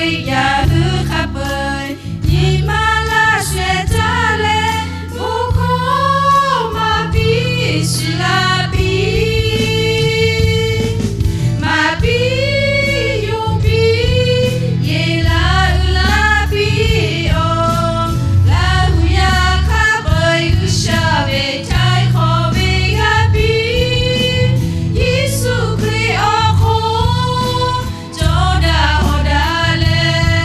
Yaꞈ hui hk'a peu-eˬ nyi ma laˇ shehˍ hpaˇ leh, bon hkawˇ maˇ piˇ shiˍ la piˇ. Maˇ piˇ, yonˍ piˇ, yeˬ la uiˍ la piˇ-oˬ. Laˇ hu yaˇ hk'a peu-eˬ G'uiˬsha ve htaiˍ hk'awꞈ ve g'a piˇ. Yeˍsuˆ Hkriꞈ awˬ hk'oˆ cawˬ daꞈ hawˍ daꞈ leh,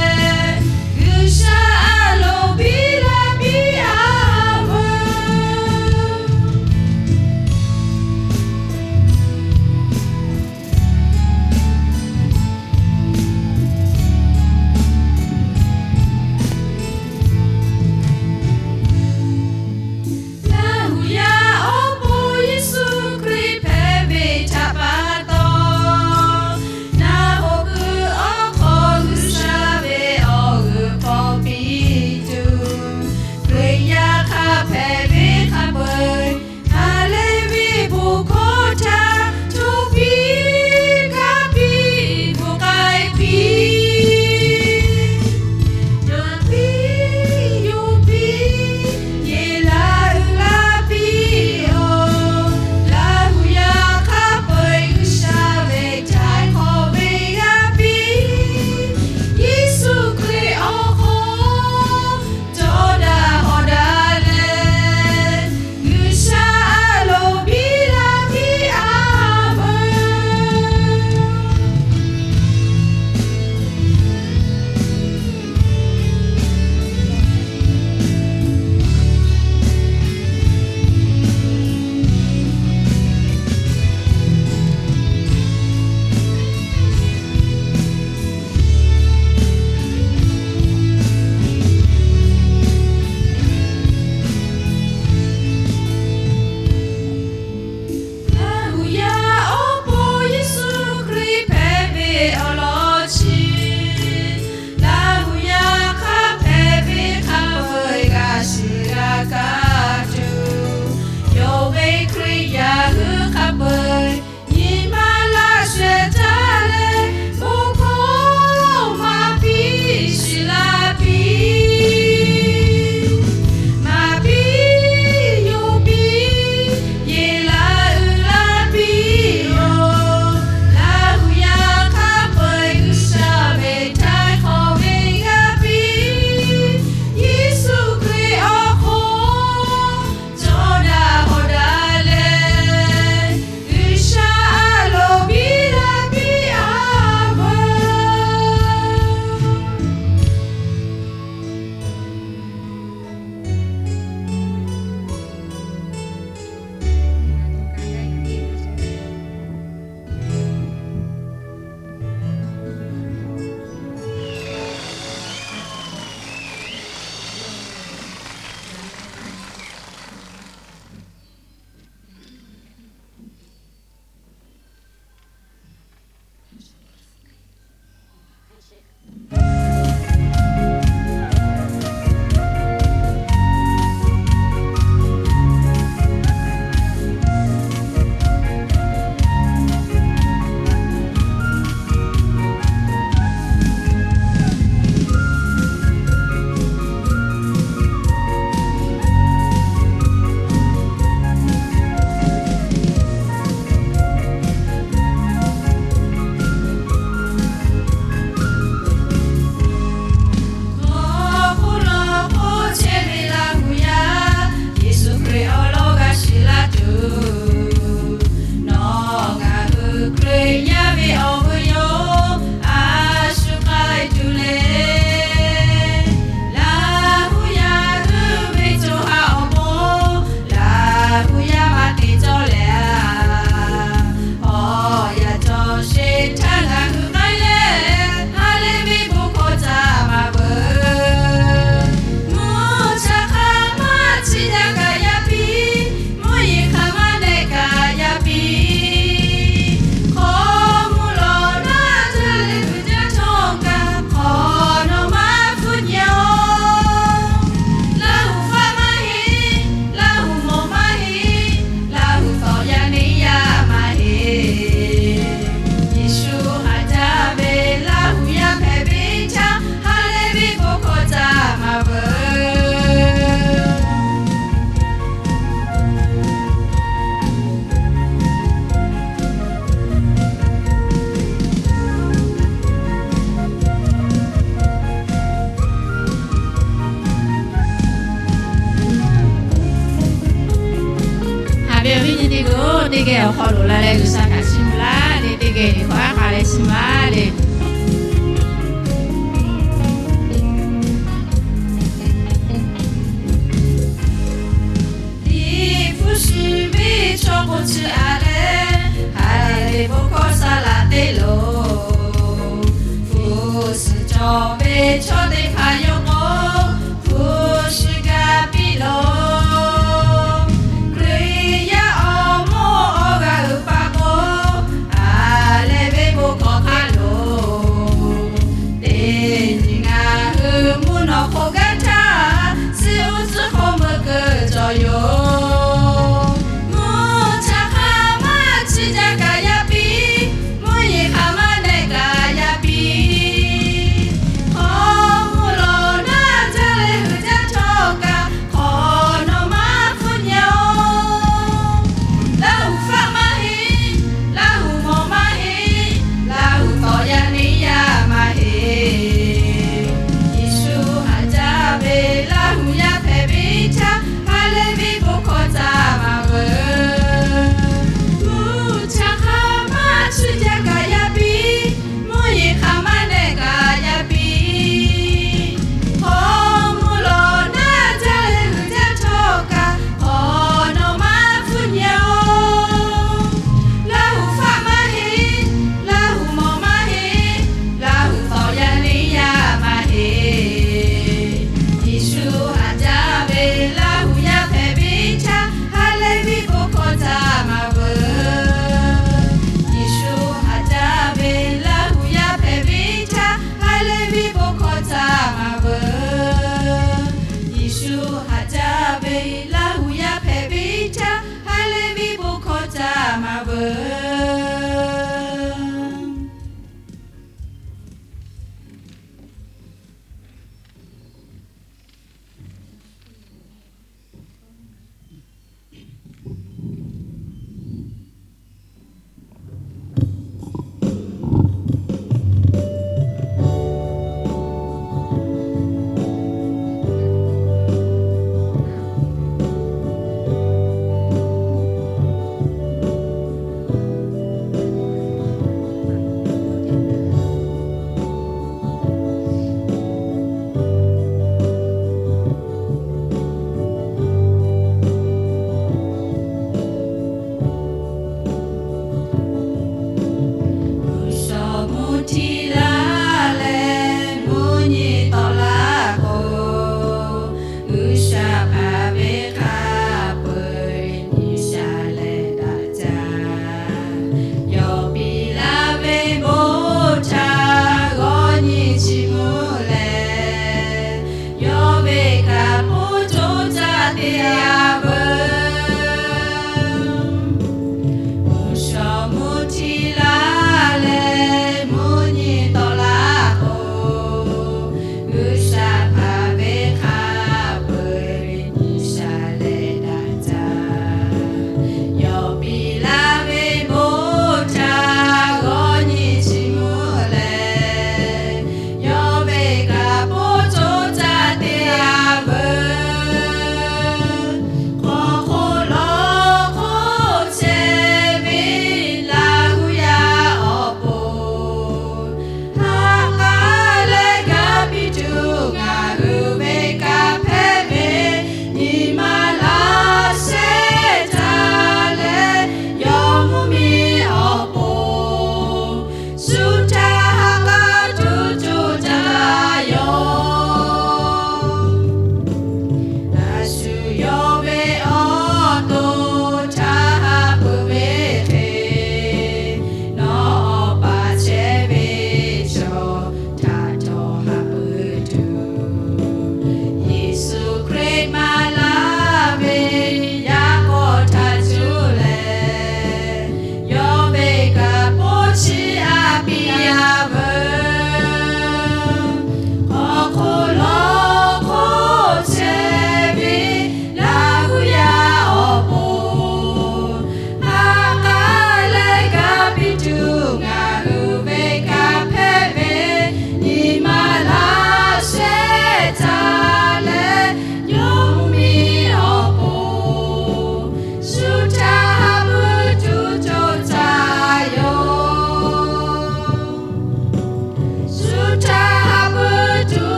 awˬ hk'aw lo la leh G'uiˬsha htaꞈ chiˇ mvuh laˇ le, teˇ geh le hk'aw aˉ k'a leh chiˇ mvuh laˇ le. Liꞈ hpu shi ve chaw k'o chi a leh, ha lehˬ ve bon hkawˇ saˍ laꞈ teˇ lo, hpu shi cawˬ ve chaw teˇ hpaˍ yawˇ k'o, hpu shi gaˇ piˇ lo. Hkriꞈ yaˇ awˬ moˇ awˬ g'aˇ uiˍ pa k'o, ha lehˬ ve bon hkawˇ hk'a lo, teˇ nyi ngaˬ hui mvuhˇ naw hk'oˆ gaˇ htaˇ, suh uˉ tcuhˉ hk'oˆ meuˇ keu cawˬ yoˬ. Mvuhˇ cha hk'aˬ ma chi jaˇ kaꞈ yaˇ piˇ, mvuhˇ yeˬ hk'aˬ ma nehˬ kaꞈ yaˇ piˇ. Awˬ mvuhˇ lo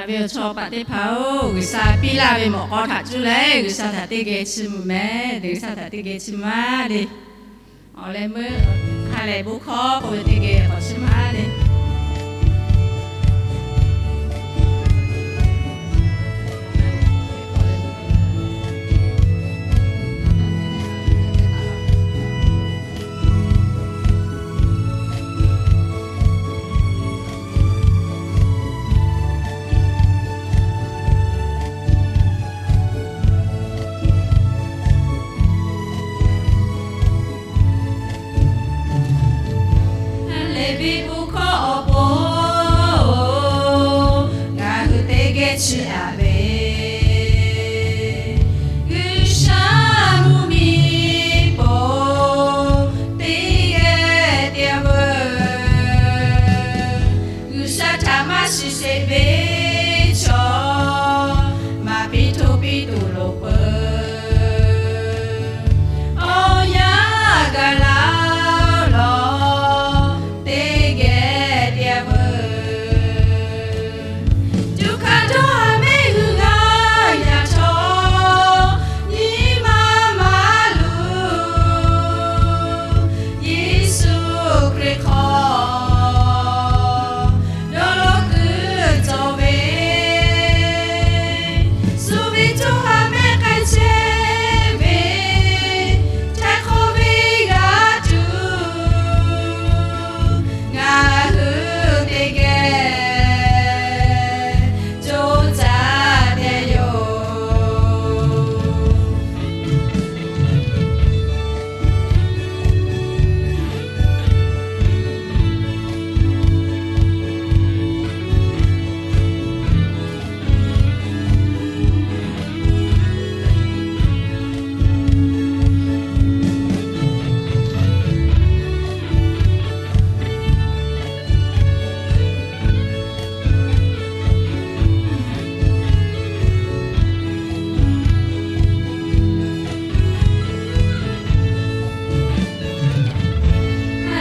ve awˬ chawˇ paˍ teˇ hpaˍ-oˬ, G'uiˬsha piˇ laˇ ve mawꞈ k'aw htaꞈ cuˇ leh G'uiˬsha htaꞈ teˇ geh chiˇ mvuh meh. G'uiˬsha htaꞈ teˇ geh chiˇ mvuh-a le. Awˬ leh meuˇ ha lehˬ bon hkawˇ k'oˆ ve teˇ geh k'awꞈ chiˇ mvuh-a le. Lehˬ ve bon hkawˇ awˬ pon ngaˬ hui teˇ geh chiˇ aꞈ ve, G'uiˬsha mvuhˇmiˬ po teˇ geh te veuˬ. G'uiˬsha htaꞈ maˇ shiˍ sheˍ ve chaw, maˍ piˇ hto piˇ tuˬ loˍ peuˬ. Awˬ yanˇ gaˬ la lawˬ teˇ geh te veuˬ. Tuꞈ hkanˍ dawˇ haˍ mehˆ g'uiˬ g'a yaꞈ htawˇ, nyi ma maˇ luˬ. Yeˍsuˆ Hkriꞈ hk'aw dawˇ law kuiˬ cawˬ ve, suh ve co ha mehˆ k'ai chehˇ ve, htaiˍ hk'awꞈ ve g'a tuˬ, ngaˬ hui teˇ geh co caˇ te yoˬ.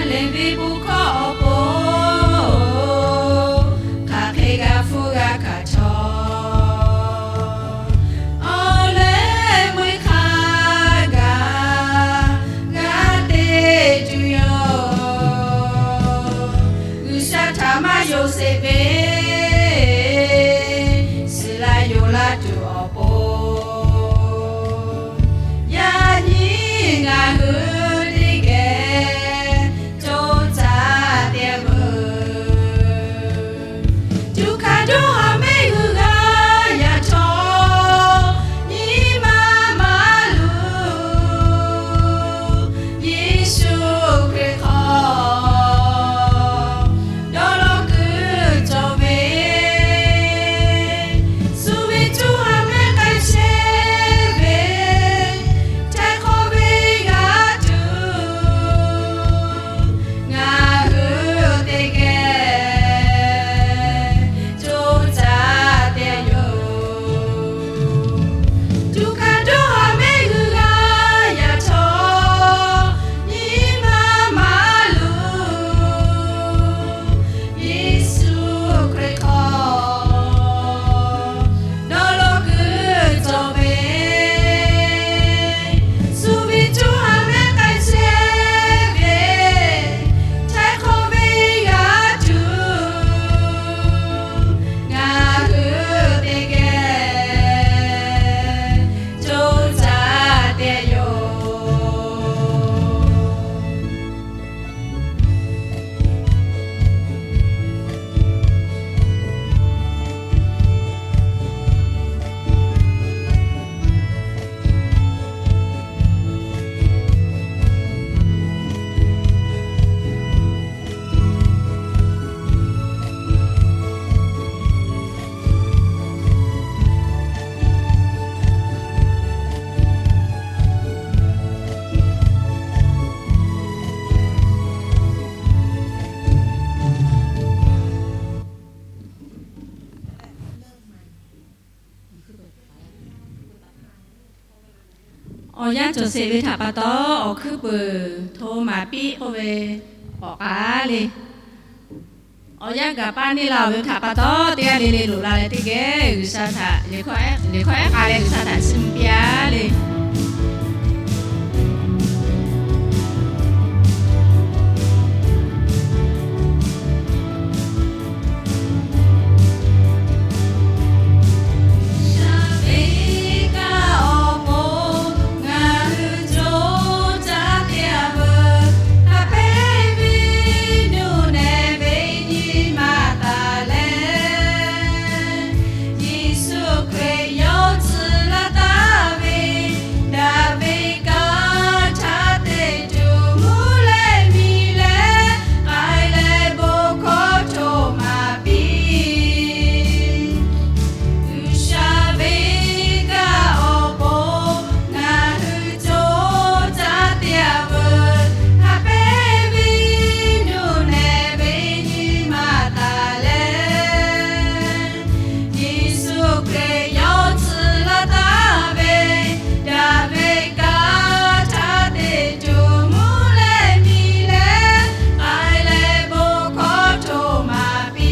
Lehˬ ve bon hkawˇ awˬ pon hk'aˬ hk'e g'a hpfuhˇ g'a hkanˍ chaw, awˬ leh meuˇ hk'a gaˬ g'a te tuˬ yoˬ. G'uiˬsha htaꞈ maˇ yonˍ sheˍ ve, suhˍ la yonˍ la tuˬ awˬ pon, yaꞈ nyi ngaˬ hui teˇ geh co caˇ te veuˬ. Tuꞈ hkanˍ dawˇ haˍ mehˆ g'uiˬ g'a yaꞈ htawˇ, nyi ma maˇ luˬ. Yeˍsuˆ Hkriꞈ hk'aw dawˇ law kuiˬ cawˬ ve, suh ve co ha mehˆ k'ai chehˇ ve, htaiˍ hk'awꞈ ve g'a tuˬ, ngaˬ hui teˇ geh co caˇ te yoˬ. Tuꞈ hkanˍ dawˇ haˍ mehˆ g'uiˬ g'a yaꞈ htawˇ, nyi ma maˇ luˬ. Yeˍsuˆ Hkriꞈ hk'aw dawˇ law kuiˬ cawˬ ve, suh ve co ha mehˆ k'ai chehˇ ve, htaiˍ hk'awꞈ ve g'a tuˬ, ngaˬ hui teˇ geh co caˇ te yoˬ. Awˬ yanˇ cawˬ sheˍ ve htaꞈ pa taw, awˬ hkuiˉ puiˍ hto maˍ piˇ k'oˆ ve k'awꞈ k'ai le. Awˬ yanˇ gaˬ paˇ neˇ la-oˬ ve htaꞈ pa taw, teˇ g'aˇ le le loꞈ la leh teˇ geh G'uiˬsha htaꞈ liꞈ hkawˇ ehˉ k'a leh G'uiˬsha htaꞈ chiˇ mvuh piˇ-a le. Shaˍ ve kaꞈ awˬ pon ngaˬ hui co caˇ te-a veuˬ. Haꞈ pehnˇ ve nuˇ nehˬ ve nyi ma taˍ leh, Yeˍsuˆ Hkriꞈ yawˇ tcuh laˇ taˍ ve, daꞈ ve kanˇ htaˇ te tuˬ mvuhˇ leh miˬ leh k'ai leh bon hkawˇ hto maˍ piˇ. G'uiˬsha ve kaꞈ awˬ pon ngaˬ hui co caˇ te-a veuˬ. Haꞈ pehnˇ ve nuˇ nehˬ ve nyi ma taˍ leh, Yeˍsuˆ Hkriꞈ yawˇ tcuh laˇ taˍ ve, daꞈ ve kanˇ htaˇ te tuˬ mvuhˇ leh miˬ leh k'ai leh bon hkawˇ hto maˍ piˇ.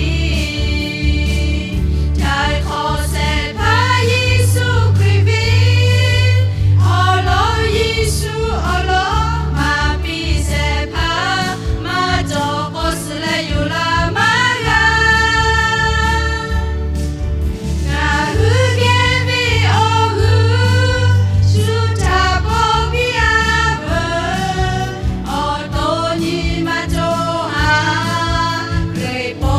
Htaiˍ hk'awꞈ shehˍ hpaˇ Yeˍsuˆ Hkriꞈ ve awˬ lawn, Yeˍsuˆ awˬ lawn maˍ piˇ shehˍ hpaˇ maˇ cawˬ k'o suh leh yoˬ laˇ maˇ g'a. Ngaˬ hui geh ve awˬ hui shu htaꞈ paw piˇ-a veuˬ. Awˬ to nyi ma co ha Hkriꞈ po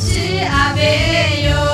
chi a ve yoˬ.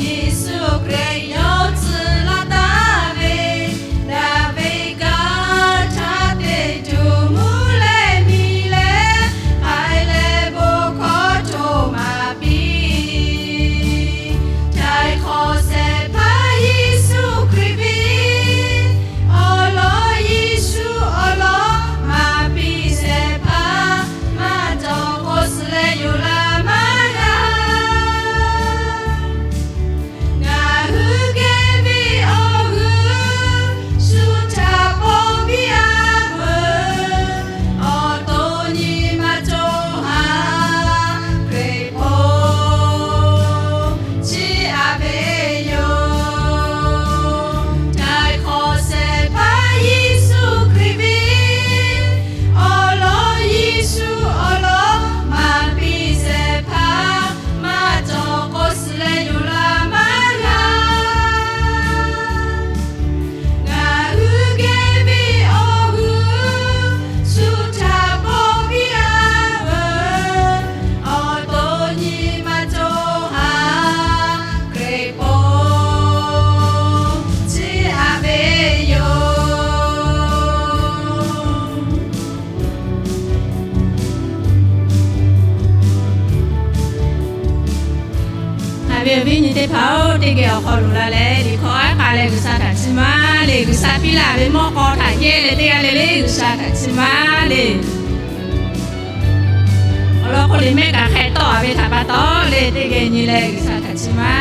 Yeˍsuˆ Hkriꞈ yawˇ tcuh laˇ taˍ ve, daꞈ ve kanˇ htaˇ te tuˬ mvuhˇ leh miˬ leh k'ai leh bon hkawˇ hto maˍ piˇ. Htaiˍ hk'awꞈ shehˍ hpaˇ Yeˍsuˆ Hkriꞈ ve awˬ lawn, Yeˍsuˆ awˬ lawn maˍ piˇ shehˍ hpaˇ maˇ cawˬ k'o suh leh yoˬ laˇ maˇ g'a. Ngaˬ hui geh ve awˬ hui shu htaꞈ paw piˇ-a veuˬ. Awˬ to nyi ma co ha Hkriꞈ po chi a ve yoˬ. Htaiˍ hk'awꞈ shehˍ hpaˇ Yeˍsuˆ Hkriꞈ ve awˬ lawn, Yeˍsuˆ awˬ lawn maˍ piˇ shehˍ hpaˇ maˇ cawˬ k'o suh leh yoˬ laˇ maˇ g'a. Ngaˬ hui geh ve awˬ hui shu htaꞈ paw piˇ-a veuˬ. Awˬ to nyi ma co ha Hkriꞈ po chi a ve yoˬ. Haꞈ ve awˬ viˉ nyi teˇ hpaˍ-oˬ, teˇ geh awˬ hk'aw lo la leh liꞈ hkawˇ ehˉ k'a leh G'uiˬsha htaꞈ chiˇ mvuh-a le. G'uiˬsha piˇ laˬ ve mawˇ k'aw htaꞈ yehˇ leh teˇ g'aˇ le le G'uiˬsha htaꞈ chiˇ mvuh-a le. Awˬ lawn k'o, liꞈ mehˆ kaꞈ hk'e tawˆ-a ve htaꞈ pa taw leh teˇ geh nyi leh G'uiˬsha htaꞈ chiˇ mvuh-a.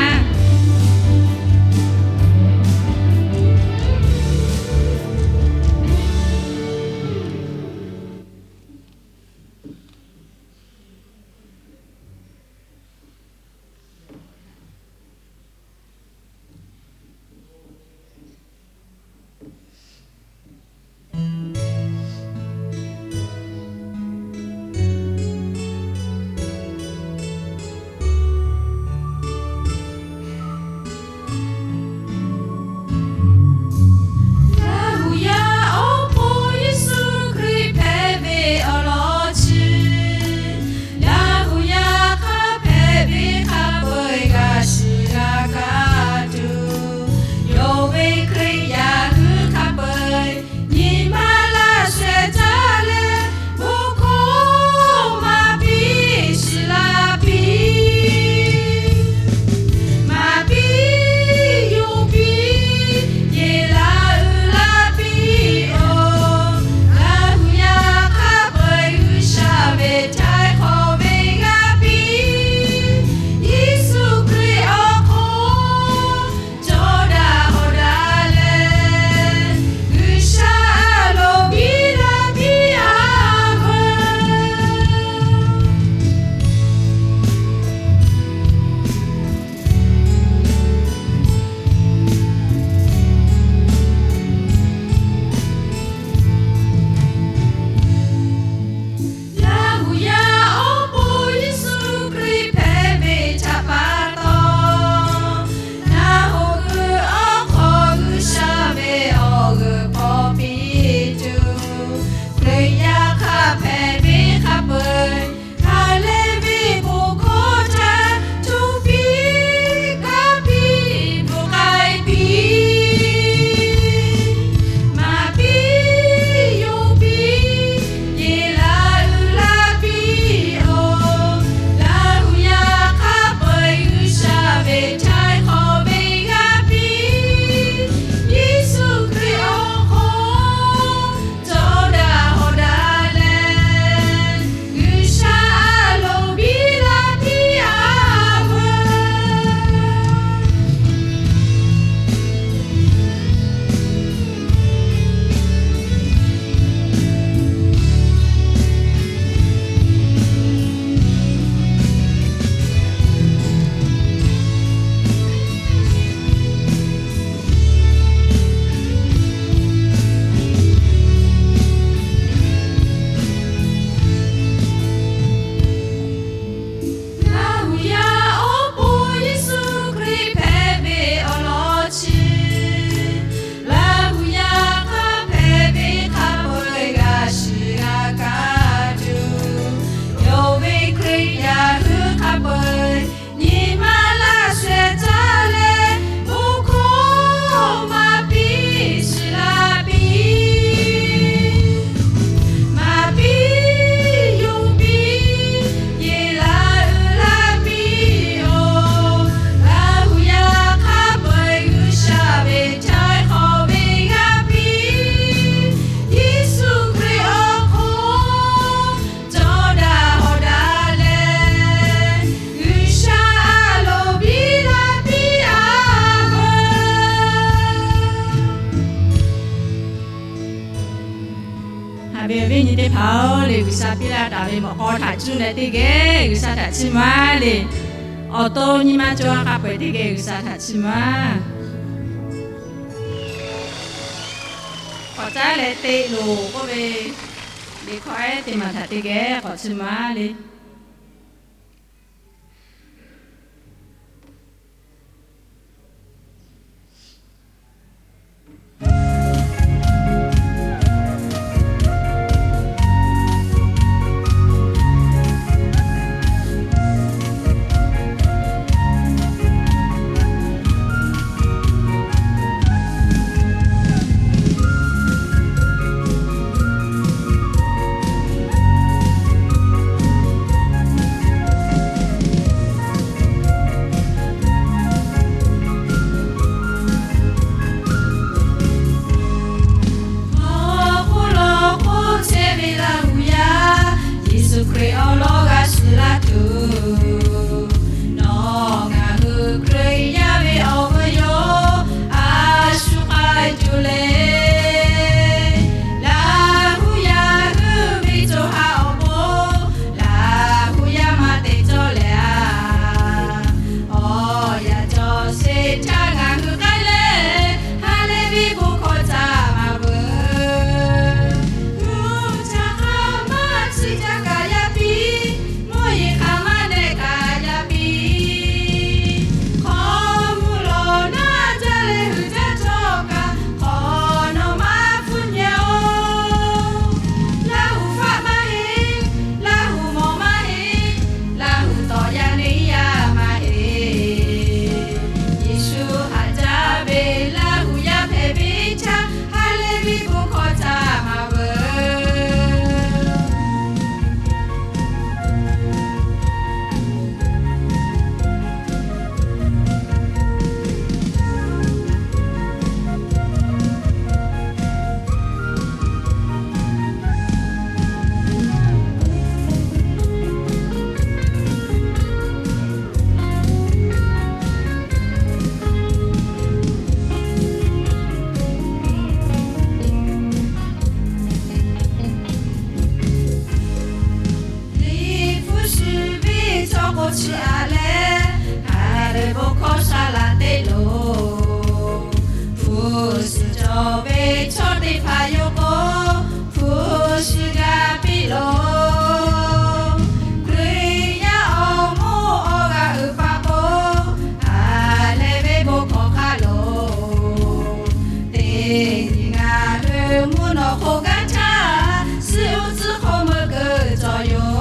ve mawꞈ k'aw htaꞈ cuˇ leh teˇ geh G'uiˬsha htaꞈ chiˇ mvuh-a le. Awˬ to nyi ma cawˬ k'a peuˬ teˇ geh G'uiˬsha htaꞈ chiˇ mvuh-a. K'awꞈ caˉ leh te loˬ k'oˆ ve, liꞈ hkawˇ ehˉ teˇ maˬ htaꞈ teˇ geh k'awꞈ chiˇ mvuh-a le. Awˬ hk'oˆ lo k'oˆ chehˇ ve Laˇhuˍ yaˇ, Yeˍsuˆ Hkriꞈ awˬ lawn g'a shiˍ la tuˬ, nawˬ ngaˬ hui Hkriꞈ yaˇ ve awˬ g'aˇ yoˬ, a shu k'ai tuˬ le. Laˇhuˍ yaˇ hui ve co ha awˬ bon, Laˇhuˍ yaˇ maˇ te cawˇ leh a, awˬ yaˇ cawˬ sheˍ htaˇ ngaˬ hui k'ai leh, ha lehˬ ve bon hkawˇ htaꞈ maˍ veuˬ. Mvuhˇ cha hk'aˇ maˇ chi ca kaꞈ yaˇ piˇ, mvuhˇ yeˬ hk'aˬ maˇ nehˬ kaꞈ yaˇ piˇ. Hk'aw mvuhˇ lawˬ naˇ jaˇ leh hui jaˇ htawˇ kaꞈ, hk'awꞈ nawˬ maˇ hpfuhˇ nyi-oˬ. Laˇhuˍ faˆ maˇ heˆ, Laˇhuˍ mawˬ maˇ heˆ, Laˇhuˍ tawꞈ yaˇ neˇ yaˇ maˇ heˆ. Yeˍsuˆ haꞈ jaˇ ve Laˇhuˍ yaˇ hpehꞈ ve htaˇ, ha lehˬ ve bon hkawˇ htaꞈ maˍ veuˬ. Liꞈ hpu shiˍ ve chaw k'o chi a leh, ha lehˬ bon hkawˇ sha laꞈ teˇ loˬ. Hpu shiˍ cawˬ ve chaw teˇ hpaˍ yoˬ k'o, hpu shiˍ g'a piˇ loˬ. Hkriꞈ yaˇ awˬ moˇ awˬ g'aˇ uiˍ pa k'o, ha lehˬ ve bon hkawˇ hk'a loˬ. Teˇ nyi ngaˬ hui mvuhˇ naw hk'oˆ gaˇ htaˇ, suh uˉ tcuhˉ hk'oˆ meuˇ keuˬ cawˬ yoˬ.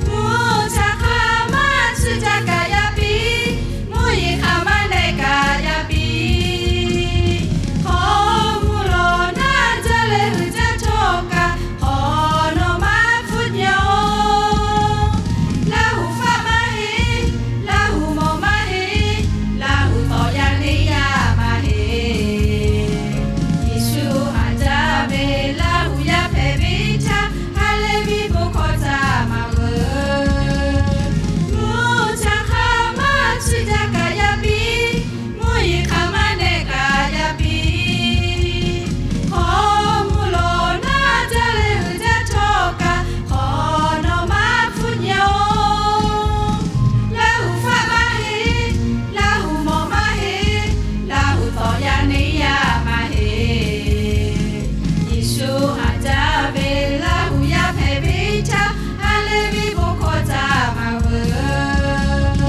Mvuhˇ cha hk'aˇ maˇ tsuhˇ jaˇ kaꞈ yaˇ piˇ, mvuhˇ yeˬ hk'aˬ maˇ nehˬ kaꞈ yaˇ piˇ. Hk'aw mvuhˇ lawˬ naˇ jaˇ leh hui jaˇ htawˇ kaꞈ, hk'awꞈ nawˬ maˇ hpfuhˇ nyi-oˬ. Laˇhuˍ faˆ maˇ heˆ, Laˇhuˍ mawˬ maˇ heˆ, Laˇhuˍ tawꞈ yaˇ neˇ yaˇ maˇ heˆ. Yeˍsuˆ haꞈ jaˇ ve Laˇhuˍ yaˇ hpehꞈ ve htaˇ, ha lehˬ ve bon hkawˇ htaꞈ maˍ veuˬ. Mvuhˇ cha hk'aˇ maˇ tsuhˇ jaˇ kaꞈ yaˇ piˇ, mvuhˇ yeˬ hk'aˬ maˇ nehˬ kaꞈ yaˇ piˇ. Hk'aw mvuhˇ lawˬ naˇ jaˇ leh hui jaˇ htawˇ kaꞈ, hk'awꞈ nawˬ maˇ hpfuhˇ nyi-oˬ. Laˇhuˍ faˆ maˇ heˆ, Laˇhuˍ mawˬ maˇ heˆ, Laˇhuˍ tawꞈ yaˇ neˇ yaˇ maˇ heˆ. Yeˍsuˆ haꞈ jaˇ ve Laˇhuˍ yaˇ hpehꞈ ve htaˇ, ha lehˬ ve bon hkawˇ htaꞈ maˍ veuˬ.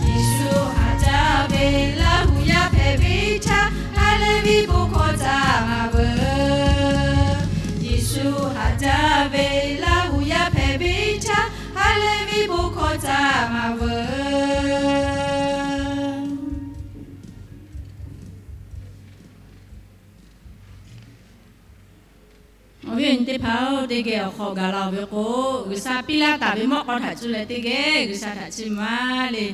Yeˍsuˆ haꞈ jaˇ ve Laˇhuˍ yaˇ hpehꞈ ve htaˇ, ha lehˬ ve bon hkawˇ htaꞈ maˍ veuˬ. Yeˍsuˆ haꞈ jaˇ ve Laˇhuˍ yaˇ hpehꞈ ve htaˇ, ha lehˬ ve bon hkawˇ htaꞈ maˍ veuˬ. Awˬ viˉ awˬ nyi teˇ hpaˍ-oˬ, teˇ geh awˬ hk'aw gaˬ la-oˬ ve k'o, G'uiˬsha piˇ laˇ taˍ ve mawˇ k'aw htaꞈ cuˇ leh teˇ geh G'uiˬsha htaꞈ chiˇ mvuh-a le.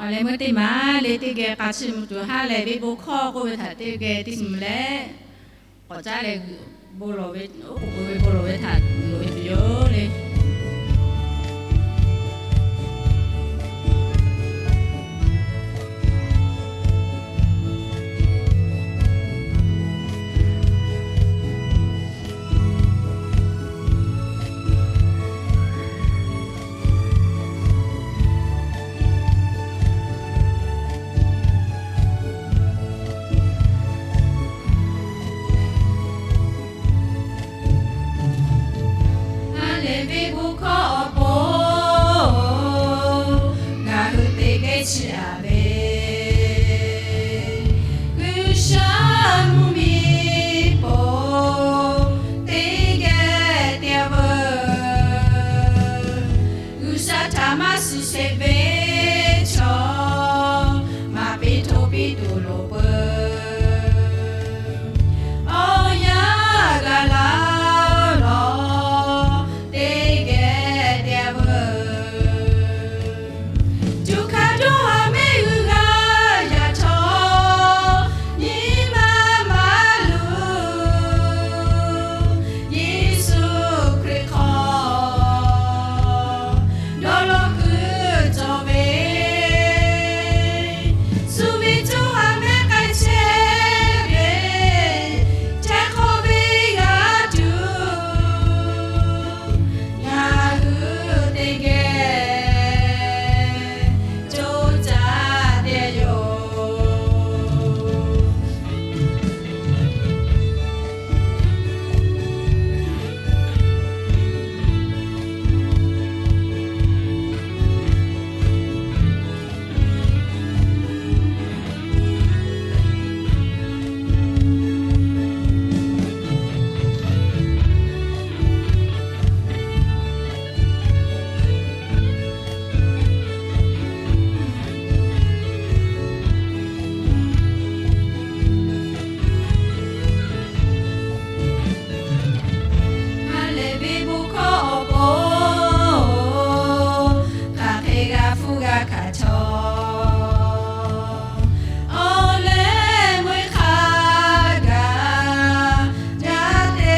Leh meuˇ teˇ maˬ le, teˇ geh k'a chiˇ mvuh tuˬ, ha lehˬ ve bon hkawˇ k'oˆ ve htaꞈ teˇ geh teˇ nyi mvuh leh, k'awꞈ caˉ leh g'uiˬ bon lawˬ ve, oˉ k'oˍ pui ve bon lawˬ ve htaꞈ loꞈ e tuˬ yoˬ le. Ha lehˬ ve bon hkawˇ awˬ pon ngaˬ hui teˇ geh chiˇ aꞈ ve, G'uiˬsha mvuhˇmiˬ po teˇ geh te veuˬ. G'uiˬsha htaꞈ maˇ shiˍ sheˍ ve chaw, maˍ piˇ hto piˇ tuˬ loˍ peuˬ. Awˬ yanˇ g'a laˇ lawˬ, teˇ geh te veuˬ. Cuˇ hkaˇ dawˇ haˍ mehˆ g'uiˬ g'a yaꞈ chaw, nyi ma maˇ luˬ. Yeˍsuˆ Hkriꞈ hk'aw dawˇ law kuiˬ cawˬ ve, shu ve cuˇ haˍ mehˆ k'ai chehˇ ve, htaiˍ hk'awꞈ ve g'a tuˬ, ngaˬ hui teˇ geh coˇ caˇ te yoˬ. Ha lehˬ ve bon hkawˇ awˬ pon, hk'aˬ hk'e g'a hpuˇ g'a hkanˍ chaw, awˬ leh meuˇ hk'a gaˬ jaˇ te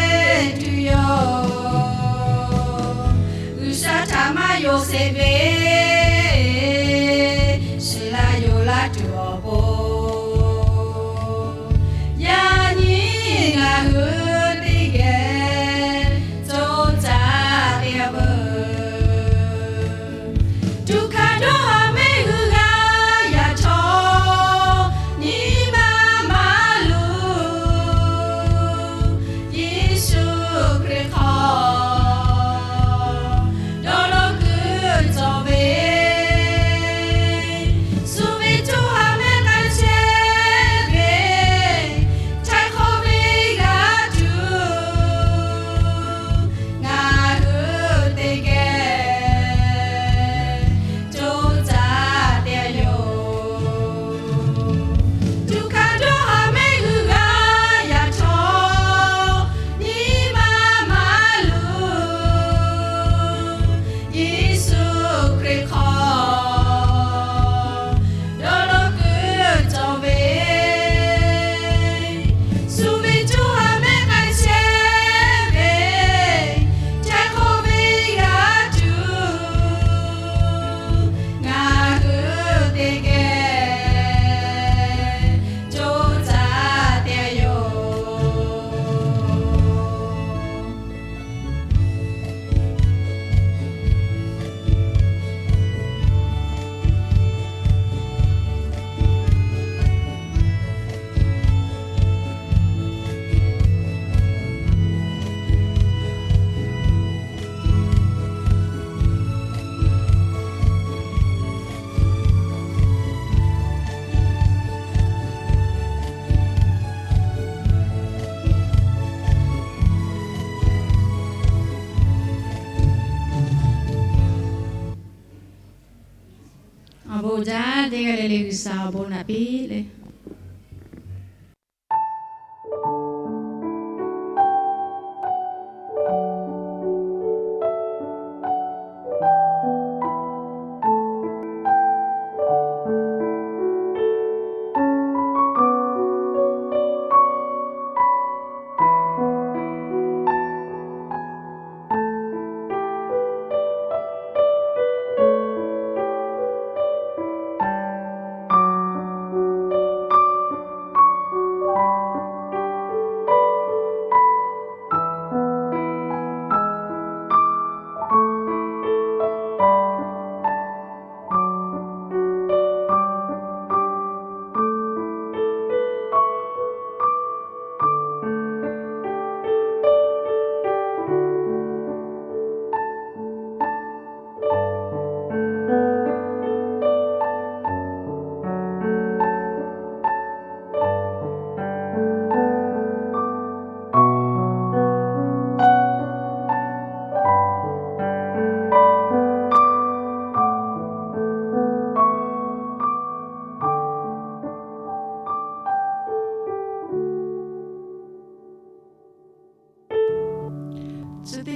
tuˬ yoˬ. G'uiˬsha htaꞈ maˇ yonˍ sheˍ ve, shiˍ la yonˍ la tuˬ awˬ pon, yaꞈ nyi ngaˬ hui teˇ geh coˇ caˇ te veuˬ. Cuˇ hkaˇ dawˇ haˍ mehˆ g'uiˬ g'a yaꞈ chaw, nyi ma maˇ luˬ. Yeˍsuˆ Hkriꞈ hk'aw dawˇ law kuiˬ cawˬ ve, shu ve cuˇ haˍ mehˆ k'ai chehˇ ve, htaiˍ hk'awꞈ ve g'a tuˬ, ngaˬ hui teˇ geh coˇ caˇ te yoˬ. Cuˇ hkaˇ dawˇ haˍ mehˆ g'uiˬ g'a yaꞈ chaw, nyi ma maˇ luˬ. Yeˍsuˆ Hkriꞈ hk'aw dawˇ law kuiˬ cawˬ ve, shu ve cuˇ haˍ mehˆ k'ai chehˇ ve, htaiˍ hk'awꞈ ve g'a tuˬ, ngaˬ hui teˇ geh coˇ caˇ te yoˬ. Awˬ bon jaˇ teˇ g'aˇ le le G'uiˬsha awˬ bon naꞈ piˇ le.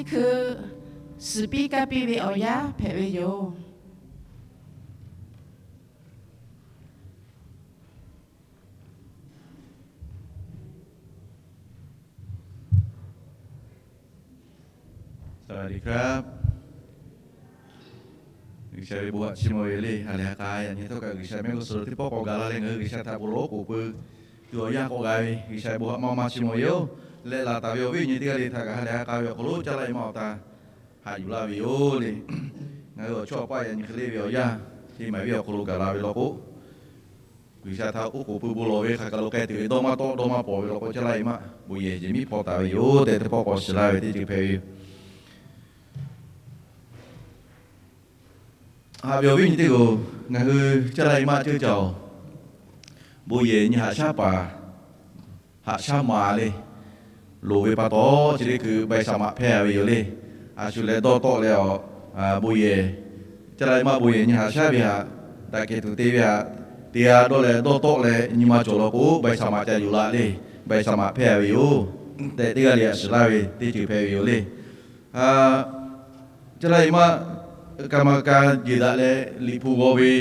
Teˇ hkui suhˍ piˇ kaˇ piˇ ve awˬ yanˇ hpehꞈ ve yoˬ. G'uiˬsha ve bon htaꞈ chiˇ mvuh ve le. Ha lehˬ ha k'a yaꞈ nyi htawˇ kaꞈ G'uiˬsha mehˆ g'uˇ suhˍ lo teˇ pawˆ k'awꞈ gaˬ la leh ngaˬ hui G'uiˬsha htaꞈ bon lawˬ k'oˍ pui tuˬ awˬ yanˇ k'awꞈ g'a ve G'uiˬsha ve bon htaꞈ maˇ maˇ chiˇ mvuh ve yoˬ. Leh laˬ taˍ ve awˬ viˉ awˬ nyi teˇ g'aˇ le htaꞈ kaꞈ ha lehˬ ha k'a ve awˬ hk'aw lo caˇ laˇ e maˇ awˬ ta haꞈ yuˬ laˇ ve yoˬ le. Ngaˬ hui awˬ chawˇ awˬ paˆ yaꞈ nyi hk'e le ve awˬ yanˇ, teˇ maˬ viˉ awˬ hk'aw lo gaˬ la ve law k'o, G'uiˬsha htaꞈ oˉ k'oˍ pui bon lawˬ ve hk'aˬ kaˬ lo k'ai tuˬ ve dawˇ maˇ tawˆ dawˇ maˇ pawˍ ve law k'o, caˇ laˇ e maˇ bon yehˬ yehˬ miˉ hpaw taˍ ve yoˬ tehꞈ teˇ pawˆ k'awꞈ shiˍ laˇ ve teˇ ceuˬ hpehꞈ ve yoˬ. Haꞈ ve awˬ viˉ awˬ nyi teˇ hpaˍ-oˬ, ngaˬ hui caˇ laˇ e maˇ ceuˇ caˬ-oˬ, bon yehˬ nyi haꞈ shaˉ paˍ haꞈ shaˉ ma le. Loˍ ve pa taw, chi teˇ hkui ใบสมัคร hpehˇ ve yoˬ le. A shu leh dawˇ tawˆ leh awˬ, bon yehˬ, caˇ laˇ e maˇ bon yehˬ nyi haꞈ shaˉ ve htaꞈ daꞈ kehˬ tuˬ te ve htaꞈ te g'a dawˇ leh dawˇ tawˆ leh nyi ma cawˬ law k'o, ใบสมัคร ca yuˬ laˇ le. ใบสมัคร hpehˇ ve yoˬ tehꞈ teˇ g'aˇ le htaꞈ shiˍ laˇ ve teˇ ceuˬ hpehꞈ ve yoˬ le. Caˇ laˇ e maˇ กรรมการ jeˬ daꞈ leh liꞈ hpu g'aw ve,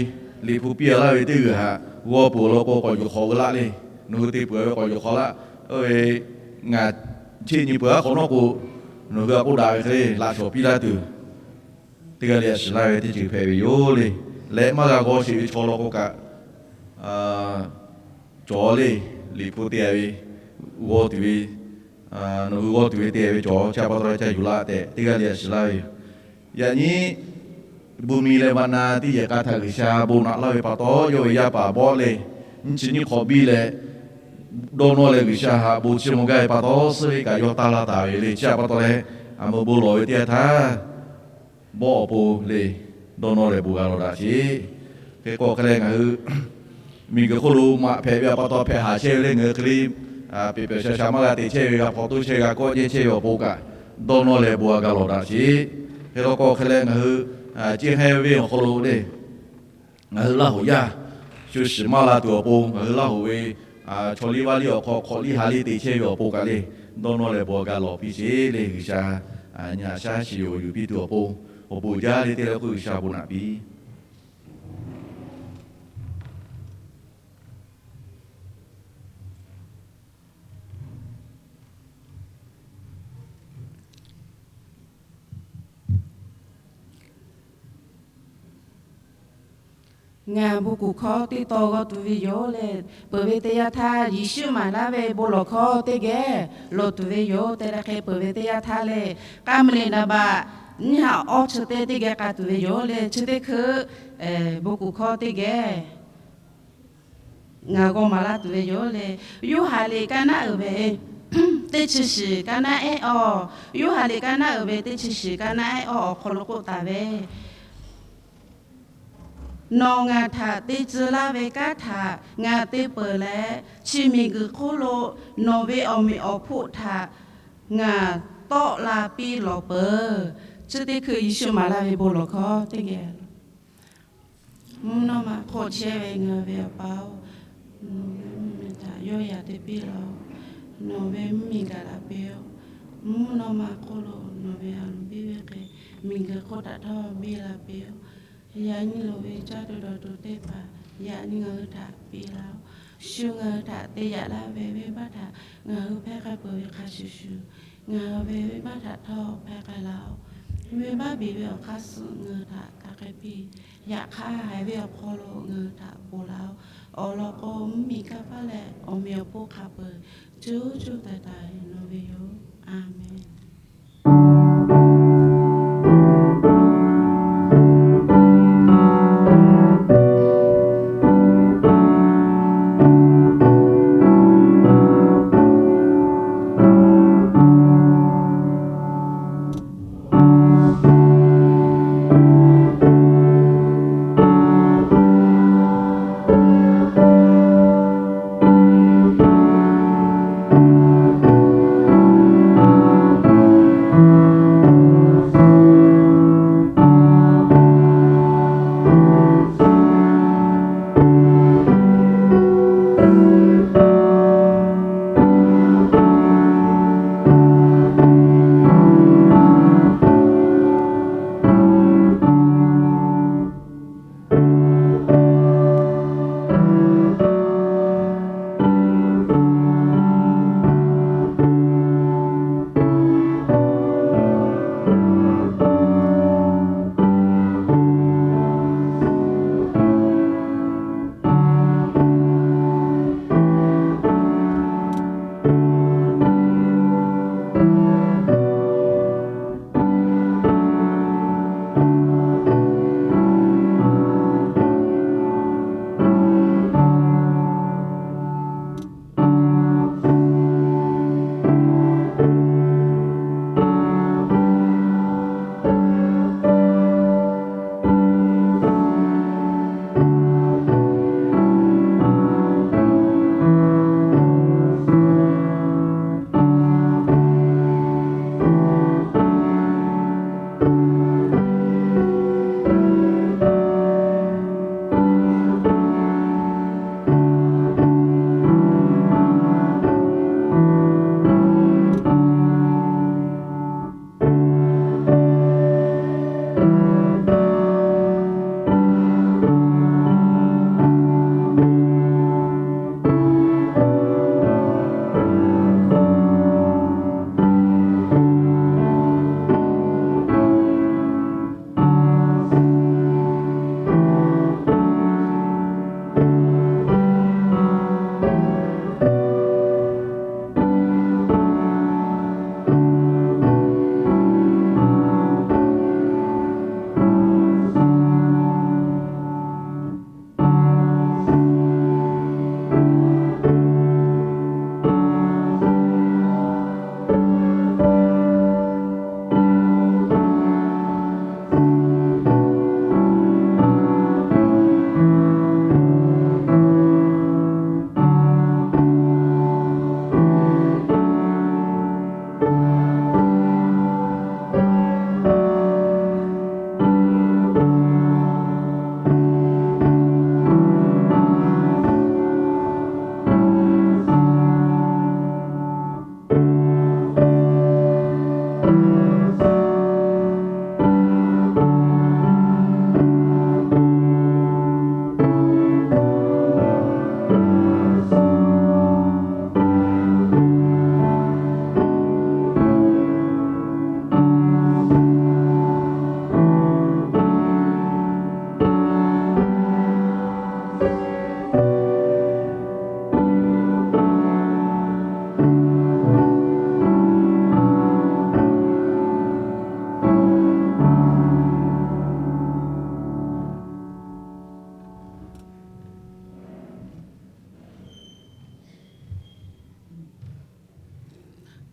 liꞈ hpu piˇ a laˇ ve teˇ g'uiˬ htaꞈ g'aw peuˬ law k'o k'awꞈ yuˬ hk'awꞈ g'uiˬ laˇ le. Nawˬ hui te peuˬ ve k'awꞈ yuˬ hk'awꞈ laˇ. Oˇ ve ngaˬ cheˇ nyi peuˬ aˉ hk'awꞈ nawˉ k'o, nawˬ hui a k'oˆ daꞈ ve hk'e le laꞈ shawˍ piˇ laˇ tuˬ, teˇ g'aˇ le htaꞈ shiˍ laˇ ve teˇ ceuˬ hpehꞈ ve yoˬ le. Leh maˇ g'a g'aw sheˍ ve chaw law k'o kaꞈ, cawˬ le, liꞈ hpu te ve, g'aw tuˬ ve, nawˬ hui g'aw tuˬ ve te ve cawˬ, chi pa taw leh ca yuˬ laˇ tehꞈ teˇ g'aˇ le htaꞈ shiˍ laˇ ve yoˬ. Yaꞈ nyi บุญมี leh วรรณา teˇ yehˬ k'a htaꞈ G'uiˬsha bon naꞈ laˇ ve pa taw, yawˇ ve yaˇ paˍ bawˆ le, nyiˇ chi nyiˇ hk'awꞈ biˇ leh dawˇ nawˇ leh G'uiˬsha htaꞈ bon chiˇ mvuh gaˇ ve pa taw, suhˉ ve kaꞈ yawˇ taˇ laˇ taˍ ve le. Chi pa taw leh, a meuˇ bon lawˬ ve teˇ yanˇ htaˇ, bawˆ awˬ pon le, dawˇ nawˇ leh bon g'a lawˬ daꞈ sheˍ. Hk'e k'o hk'e leh ngaˬ hui miˬguiˬ hk'oˆ lo maꞈ hpehꞈ ve pa taw hpehꞈ haˍ chehˇ ve le, ngaˬ hui hk'e le peꞈ peꞈ sha sha maˇ g'a te chehˇ ve, g'a hpaw toˇ chehˇ, g'a kawˆ jehˇ chehˇ ve awˬ pon kaꞈ, dawˇ nawˇ leh bon g'a lawˬ daꞈ sheˍ. Hk'e k'o hk'e leh ngaˬ hui ciˇ hehnˇ ve awˬ hk'aw lo le, ngaˬ hui Laˇ huˍ yaˇ shu shiˍ maˇ la tuˬ awˬ pon, ngaˬ hui Laˇ huˍ ve chaw liˇ vaˇ liˇ awˬ hk'aw hk'awꞈ liˇ ha liˇ te chehˇ ve awˬ pon kaꞈ le, dawˇ nawˇ leh bon g'a lawˬ piˇ sheˍ le. G'uiˬsha nyi haꞈ shaˉ shiˍ yoˬ yuˬ piˇ tuˬ awˬ pon, awˬ bon jaˇ le te leh k'oˆ G'uiˬsha bon naꞈ piˇ. Ngaˬ bon kuˬ hkawˇ teˇ tawn g'aw tuˬ ve yoˬ leh, peuˬ ve teˇ yanˇ htaˇ Yeˍsuˆ maˍ laˇ ve bon lawˬ hkawˇ teˇ geh lawˬ tuˬ ve yoˬ tehꞈ leh hk'e peuˬ ve teˇ yanˇ htaˇ leh, k'a meuˇ le naˍ baꞈ nyiˇ ha awˇ chi teˇ teˇ geh k'a tuˬ ve yoˬ leh, chi teˇ hkui bon kuˬ hkawˇ teˇ geh ngaˬ g'aw maˍ laˇ tuˬ ve yoˬ leh, Yoˇhanˬ liꞈ kaˇ naˉ uiˍ ve teˇ chi shiˍ kaˇ naˉ ehˉ awˬ, Yoˇhanˬ liꞈ kaˇ naˉ uiˍ ve teˇ chi shiˍ kaˇ naˉ ehˉ awˬ awˬ hk'aw lo k'oˆ taˍ ve, Nawˬ ngaˬ htaꞈ te tcuh laˇ ve kanˉ htaꞈ ngaˬ te peuˬ leh, chi miˬguiˬ hk'oˆ lo nawˬ ve awˬ meꞈ awˬ hponˇ htaꞈ ngaˬ tawˆ la piˇ lawˬ peuˬ. Chi teˇ hkui Yeˍsuˆ maˍ laˇ ve bon lawˬ hkawˇ teˇ geh. Mvuhˇ naw ma hk'oˆ chehˇ ve ngaˬ ve Awˬ pa-oˬ, nawˬ ve mvuhˇmiˬ htaꞈ yawˇ yaꞈ te piˇ laˇ-oˬ. Nawˬ ve mvuhˇmiˬ gaˬ la piˇ-oˬ. Mvuhˇ naw ma hk'oˆ lo nawˬ ve a loˍ biˇ ve hk'e, miˬguiˬ hk'oˆ htaꞈ htawˇ biˇ la piˇ-oˬ. Yaꞈ nyi loˍ ve caˇ tuˬ dawˬ tuˬ teˇ hpaˍ yaꞈ nyi ngaˬ hui htaꞈ piˇ laˇ-oˬ. Shu ngaˬ hui htaꞈ te yaꞈ laˇ ve venˇbaˆ htaꞈ ngaˬ hui hpehˇ k'ai peuˬ ve hk'a shuˍ shuˍ, ngaˬ hui ve venˇbaˆ htaꞈ htawˇ hpehˇ k'ai laˇ-oˬ. Venˇbaˆ beˬ ve awˬ hk'aˇ suh ngaˬ hui htaꞈ taˇ hk'e piˇ. Yaꞈ hk'aˇ, haiˬ ve awˬ hk'aw lo ngaˬ hui htaꞈ ponˬ laˇ-oˬ. Awˬ lawn k'o, mvuhˇmiˬ kanˇ paˆ leh awˬ meꞈ awˬ hponˇ hk'a peuˬ, cuˇ cuˇ taiˍ taiˍ nawˬ ve yoˬ. A menˬ.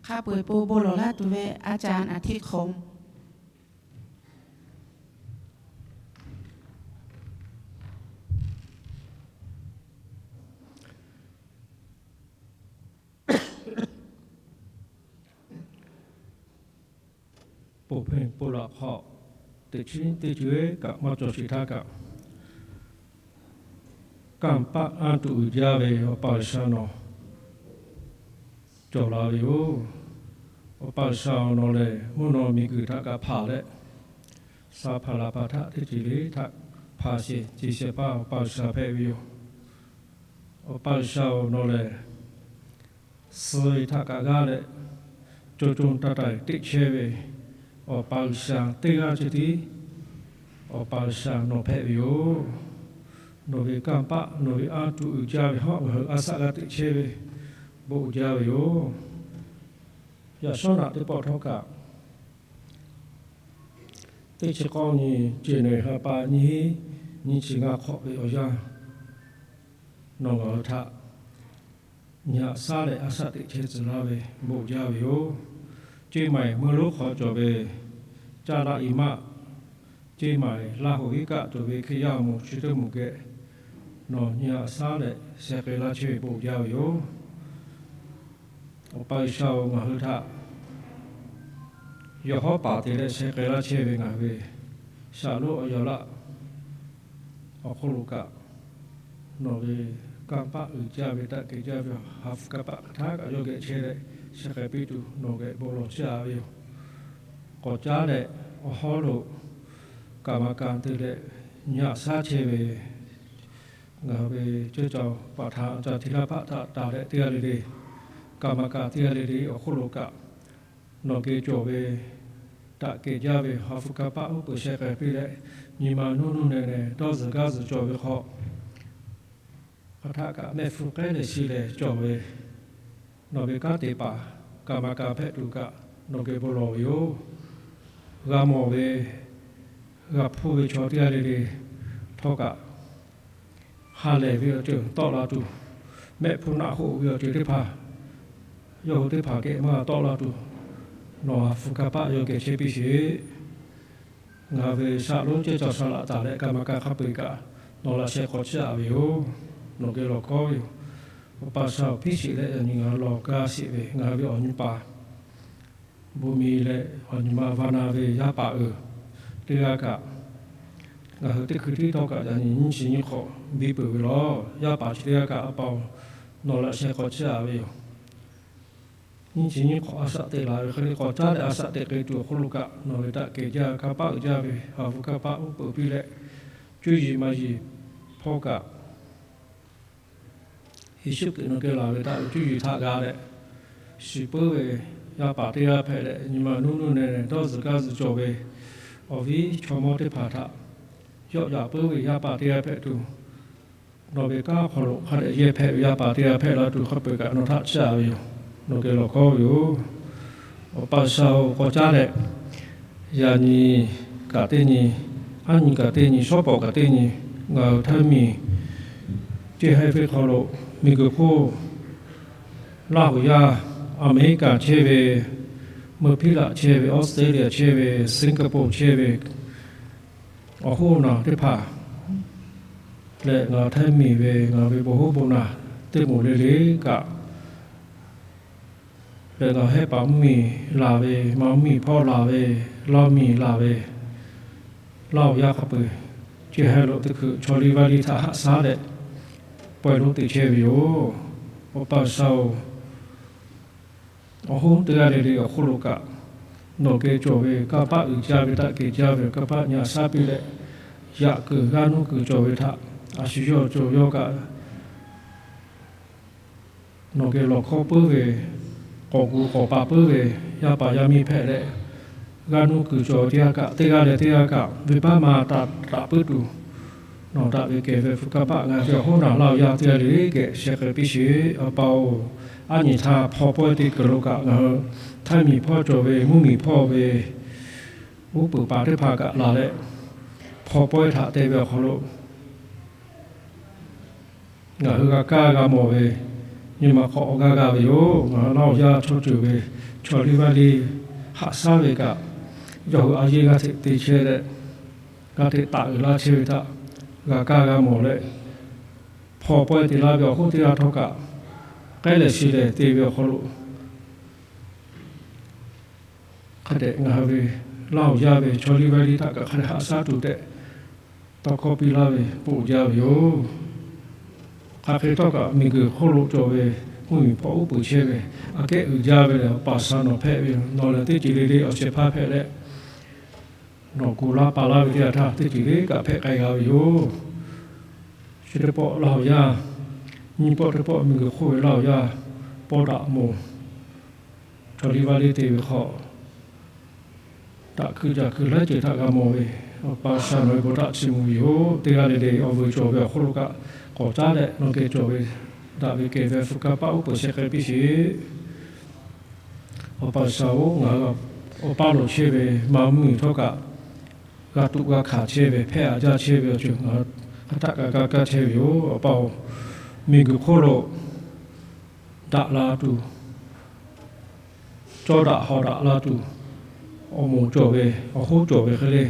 Hk'a peu-eˬ po bon lawˬ laˇ tuˬ ve a ca naˍ htiˇ hk'awꞈ Ponˬ hpeˇ ponˬ laꞈ hk'aw, teꞈ chiˉ teˇ ceuˬ kaꞈ maˇ cawˬ sheˍ htaˇ kaꞈ, kanˇ paˆ anˇ tuꞈ uiˍ jaˇ ve Awˬ pa G'uiˬsha nawˬ cawˬ la ve yoˬ. Awˬ pa G'uiˬsha nawˬ lehˬ mvuhˇ naw miˬguiˬ htaꞈ kaꞈ hpanˍ leh, sa hpanˍ laˬ hpanˍ htaˇ teˇ ceuˬ le htaꞈ hpanˍ sheˍ ce shehˍ hpaˇ Awˬ pa G'uiˬsha hpehꞈ ve yoˬ. Awˬ pa G'uiˬsha-oˬ, nawˬ lehˬ suh ve htaꞈ kaꞈ g'aˇ leh, co co taiˍ taiˍ teꞈ chehˇ ve Awˬ pa G'uiˬsha teˇ g'aˇ ceh tiˉ Awˬ pa G'uiˬsha nawˬ hpehꞈ ve yoˬ. Nawˬ ve kanˇ paˆ nawˬ ve anˇ tuꞈ uiˍ jaˇ ve hawˉ ngaˬ hui a shaꞈ g'a teꞈ chehˇ ve bon uiˍ jaˇ ve yoˬ. Yaꞈ shawˉ naꞈ teˇ pawˆ htawˇ kaꞈ, teˇ chi k'awˇ nyi, January ha pa nyiˇ hinˉ nyiˇ chi ngaˇ hk'awꞈ ve awˬ yanˇ, nawˬ ngaˬ hui htaꞈ nyi haꞈ shaˉ leh a shaꞈ teꞈ chehˇ tcuh laˇ ve bon jaˇ ve yoˬ. Ceˇ maiˍ meuˇ lonˉ hk'aw cawˬ ve caˇ laˆ i maˆ, ceˇ maiˍ Laˇ huˍ iˉ kaˆ cawˬ ve Hkriꞈ yaˇ awˬ moˍ chi teˇ moˍ geh nawˬ nyi haꞈ shaˉ leh sheh k'ai laˇ chehˇ ve bon jaˇ ve yoˬ. Awˬ pa G'uiˬsha-oˬ, ngaˬ hui htaꞈ yawˬ hawˉ paˍ te leh sheh k'ai laˇ chehˇ ve ngaˬ hui ve shaˍlonˉ awˬ yaˍ laˆ awˬ hk'oˆ lo kaꞈ, nawˬ ve kanˇ paˆ uiˍ jaˇ ve daꞈ kehˬ jaˇ ve ha hpu kanˇ paˆ hk'aˬ htaˇ kaꞈ yawˇ geh chehˇ leh sheh k'ai piˇ tuˬ nawˬ geh bon lawˬ chehˇ a ve yoˬ. K'awꞈ caˉ leh awˬ hawˉ lo kaˍ maˍ kaˍ te leh nyi haꞈ shaˉ chehˇ ve ngaˬ hui ve ceuˇ caˬ paˍ htaꞈ ca hti laˇ hpaˆ htaꞈ taˍ leh teˇ g'aˇ le le, kaˍ maˍ kaˍ teˇ g'aˇ le le awˬ hk'oˆ lo kaꞈ, nawˬ geh cawˬ ve daꞈ kehˬ jaˇ ve ha hpu kanˇ paˆ uˉ peunˍ sheh k'ai piˇ leh, nyi ma nuˇ nuˇ neh neh dawˇ zuhˬ gaˇ zuhˬ cawˬ ve hk'aw, hk'aˬ htaˆ kaꞈ mehˆ hpfuhˇ k'ehˉ leh shi leh cawˬ ve nawˬ ve kanˉ te paˍ kaˍ maˍ kaˍ hpehꞈ tuˬ kaꞈ nawˬ geh bon lawˬ ve yoˬ. G'a mawˬ ve, g'a hpuˇ ve chaw teˇ g'aˇ le le htawˇ kaꞈ, ha lehˬ ve awˬ ceuˬ tawˆ la tuˬ, mehˆ hpfuhˇ naˆ hoꞈ ve awˬ ceuˬ teˇ hpaˍ, yawˇ hui teˇ hpaˍ geh maˇ tawˆ la tuˬ, nawˬ ha hpu kanˇ paˆ yawˇ geh chehˇ piˇ sheˍ. Ngaˬ ve shaˍlonˉ cehˇ cawˬ sha laꞈ taˍ leh kaˍ maˍ kaˍ hk'a peu-eˬ kaꞈ nawˬ laꞈ sheh k'awꞈ chiˇ aꞈ ve yoˬ. Nawˬ geh lawˬ hkawˉ ve yoˬ. Awˬ pa G'uiˬsha-oˬ, hpiˇ shiˍ leh yaꞈ nyi ngaˬ hui lawˬ gaˇ sheˍ ve ngaˬ hui ve awˬ nyi paˍ bon miˬ leh awˬ nyi ma va na ve yaˇ paˍ uiˍ teˇ g'aˇ kaꞈ, ngaˬ hui teˇ hkui tiˉ htawˇ kaꞈ yaꞈ nyi nyiˇ chi nyiˇ hk'awꞈ biˇ peuˬ ve lawˬ. Yaˇ paˍ chi teˇ g'aˇ kaꞈ a pa-oˬ, nawˬ laꞈ sheh k'awꞈ chiˇ aꞈ ve yoˬ. Nyiˇ chi nyiˇ hk'awꞈ a shaꞈ teꞈ la ve hk'e le k'awꞈ caˉ leh a shaꞈ teꞈ k'ai tuˬ awˬ hk'oˆ lo kaꞈ, nawˬ ve daꞈ kehˬ jaˇ kanˇ paˆ uiˍ jaˇ ve ha hpu kanˇ paˆ uˉ peunˍ piˇ leh, cuˇ yiˍ maˍ yiˍ hpawˇ kaꞈ Yeˍsuˆ Hkriꞈ nawˬ geh laˬ ve daꞈ ve cuˇ yiˍ htaꞈ g'a leh, shiˍ puiˉ ve yaˇ paˍ teˇ g'aˇ hpehꞈ leh, nyi ma nuˇ nuˇ neh neh dawˇ zuhˬ gaˇ zuhˬ cawˬ ve awˬ viˉ chaw mawˇ teˇ hpaˍ htaꞈ yawˆ yaꞈ puiˉ ve yaˇ paˍ teˇ g'aˇ hpehꞈ tuˬ, nawˬ ve kanˉ hk'aw lo hk'a dehꞈ yehˇ hpehꞈ ve yaˇ paˍ teˇ g'aˇ hpehꞈ la tuˬ hk'a peu-eˬ kaꞈ nawˬ htaꞈ chiˇ aꞈ ve yoˬ. Nawˬ geh lawˬ hkawˉ ve yoˬ. Awˬ pa G'uiˬsha-oˬ, k'awꞈ caˉ leh yaꞈ nyi kaꞈ teˇ nyi, aˉ nyi kaꞈ teˇ nyi, shawˉ pawˍ kaꞈ teˇ nyi, ngaˬ hui htaiˇ miˬ ceˇ haiˇ venˇ hk'aw lo miˬguiˬ hk'oˆ Laˇ huˍ yaˇ, Aˍmeˍriˆkaˍ chehˇ ve, Meuˇ hpiˉlaꞈ chehˇ ve, Australia chehˇ ve, Singapore chehˇ ve, awˬ hoˉ naˬ teˇ hpaˍ leh ngaˬ htaiˇ miˬ ve ngaˬ ve bon hoˉ bon naˬ teˇ moˍ le le kaꞈ, leh ngaˬ hehˉ paˍ mvuhˇmiˬ laˬ ve, ma mvuhˇmiˬ hpawˇ laˬ ve, Laˇ miˬ laˬ ve, Laˇ huˍ yaˇ hk'a peu-eˬ ceˇ haiˇ lo teˇ hkui chaw liˇ vaˇ liˇ htaꞈ haꞈ shaˉ leh pawehˇ lonˉ te chehˇ ve yoˬ. Awˬ pa G'uiˬsha-oˬ, awˬ hoˉ teˇ g'aˇ le le awˬ hk'oˆ lo kaꞈ, nawˬ geh cawˬ ve kanˇ paˆ uiˍ jaˇ ve, daꞈ kehˬ jaˇ ve kanˇ paˆ nyi haꞈ shaˉ piˇ leh, yaꞈ kuiˬ g'aˇ nuˇ kuiˬ cawˬ ve htaꞈ a shu yawˇ cawˬ yawˇ kaꞈ nawˬ geh lawˬ hkawˉ puiˉ ve, k'awꞈ gu k'awꞈ pa puiˉ ve yaˇ paˍ yaˇ miˇ hpehꞈ leh, g'aˇ nuˇ kuiˬ cawˬ teˇ g'aˇ kaꞈ teˇ g'aˇ leh teˇ g'aˇ kaꞈ venˇbaˆ ma taꞈ taꞈ puiˉ tuˬ, nawˬ daꞈ ve kehˬ ve hpu kanˇ paˆ ngaˬ hui ve awˬ hoˉ naˬ Laˇ huˍ yaˇ teˇ g'aˇ le le geh sheh k'ai piˇ sheˍ. Awˬ pa-oˬ, aˉ nyi htaˇ hpaw pawehˇ te kuiˬ lo kaꞈ ngaˬ hui htaiˇ miˬ hpawˇ cawˬ ve mvuhˇmiˬ hpawˇ ve uˉ peunˍ paˍ teˇ hpaˍ kaꞈ laˬ leh, hpaw pawehˇ htaꞈ te ve awˬ hk'aw lo ngaˬ hui g'a kaˇ g'a mawˬ ve Nyi ma hk'aw awˬ g'aˇ g'a ve yoˬ. Ngaˬ hui Laˇ huˍ yaˇ chaw ceuˬ ve chaw liˇ vaˇ liˇ haꞈ shaˉ ve kaꞈ, yawˇ hui a yeˇ g'aˇ hteꞈ te chehˇ leh, g'aˇ hteꞈ taˍ uiˍ laˇ chehˇ ve htaꞈ g'a kaˇ g'a mawˬ leh, hpaw pawehˇ te laˇ ve awˬ hoˉ teˇ g'aˇ htawˇ kaꞈ, k'ehˉ leh shi leh te ve awˬ hk'aw lo hk'a dehꞈ ngaˬ hui ve Laˇ huˍ yaˇ ve chaw liˇ vaˇ liˇ htaꞈ kaꞈ hk'a dehꞈ haꞈ shaˉ tuˬ tehꞈ tawˇ hkawˇ piˇ laˇ ve poˬ jaˇ ve yoˬ. Hk'aˬ hk'e htawˇ kaꞈ miˬguiˬ hk'oˆ lo cawˬ ve mvuhˇmiˬ hpawˇ uˉ peunˍ chehˇ ve aꞈ kehˉ uiˍ jaˇ ve lehˬ, Awˬ pa Awˬ G'uiˬsha nawˬ hpehꞈ ve yoˬ. Nawˬ lehˬ teˇ ceuˬ le le awˬ shehˍ hpaˇ hpehꞈ leh, nawˬ gu laˇ pa laˇ ve teˇ yanˇ htaˇ teˇ ceuˬ le kaꞈ hpehꞈ k'ai g'a ve yoˬ. Chi teˇ pawˆ Laˇ huˍ yaˇ, nyiˇ pawˆ teˇ pawˆ miˬguiˬ hk'oˆ ve Laˇ huˍ yaˇ pawˇ daꞈ moˍ chaw liˇ vaˇ liˇ te ve hk'aw, daꞈ kuiˬ jaˇ kuiˬ laiˉ ceuˬ htaꞈ g'a mawˬ ve, Awˬ pa G'uiˬsha nawˬ ve bon htaꞈ chiˇ mvuh ve yoˬ. Teˇ g'aˇ le le awˬ vuiˬ cawˬ ve awˬ hk'oˆ lo kaꞈ k'awꞈ caˉ leh nawˬ geh cawˬ ve daꞈ ve kehˬ ve hpu kanˇ paˆ uˉ peunˍ sheh k'ai piˇ sheˍ. Awˬ pa G'uiˬsha-oˬ, ngaˬ hui awˬ paˇ lo chehˇ ve ma mvuhˇmiˬ htawˇ kaꞈ g'a tuꞈ g'a hkanˍ chehˇ ve, hpehˇ aꞈ jaˇ chehˇ ve awˬ ceuˬ ngaˬ hui hk'a htaˆ kaꞈ g'a kaˇ chehˇ ve yoˬ. Awˬ pa-oˬ, miˬguiˬ hk'oˆ lo daꞈ la tuˬ, cawˇ daꞈ hawˍ daꞈ la tuˬ, awˬ moˍ cawˬ ve, awˬ hoˉ cawˬ ve hk'e le,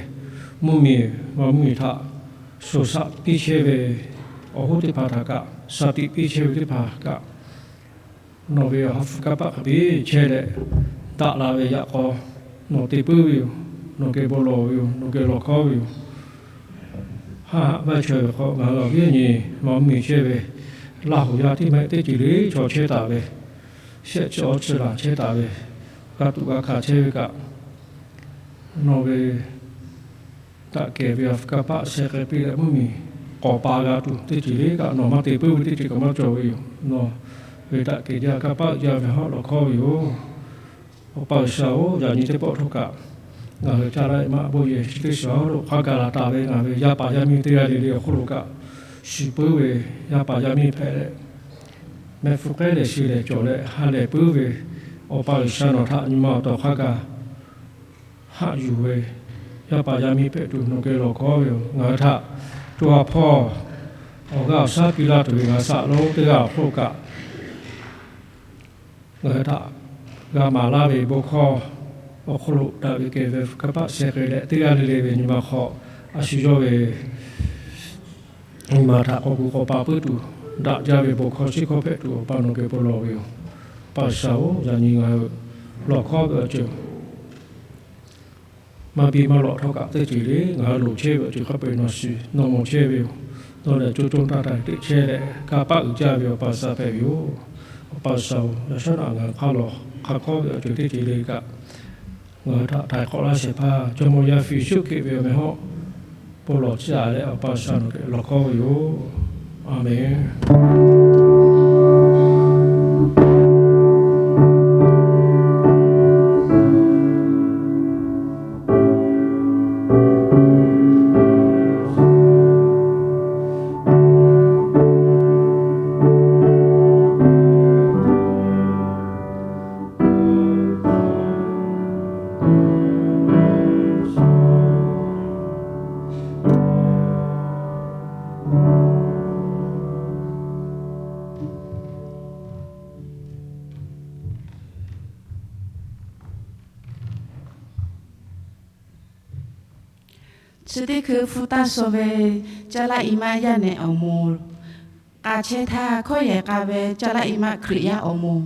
mvuhˇmiˬ ma mvuhˇmiˬ htaꞈ shoˍ shaˆ piˇ chehˇ ve awˬ hoˉ teˇ hpaˍ htaꞈ kaꞈ, shaˍ tiꞈ piˇ chehˇ ve teˇ hpaˍ kaꞈ, nawˬ ve awˬ ha hpu kanˇ paˆ hk'a biˇ chehˇ leh, daꞈ la ve yaꞈ k'aw nawˬ te puiˉ ve yoˬ. Nawˬ geh bon lawˬ ve yoˬ. Nawˬ geh lawˬ hkawˉ ve yoˬ. Haˆ haˆ vaˇ chaweh ve hk'aw ngaˬ hui awˬ viˉ awˬ nyi ma mvuhˇmiˬ chehˇ ve Laˇ huˍ yaˇ tiˉ maˇ heˆ, teˇ ceuˬ le chaw chehˇ taˍ ve, shehˆ chi awˇ chi laˬ chehˇ taˍ ve, g'a tuꞈ g'a hkanˍ chehˇ ve kaꞈ, nawˬ ve daꞈ kehˬ ve awˬ hpu kanˇ paˆ sheh k'ai piˇ leh mvuhˇmiˬ k'awꞈ pa g'a tuˬ teˇ ceuˬ le kaꞈ nawˬ maˇ te puiˉ ve teˇ ceuˬ kaꞈ maˇ cawˬ ve yoˬ. Nawˬ ve daꞈ kehˬ jaˇ kanˇ paˆ jaˇ ve hawˉ lawˬ hkawˉ ve yoˬ. Awˬ pa G'uiˬsha-oˬ, yaꞈ nyi teˇ pawˆ htawˇ kaꞈ ngaˬ hui caˇ laˇ maˇ bon yehˬ chi teˇ shiˍ lo hk'a gaˬ la taˍ ve ngaˬ ve yaˇ paˍ yaˇ miˇ teˇ g'aˇ le le awˬ hk'oˆ lo kaꞈ, shu puiˉ ve yaˇ paˍ yaˇ miˇ hpehꞈ leh, mehˆ hpfuhˇ k'ehˉ leh shi leh cawˬ leh ha lehˬ puiˉ ve Awˬ pa G'uiˬsha nawˬ htaꞈ nyi ma awˬ taw hk'a gaˬ haꞈ yuˬ ve yaˇ paˍ yaˇ miˇ hpehꞈ tuˬ nawˬ geh lawˬ hkawˉ ve yoˬ. Ngaˬ hui htaꞈ co ha hpawˇ awˬ g'aˇ awˬ shaˉ piˇ laˇ tuˬ ve ngaˬ hui shaꞈ lonˉ teˇ g'aˇ awˬ hk'oˆ kaꞈ, ngaˬ hui htaꞈ g'a maˍ laˇ ve bon hkawˇ awˬ hk'oˆ lo daꞈ ve kehˬ ve hpu kanˇ paˆ sheh k'ai leh, teˇ g'aˇ le le ve nyi ma hk'aw a shu yawˇ ve nyi ma htaꞈ k'awꞈ gu k'awꞈ pa puiˉ tuˬ, daꞈ jaˇ ve bon hkawˇ shiˉ hkawˇ hpehꞈ tuˬ Awˬ pa nawˬ geh bon lawˬ ve yoˬ. Awˬ pa G'uiˬsha-oˬ, yaꞈ nyi ngaˬ hui lawˬ hkawˉ ve awˬ ceuˬ maˇ biˇ maˇ lawꞈ htawˇ kaꞈ teˇ ceuˬ le ngaˬ hui loˍ chehˇ ve awˬ ceuˬ hk'a peu-eˬ nawˬ shiˍ nawˬ mawˬ chehˇ ve yoˬ. Nawˬ lehˬ co co taˇ taˇ teꞈ chehˇ leh kanˇ paˆ uiˍ jaˇ ve Awˬ pa G'uiˬsha hpehꞈ ve yoˬ. Awˬ pa G'uiˬsha-oˬ, yaꞈ shawˉ naꞈ ngaˬ hui hk'a lawˬ hk'a hkawˉ ve awˬ ceuˬ teˇ ceuˬ le kaꞈ, ngaˬ hui htaꞈ htaiˍ hk'awꞈ laˇ shehˍ hpaˇ Jawˇmawˇ Yaˇ Yeˍsuˆ Hkriꞈ ve awˬ meh hawˉ bon lawˬ ciˇ a leh Awˬ pa G'uiˬsha nawˬ geh lawˬ hkawˉ ve yoˬ. A menˬ. Chi teˇ hkui hpu taˇ shaw ve Caˇ laˇ i maˆ yaˇ nehˬ awˬ moˍ, k'a chehˇ htaˇ hkawˇ yehˬ k'a ve Caˇ laˇ i maˆ Hkriꞈ yaˇ awˬ moˍ.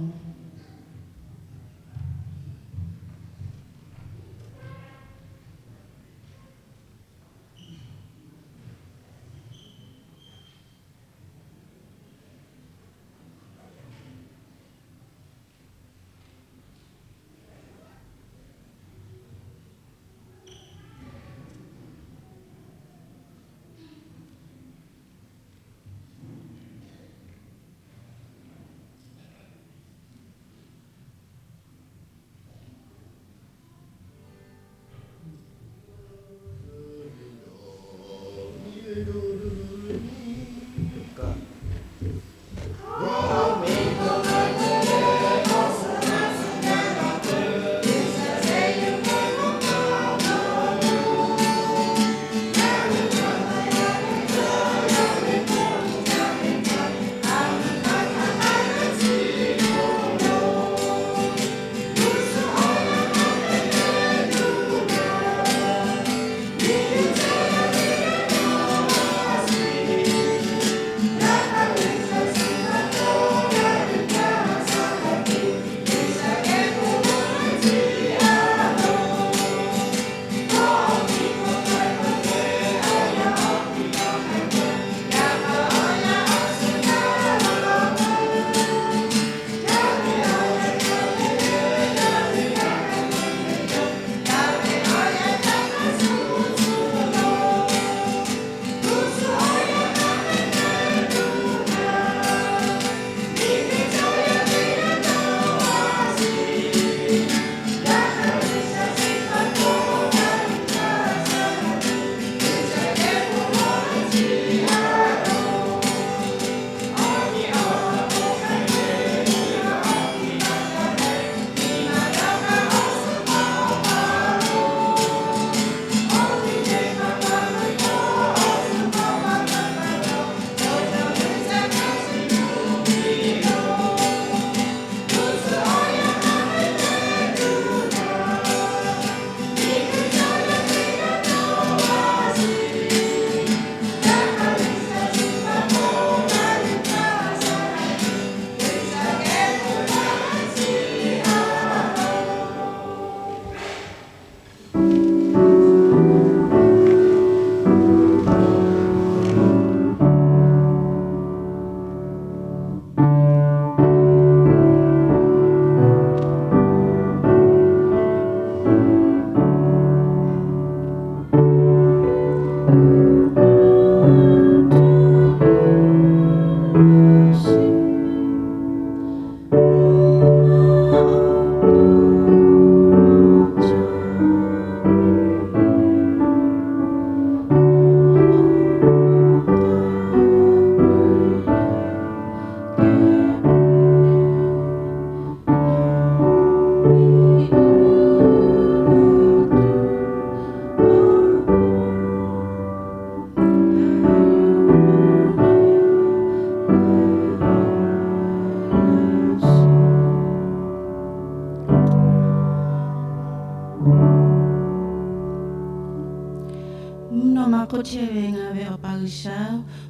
chehˇ ve ngaˬ ve Awˬ pa G'uiˬsha,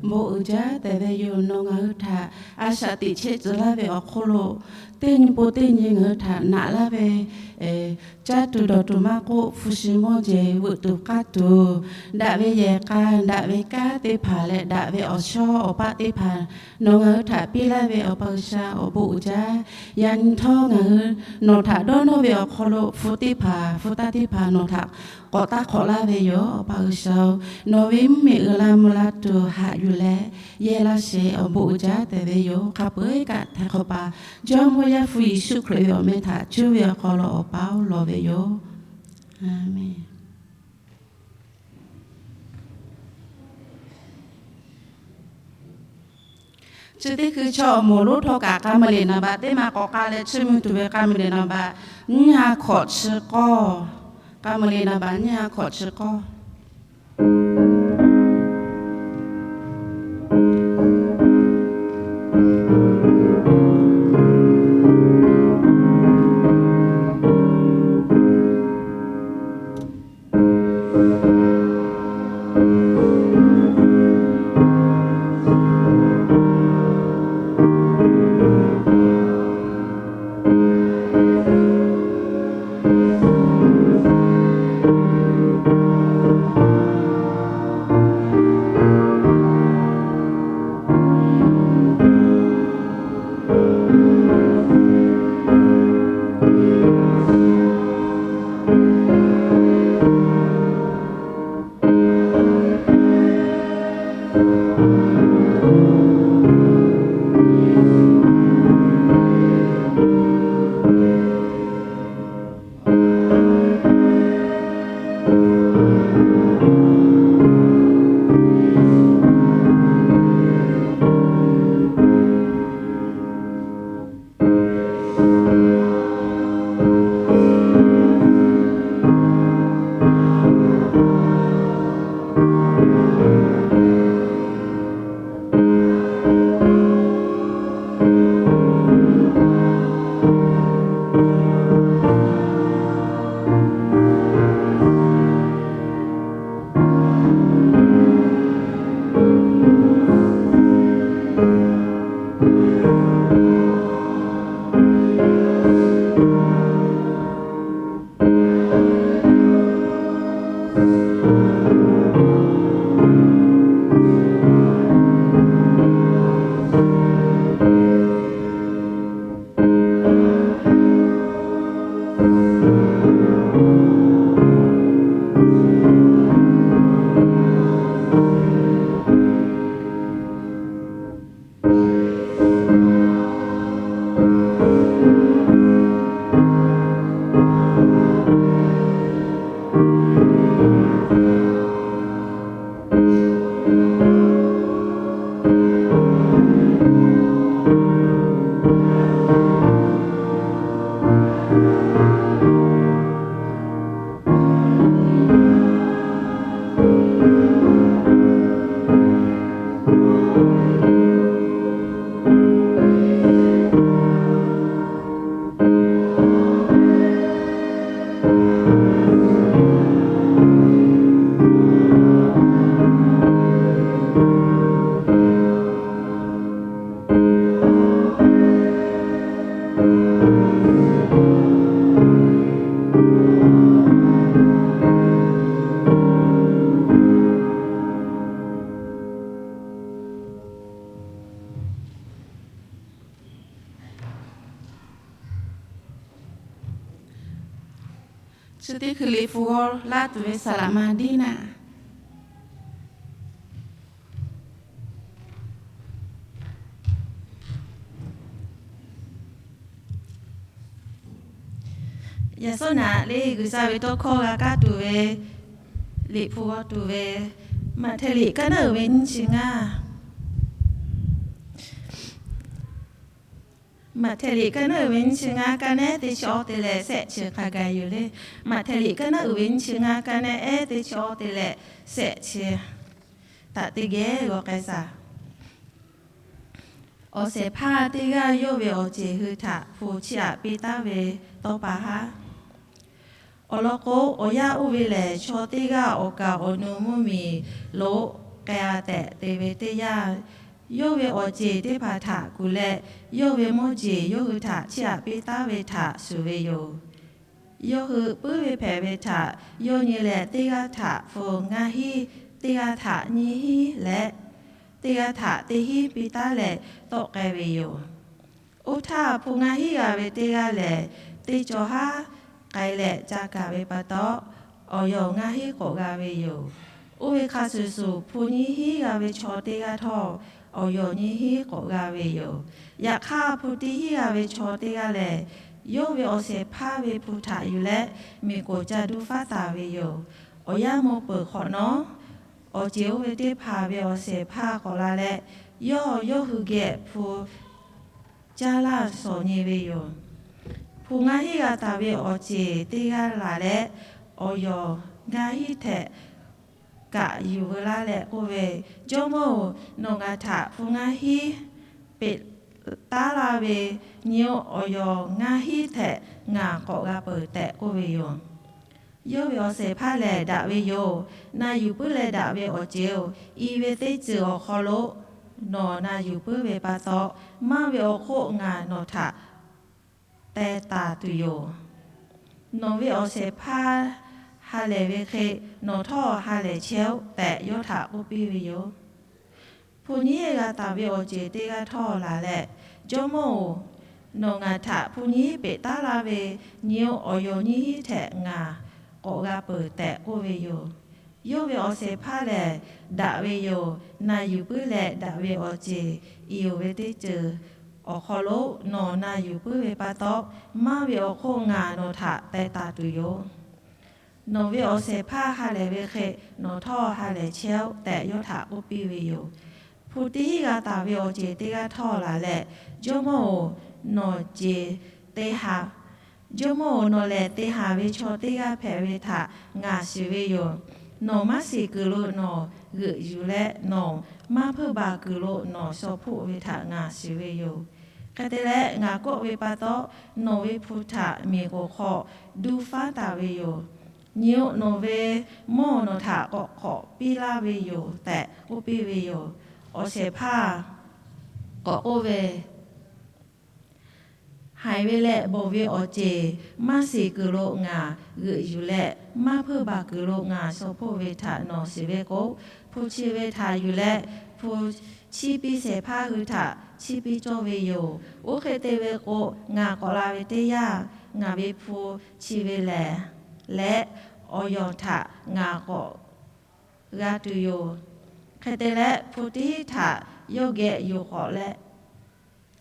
bon uiˍ jaˇ tehꞈ ve yoˬ. Nawˬ ngaˬ hui htaꞈ a shaꞈ teꞈ chehˇ tcuh laˇ ve awˬ hk'oˆ lo, teˇ nyi po teˇ nyi ngaˬ hui htaꞈ naꞈ laˇ ve caˇ tuˬ dawˬ tuˬ maˇ k'oˆ, hpu shi mawˇ jeˬ veuꞈ tuˬ k'aˇ tuˬ, daꞈ ve yehˬ k'a, daꞈ ve kanˉ teˇ hpaˍ leh daꞈ ve awˬ shawˉ awˬ paˆ teˇ hpaˍ nawˬ ngaˬ hui htaꞈ piˇ laˇ ve Awˬ pa G'uiˬsha, awˬ bon uiˍ jaˇ. Yaꞈ nyi htawˇ ngaˬ hui nawˬ htaꞈ dawˇ nawˇ ve awˬ hk'aw lo hpu teˇ hpaˍ hpu taˇ teˇ hpaˍ nawˬ htaꞈ k'awꞈ taˇ hk'awꞈ laˇ ve yoˬ. Awˬ pa G'uiˬsha, nawˬ ve mvuhˇmiˬ uiˍ la mvuh la tuˬ haꞈ yuˬ leh yehˇ laˇ sheˍ. Awˬ bon uiˍ jaˇ tehꞈ ve yoˬ. Hk'a peu-eˬ kaꞈ htaiˍ hk'awꞈ pa Jawˇmawˇ Yaˇ hpu Yeˍsuˆ Hkriꞈ ve awˬ meh htaꞈ cuˇ ve awˬ hk'aw lo Awˬ pa-oˬ lawˬ ve yoˬ. Aˍmenˍ. Chi teˇ hkui chaw awˬ moˍ lonˉ htawˇ kaꞈ k'a meuˍ liꞈ naˍ baꞈ teˇ ma k'awꞈ k'ai leh chiˇ mvuh tuˬ ve k'a meuˍ liꞈ naˍ baꞈ nyiˇ ha hkawꞈ chi k'awˇ. K'a meuˍ liꞈ naˍ baꞈ nyiˇ ha hkawꞈ chi k'awˇ. Chi teˇ hkui liꞈ hpu g'aw laˇ tuˬ ve saˍ laꞈ ma diˉ naˆ. Yaꞈ shawˉ naꞈ le G'uiˬsha ve tawˇ hkawˇ g'a kaˇ tuˬ ve liꞈ hpu g'aw tuˬ ve, Maꞈhtehˍ liꞈ kaˇ naˉ uiˍ ve nyiˇ chi ngaˇ. Maꞈhtehˍ liꞈ kaˇ naˉ uiˍ ve nyiˇ chi ngaˇ, kaˇ nehˉ teˇ chi awˇ te leh shehˆ chi hk'a gaˬ yoˬ le. Maꞈhtehˍ liꞈ kaˇ naˉ uiˍ ve nyiˇ chi ngaˇ, kaˇ nehˉ ehˉ teˇ chi awˇ te leh shehˆ chi htaꞈ teˇ geh g'aw k'ai shaˍ. Awˬ shehˍ hpaˇ teˇ g'aˇ yawˇ ve awˬ ceˬ hui htaꞈ hpu chiˇ aꞈ piˇ taˉ ve tawˇ pa haˉ. Awˬ lawn k'o, awˬ yanˇ oˇ ve lehˬ, chaw teˇ g'aˇ awˬ kaˍ awˬ nu mvuhˇmiˬ lo k'ai-a tehꞈ te ve teˇ yanˇ, yawˇ ve awˬ ceˬ teˇ hpaˍ htaꞈ kuˬ leh, yawˇ ve mawˇ jeˬ yawˇ hui htaꞈ chiˇ aꞈ piˇ taˉ ve htaꞈ shuˍ ve yoˬ. Yawˇ hui puiˉ ve hpehꞈ ve htaꞈ yawˇ nyi leh, teˇ g'aˇ htaꞈ hpu ngaˇ hinˉ, teˇ g'aˇ htaꞈ nyiˇ hinˉ leh, teˇ g'aˇ htaꞈ teˇ hinˉ piˇ taˉ leh tawˆ k'ai ve yoˬ. Oˇ htaˇ, hpu ngaˇ hinˉ g'a ve teˇ g'aˇ lehˬ, teˇ cawˬ haˉ k'ai leh ca kaˬ ve pa taw, awˬ yawˬ ngaˇ hinˉ k'awꞈ g'a ve yoˬ. Oˇ ve hk'a shuˍ shuˍ, hpu nyiˇ hinˉ g'a ve chaw teˇ g'aˇ htawˇ, awˬ yawˬ nyiˇ hinˉ k'awꞈ g'a ve yoˬ. Yaꞈ hk'aˇ, hpu teˇ hinˉ g'a ve chaw teˇ g'aˇ lehˬ, yawˇ ve awˬ shehˍ hpaˇ ve hpu htaꞈ yuˬ leh, miˬ k'oˍ ca duˇ faˉ taˍ ve yoˬ. Awˬ yanˇ maw peuˬ hk'awꞈ nawˉ, awˬ ceˬ oˇ ve teˇ hpaˍ ve awˬ shehˍ hpaˇ k'awꞈ la leh, yawˇ yawˇ hui geh hpu caˇ laˇ shawˍ nyi ve yoˬ. Hpu ngaˇ hinˉ g'a taˍ ve awˬ ceˬ teˇ g'aˇ laˬ leh, awˬ yawˬ ngaˇ hinˉ htehꞈ kaꞈ yuˬ veu laˇ leh k'oˆ ve, Jawˇmawˇ-oˬ, nawˬ ngaˬ htaꞈ hpu ngaˇ hinˉ peꞈ taˉ laˇ ve nyi-oˬ. Awˬ yawˬ ngaˇ hinˉ htehꞈ ngaˬ k'awꞈ g'a peuˬ tehꞈ k'oˆ ve yoˬ. Yawˇ ve awˬ shehˍ hpaˇ lehˬ, Daꞈ ve yoˬ. Na yuˬ puiˉ leh daꞈ ve awˬ ceˬ-oˬ, i ve teˇ ceuˬ awˬ hk'aw lo nawˬ na yuˬ puiˉ ve pa taw, maˇ ve awˬ hk'oˆ ngaˬ nawˬ htaꞈ teh taˍ tuˬ yoˬ. Nawˬ ve awˬ shehˍ hpaˇ ha lehˬ ve hk'e, nawˬ htawˇ ha lehˬ chehˇ-oˆ tehꞈ yawˇ htaꞈ k'oˆ piˇ ve yoˬ. Hpu nyiˇ g'a taˍ ve awˬ ceˬ teˇ g'aˇ htawˇ laˬ leh, Jawˇmawˇ-oˬ, nawˬ ngaˬ htaꞈ hpu nyiˇ hinˉ peꞈ taˉ laˇ ve nyi-oˬ. Awˬ yawˬ nyiˇ hinˉ htehꞈ ngaˬ k'awꞈ g'a peuˬ tehꞈ k'oˆ ve yoˬ. Yawˇ ve awˬ shehˍ hpaˇ lehˬ, Daꞈ ve yoˬ. Na yuˬ puiˉ leh daꞈ ve awˬ ceˬ i-oˬ ve teˇ ceuˬ awˬ hk'aw lo nawˬ na yuˬ puiˉ ve pa taw, maˇ ve awˬ hk'oˆ ngaˬ nawˬ htaꞈ teh taˍ tuˬ yoˬ. Nawˬ ve awˬ shehˍ hpaˇ ha lehˬ ve hk'e, nawˬ htawˇ ha lehˬ chehˇ-oˆ tehꞈ yawˇ htaꞈ k'oˆ piˇ ve yoˬ. Hpu teˇ hinˉ g'a taˍ ve awˬ ceˬ teˇ g'aˇ htawˇ laˬ leh, Jawˇmawˇ-oˬ, nawˬ ceˬ te haꞈ Jawˇmawˇ-oˬ, nawˬ lehˬ te haˍ ve chaw teˇ g'aˇ hpehꞈ ve htaꞈ ngaˬ shiˍ ve yoˬ. Nawˬ maˇ shiˍ kuiˬ lo nawˬ g'euꞈ yuˬ leh, nawˬ maˇ hpeuˇ baˬ kuiˬ lo nawˬ shaw hpoˆ ve htaꞈ ngaˬ shiˍ ve yoˬ. Hk'e te leh, ngaˬ kawˆ ve pa taw, nawˬ ve hpu htaꞈ miˬ k'oˍ hk'aw duˇ faˉ taˍ ve yoˬ. Nyi-oˬ, nawˬ ve mawˇ nawˬ htaꞈ k'awꞈ hk'awꞈ piˇ laˇ ve yoˬ tehꞈ k'oˆ piˇ ve yoˬ. Awˬ shehˍ hpaˇ k'awꞈ k'oˆ ve, Haiˬ ve leh bawˬ ve awˬ ceˬ maˇ shiˍ kuiˬ lo ngaˬ g'euꞈ yuˬ leh, maˇ hpeuˇ baˬ kuiˬ lo ngaˬ shaw hpoˆ ve htaꞈ nawˬ shiˍ ve k'o, hpu chi ve htaꞈ yuˬ leh hpu chiˇ piˇ shehˍ hpaˇ hui htaꞈ chiˇ piˇ cawˇ ve yoˬ. Oˇ hk'e te ve k'o, ngaˬ k'awꞈ la ve teˇ yanˇ, ngaˬ ve hpu chi ve lehˬ, leh awˬ yawˬ htaꞈ ngaˬ k'awꞈ g'a tuˬ yoˬ. Hk'e te leh, hpu teˇ hinˉ htaꞈ yawˇ geh yuˬ k'awꞈ leh,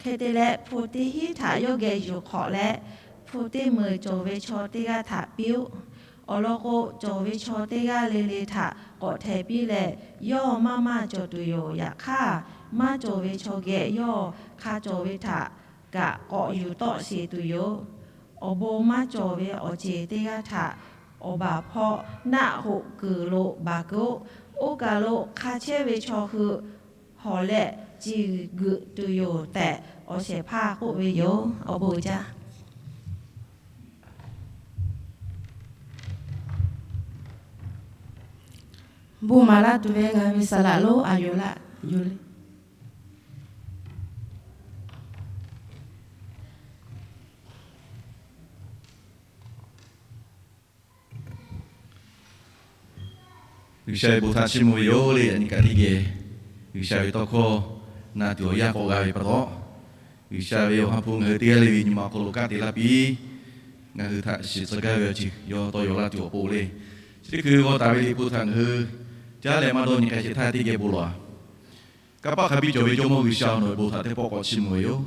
hk'e te leh hpu teˇ hinˉ htaꞈ yawˇ geh yuˬ k'awꞈ leh, hpu teˇ meunˍ cawˬ ve chaw teˇ g'aˇ htaꞈ piˇ-oˆ. Awˬ lawn k'o, cawˬ ve chaw teˇ g'aˇ le le htaꞈ k'awꞈ htehˍ piˇ leh, yawˇ maˇ maˇ cawˬ tuˬ yoˬ. Yaꞈ hk'aˇ, maˇ cawˬ ve chaw geh yawˇ hk'a cawˬ ve htaꞈ kaꞈ k'awꞈ yuˬ tawˆ sheˍ tuˬ yoˬ. Awˬ bon maˇ cawˬ ve awˬ ceˬ teˇ g'aˇ htaꞈ awˬ baˬ hpawˇ naˆ hoꞈ kuiˬ lo baˬ keu-oˆ. Oˇ kaˬ lo hk'a chehˇ ve chaw hui hawˬ leh ciˬ geuꞈ tuˬ yoˬ tehꞈ, awˬ shehˍ hpaˇ k'oˆ ve yoˬ. Awˬ bon jaˇ. Bon maˍ laˇ tuˬ ve ngaˬ ve saˍ laꞈ lonˉ a yoˬ laˇ yoˬ le. G'uiˬsha ve bon htaꞈ chiˇ mvuh ve yoˬ le. Yaꞈ nyi kaꞈ teˇ geh G'uiˬsha ve tawˇ hkawˇ na tuˬ awˬ yanˇ k'awꞈ g'a ve pa taw, G'uiˬsha ve awˬ ha hpu ngaˬ hui teˇ g'aˇ le ve nyi ma awˬ hk'aw lo kanˉ te laˇ piˇ, ngaˬ hui htaꞈ shiˍ tcuh gaˇ ve awˬ ceuˬ yawˇ tawˇ yaw laˇ tuˬ awˬ pon le. Chi teˇ hkui g'aw taˍ ve Liꞈ hpu htaꞈ ngaˬ hui caˉ leh maˇ dawˇ nyi k'ai sheˍ htaˇ teˇ geh bon lawˬ-a. Kanˇ paˆ hk'a biˇ cawˬ ve Jawˇmawˇ G'uiˬsha, nawˬ ve bon htaꞈ teˇ pawˆ k'awꞈ chiˇ mvuh ve yoˬ.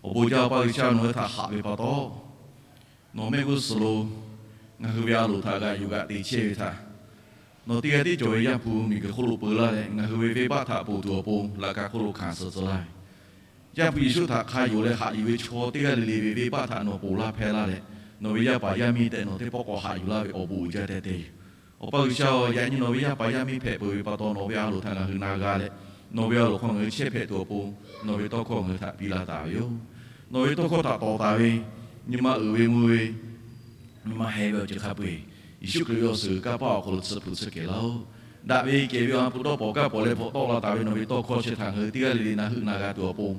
Awˬ bon jaˇ, Awˬ pa G'uiˬsha, nawˬ hui htaꞈ haꞈ ve pa taw, nawˬ mehˆ g'uˇ suhˍ lo ngaˬ hui ve a loˍ htaꞈ g'aꞈ yuˬ g'aꞈ te chehˇ ve htaꞈ, nawˬ teˇ g'aˇ tiˉ cawˬ ve Yaˇ hpu miˬguiˬ hk'oˆ lo peu laˇ leh, ngaˬ hui ve venˇbaˆ htaꞈ ponˬ tuˬ awˬ pon laꞈ ka hk'oˆ lo hkanˍ suh tcuh laˇ ve Yaˇ hpu Yeˍsuˆ htaꞈ hk'a yonˍ leh haꞈ yuˬ ve chaw teˇ g'aˇ le le ve venˇbaˆ htaꞈ nawˬ ponˬ laˇ hpehˇ laˇ leh, nawˬ ve yaˇ paˍ yaˇ miˇ tehꞈ nawˬ teˇ pawˆ k'awꞈ haꞈ yuˬ laˇ ve awˬ bon uiˍ jaˇ tehꞈ te yoˬ. Awˬ pa G'uiˬsha-oˬ, yaꞈ nyi nawˬ ve yaˇ paˍ yaˇ miˇ hpehꞈ peuˬ ve pa taw, nawˬ ve a loˍ htaꞈ ngaˬ hui na g'a leh, nawˬ ve a loˍ hk'aw ngaˬ hui chehˇ hpehꞈ tuˬ awˬ pon, nawˬ ve tawˇ hkawˇ ngaˬ hui htaꞈ piˇ laˇ taˍ ve yoˬ. Nawˬ ve tawˇ hkawˇ htaꞈ tawˍ taˍ ve nyi ma uiˍ ve mvuh ve Nyi ma heh ve awˬ ceuˬ hk'a peu-eˬ, Yeˍsuˆ Hkriꞈ ve awˬ suhˍ kanˇ paˆ awˬ hk'aw lo tsuhˇ hpu tsuhˇ kehˬ laˇ-oˆ. Daꞈ ve kehˬ ve awˬ ha hpu dawˇ pawnˍ kaˇ pawnˍ leh bvuhꞈ tawˆ la taˍ ve nawˬ ve tawˇ hkawˇ sheh htaꞈ ngaˬ hui teˇ g'aˇ le le na heuˆ na g'a tuˬ awˬ pon,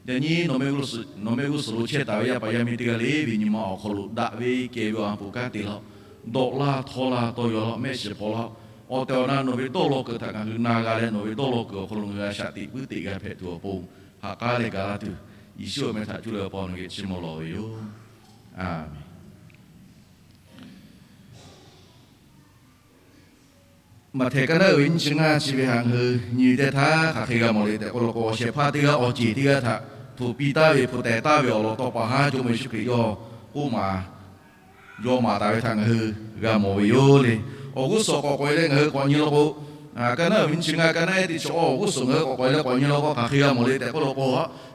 yaꞈ nyi nawˬ mehˆ g'uˇ suhˍ lo chehˇ taˍ ve yaˇ paˍ yaˇ miˇ teˇ g'aˇ le ve nyi ma awˬ hk'aw lo daꞈ ve kehˬ ve awˬ ha hpu kanˉ te laˇ-oˆ. Dawꞈ laˇ htawˇ laˇ tawˇ yaw laˇ-oˆ, mehˆ shiˍ hpaw laˇ-oˆ. Awˬ tehˬ awˬ na nawˬ ve dawˇ law kuiˬ htaꞈ ngaˬ hui na g'a leh, nawˬ ve dawˇ law kuiˬ awˬ hk'aw lo ngaˬ hui a shaꞈ teꞈ puiˉ teꞈ g'a hpehꞈ tuˬ awˬ pon, ha k'aˉ leh gaˬ laˇ tuˬ, Yeˍsuˆ awˬ meh htaꞈ cuˇ leh awˬ pa nawˬ geh chiˇ mvuh lawˬ ve yoˬ. A menˍ. Maꞈhtehˍ kaˉ naˉ uiˍ ve nyiˇ chi ngaˇ chi ve htaꞈ ngaˬ hui nyi teˇ htaˇ hk'aˬ hk'e g'a mawˬ le tehꞈ k'oˆ law k'o, awˬ shehˍ hpaˇ teˇ g'aˇ awˬ ceˬ teˇ g'aˇ htaꞈ hpu piˇ taˍ ve, hpu teh taˍ ve awˬ lawn tawˇ pa haˉ Jawˇmawˇ Yeˍsuˆ Hkriꞈ yawˇ k'oˆ maˍ, yawˇ maˍ taˍ ve htaꞈ ngaˬ hui g'a mawˬ ve yoˬ le. Awˬ g'uˇ suhˍ k'awꞈ k'oꞈ e leh ngaˬ hui k'awꞈ nyi law k'o, kaˉ naˉ uiˍ ve nyiˇ chi ngaˇ, kaˉ naˉ ehˉ teˇ chi awˬ g'uˇ suhˍ ngaˬ hui k'awꞈ k'oꞈ e leh k'awꞈ nyi law k'o, hk'aˬ hk'e g'a mawˬ le tehꞈ k'oˆ law k'o,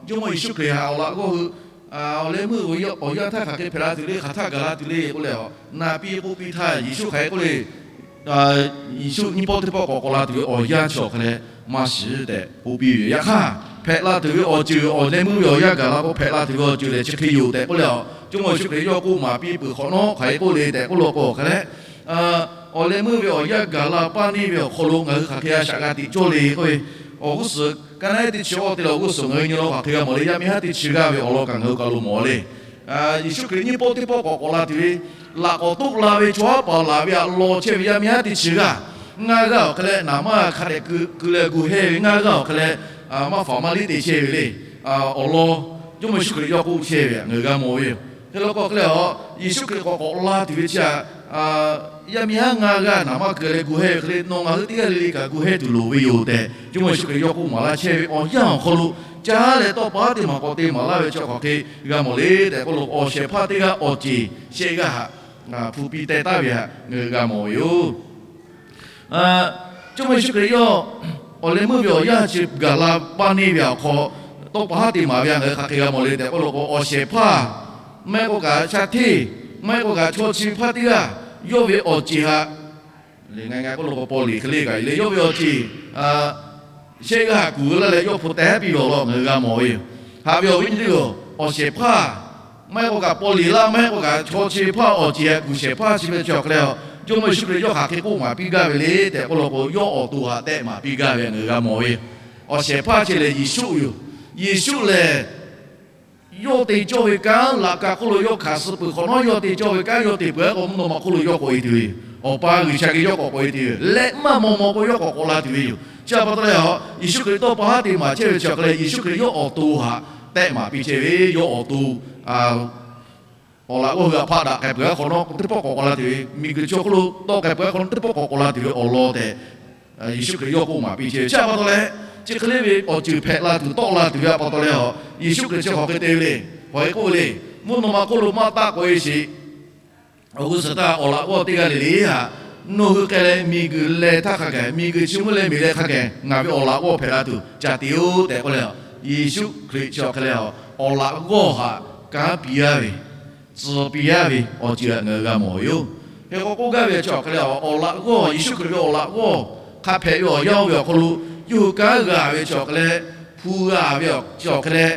Jawˇmawˇ Yeˍsuˆ Hkriꞈ htaꞈ awˬ laꞈ g'awˇ hui awˬ leh meuˇ awˬ yanˇ htaˇ hk'aˬ hk'e hpehꞈ la tuˬ le, hk'aˬ htaˇ gaˬ la tuˬ le k'oˆ leh, na piˇ k'oˆ piˇ htaˇ Yeˍsuˆ hk'aˬ hk'e k'oˆ le. Yeˍsuˆ nyiˇ pawˆ teˇ pawˆ k'awꞈ k'awꞈ la tuˬ ve awˬ yanˇ chi awˬ hk'aw leh maˇ shiˍ tehꞈ k'oˆ piˇ ve yoˬ. Yaꞈ hk'aˇ, hpehꞈ la tuˬ ve awˬ ceuˬ awˬ leh meuˇ ve awˬ yanˇ gaˬ la k'o, hpehꞈ la tuˬ ve awˬ ceuˬ lehˬ chi hk'e yoˬ tehꞈ k'oˆ leh, Jawˇmawˇ Yeˍsuˆ Hkriꞈ yawˇ k'oˆ maˍ piˇ peuˬ hk'awꞈ nawˉ hk'aˬ hk'e k'oˆ le tehꞈ k'oˆ law k'o, hk'aˬ hk'e leh awˬ leh meuˇ ve awˬ yanˇ gaˬ la paˇ neˇ ve awˬ hk'aw lo ngaˬ hui hk'aˬ hk'e a shaꞈ g'a teꞈ cawˇ le k'oˆ ve, awˬ g'uˇ suhˍ kaˉ naˉ ehˉ teˇ chi awˬ te leh awˬ g'uˇ suhˍ ngaˬ hui nyi law k'o, hk'aˬ hk'e g'a mawˬ le. Yaˇ miˇ haˉ teˇ chi g'aˇ ve awˬ lawn kaꞈ ngaˬ hui kaꞈ lo mawˬ le. Yeˍsuˆ Hkriꞈ nyiˇ pawˆ teˇ pawˆ k'awꞈ k'awꞈ la tuˬ ve, laꞈ k'awꞈ toˆ la ve chaw haˉ paˍ laˬ ve htaꞈ law chehˇ ve yaˇ miˇ haˉ teˇ chi g'aˇ, ngaˇ g'aˇ awˬ hk'e leh naˍ manˇ hk'a dehꞈ keu leh gu hehˇ ve, ngaˇ g'aˇ awˬ hk'e leh maˇ faˍ maˇ liˉ te chehˇ ve le. Awˬ lawn Jawˇmawˇ Yeˍsuˆ Hkriꞈ yawˇ k'oˆ chehˇ ve htaꞈ ngaˬ hui g'a mawˬ ve yoˬ. Hk'e law k'o hk'e leh a, Yeˍsuˆ Hkriꞈ k'awꞈ k'awꞈ la tuˬ ve chi htaꞈ yaˇ miˇ haˉ ngaˇ g'aˇ naˍ manˇ keu leh gu hehˇ ve hk'e le, nawˬ ngaˬ hui teˇ g'aˇ le le kaꞈ gu hehˇ tuˬ loˍ ve yoˬ tehꞈ, Jawˇmawˇ Yeˍsuˆ Hkriꞈ yawˇ k'oˆ maˍ laˇ chehˇ ve awˬ yanˇ awˬ hk'aw lo, caˇ leh tawˇ pa haˉ teˇ maˬ k'awꞈ te maˍ laˇ ve chi hk'aˬ hk'e g'a mawˬ le tehꞈ k'oˆ law k'o, awˬ shehˍ hpaˇ teˇ g'aˇ awˬ ceˬ shehˆ g'aˇ htaꞈ hpu piˇ teh taˍ ve htaꞈ ngaˬ hui g'a mawˬ ve yoˬ. Jawˇmawˇ Yeˍsuˆ Hkriꞈ yawˇ awˬ leh meuˇ ve awˬ yanˇ chi gaˬ la paˇ neˇ ve awˬ hk'aw, tawˇ pa haˉ te maˍ ve htaꞈ ngaˬ hui hk'aˬ hk'e g'a mawˬ le tehꞈ k'oˆ law k'o, awˬ shehˍ hpaˇ, maˇ heˆ k'o kaꞈ chaˇ hteˇ, maˇ heˆ k'o kaꞈ chaw chi hpaˇ teˇ g'aˇ yawˇ ve awˬ ceˬ htaꞈ le, ngaˬ ngaˬ k'oˆ law k'o, paw liꞈ hk'e le kaꞈ le yawˇ ve awˬ ceˬ shehˆ g'aˇ htaꞈ kuˬ laˇ leh yawˇ hpu teh haˉ piˇ ve awˬ lawn ngaˬ hui g'a mawˬ ve yoˬ. Haꞈ ve awˬ viˉ nyi teˇ hpaˍ-oˬ, awˬ shehˍ hpaˇ maˇ heˆ k'o kaꞈ paw liꞈ laˇ, maˇ heˆ k'o kaꞈ chaw chi hpaˇ awˬ ceˬ htaꞈ kuˬ shehˍ hpaˇ chi ve chi awˬ hk'e leh, Jawˇmawˇ Yeˍsuˆ Hkriꞈ yawˇ hk'aˬ hk'e k'oˆ maˍ piˇ gaˇ ve le tehꞈ k'oˆ law k'o, yawˇ awˬ to htaꞈ tehˆ maˍ piˇ gaˇ ve ngaˬ hui g'a mawˬ ve yoˬ. Awˬ shehˍ hpaˇ chi lehˬ Yeˍsuˆ yoˬ. Yeˍsuˆ lehˬ, yawˇ te cawˇ ve kanˉ laꞈ ka hk'oˆ lo yawˇ hkanˍ suh peuˬ hk'awꞈ nawˉ, yawˇ te cawˇ ve kanˉ yawˇ te peuˬ-a k'o, mvuhˇ naw ma hk'oˆ lo yawˇ k'awꞈ e tuˬ ve yoˬ. Awˬ pa G'uiˬsha geh yawˇ k'awꞈ k'awꞈ e tuˬ ve yoˬ. Leh maˇ maw maw k'o yawˇ k'awꞈ k'awꞈ la tuˬ ve yoˬ. Chi pa taw leh, Yeˍsuˆ Hkriꞈ tawˇ pa haˉ te maˍ chehˇ ve chi awˬ hk'e leh, Yeˍsuˆ Hkriꞈ yawˇ awˬ to htaꞈ tehˆ maˍ piˇ chehˇ ve, yawˇ awˬ to awˬ laꞈ g'awˇ hui htaꞈ hpaˆ daꞈ k'ai peuˬ-a hk'awꞈ nawˉ teˇ pawˆ k'awꞈ k'awꞈ la tuˬ ve, miˬguiˬ chi awˬ hk'oˆ lo tawˆ k'ai peuˬ-a hk'awꞈ nawˉ teˇ pawˆ k'awꞈ k'awꞈ la tuˬ ve awˬ lawn tehꞈ, Yeˍsuˆ Hkriꞈ yawˇ k'oˆ maˍ piˇ chehˇ ve. Chi pa taw leh, chi hk'e le ve awˬ ceuˬ hpehꞈ la tuˬ tawˆ la tuˬ ve pa taw leh, Yeˍsuˆ Hkriꞈ chi hk'aˬ hk'e te ve le. Hk'aˬ hk'e k'oˆ ve le. Mvuhˇ naw ma hk'oˆ lo maˇ taˆ k'oꞈ-e sheˍ. Awˬ g'uˇ suhˍ htaˇ awˬ laꞈ g'awˇ teˇ g'aˇ le le htaꞈ nawˬ hui k'ai leh miˬguiˬ leh htaˇ hk'a gaˬ, miˬguiˬ chi mvuhˇ leh miˬ leh hk'a gaˬ ngaˬ ve awˬ laꞈ g'awˇ hpehꞈ la tuˬ ca te-oˬ tehꞈ k'oˆ leh, Yeˍsuˆ Hkriꞈ chi hk'e leh awˬ laꞈ g'awˇ htaꞈ kanˉ piˇ-a ve, tcuh piˇ-a ve awˬ ceuˬ htaꞈ ngaˬ hui g'a mawˬ ve yoˬ. Hk'e k'o k'oˆ gaˇ ve chi awˬ hk'e leh, awˬ laꞈ g'awˇ, Yeˍsuˆ Hkriꞈ ve awˬ laꞈ g'awˇ hk'a hpehꞈ ve awˬ yanˇ oˇ ve awˬ hk'aw lo, yawˇ hui kanˉ g'a ve chi awˬ hk'e leh, hpu g'a ve chi awˬ hk'e leh,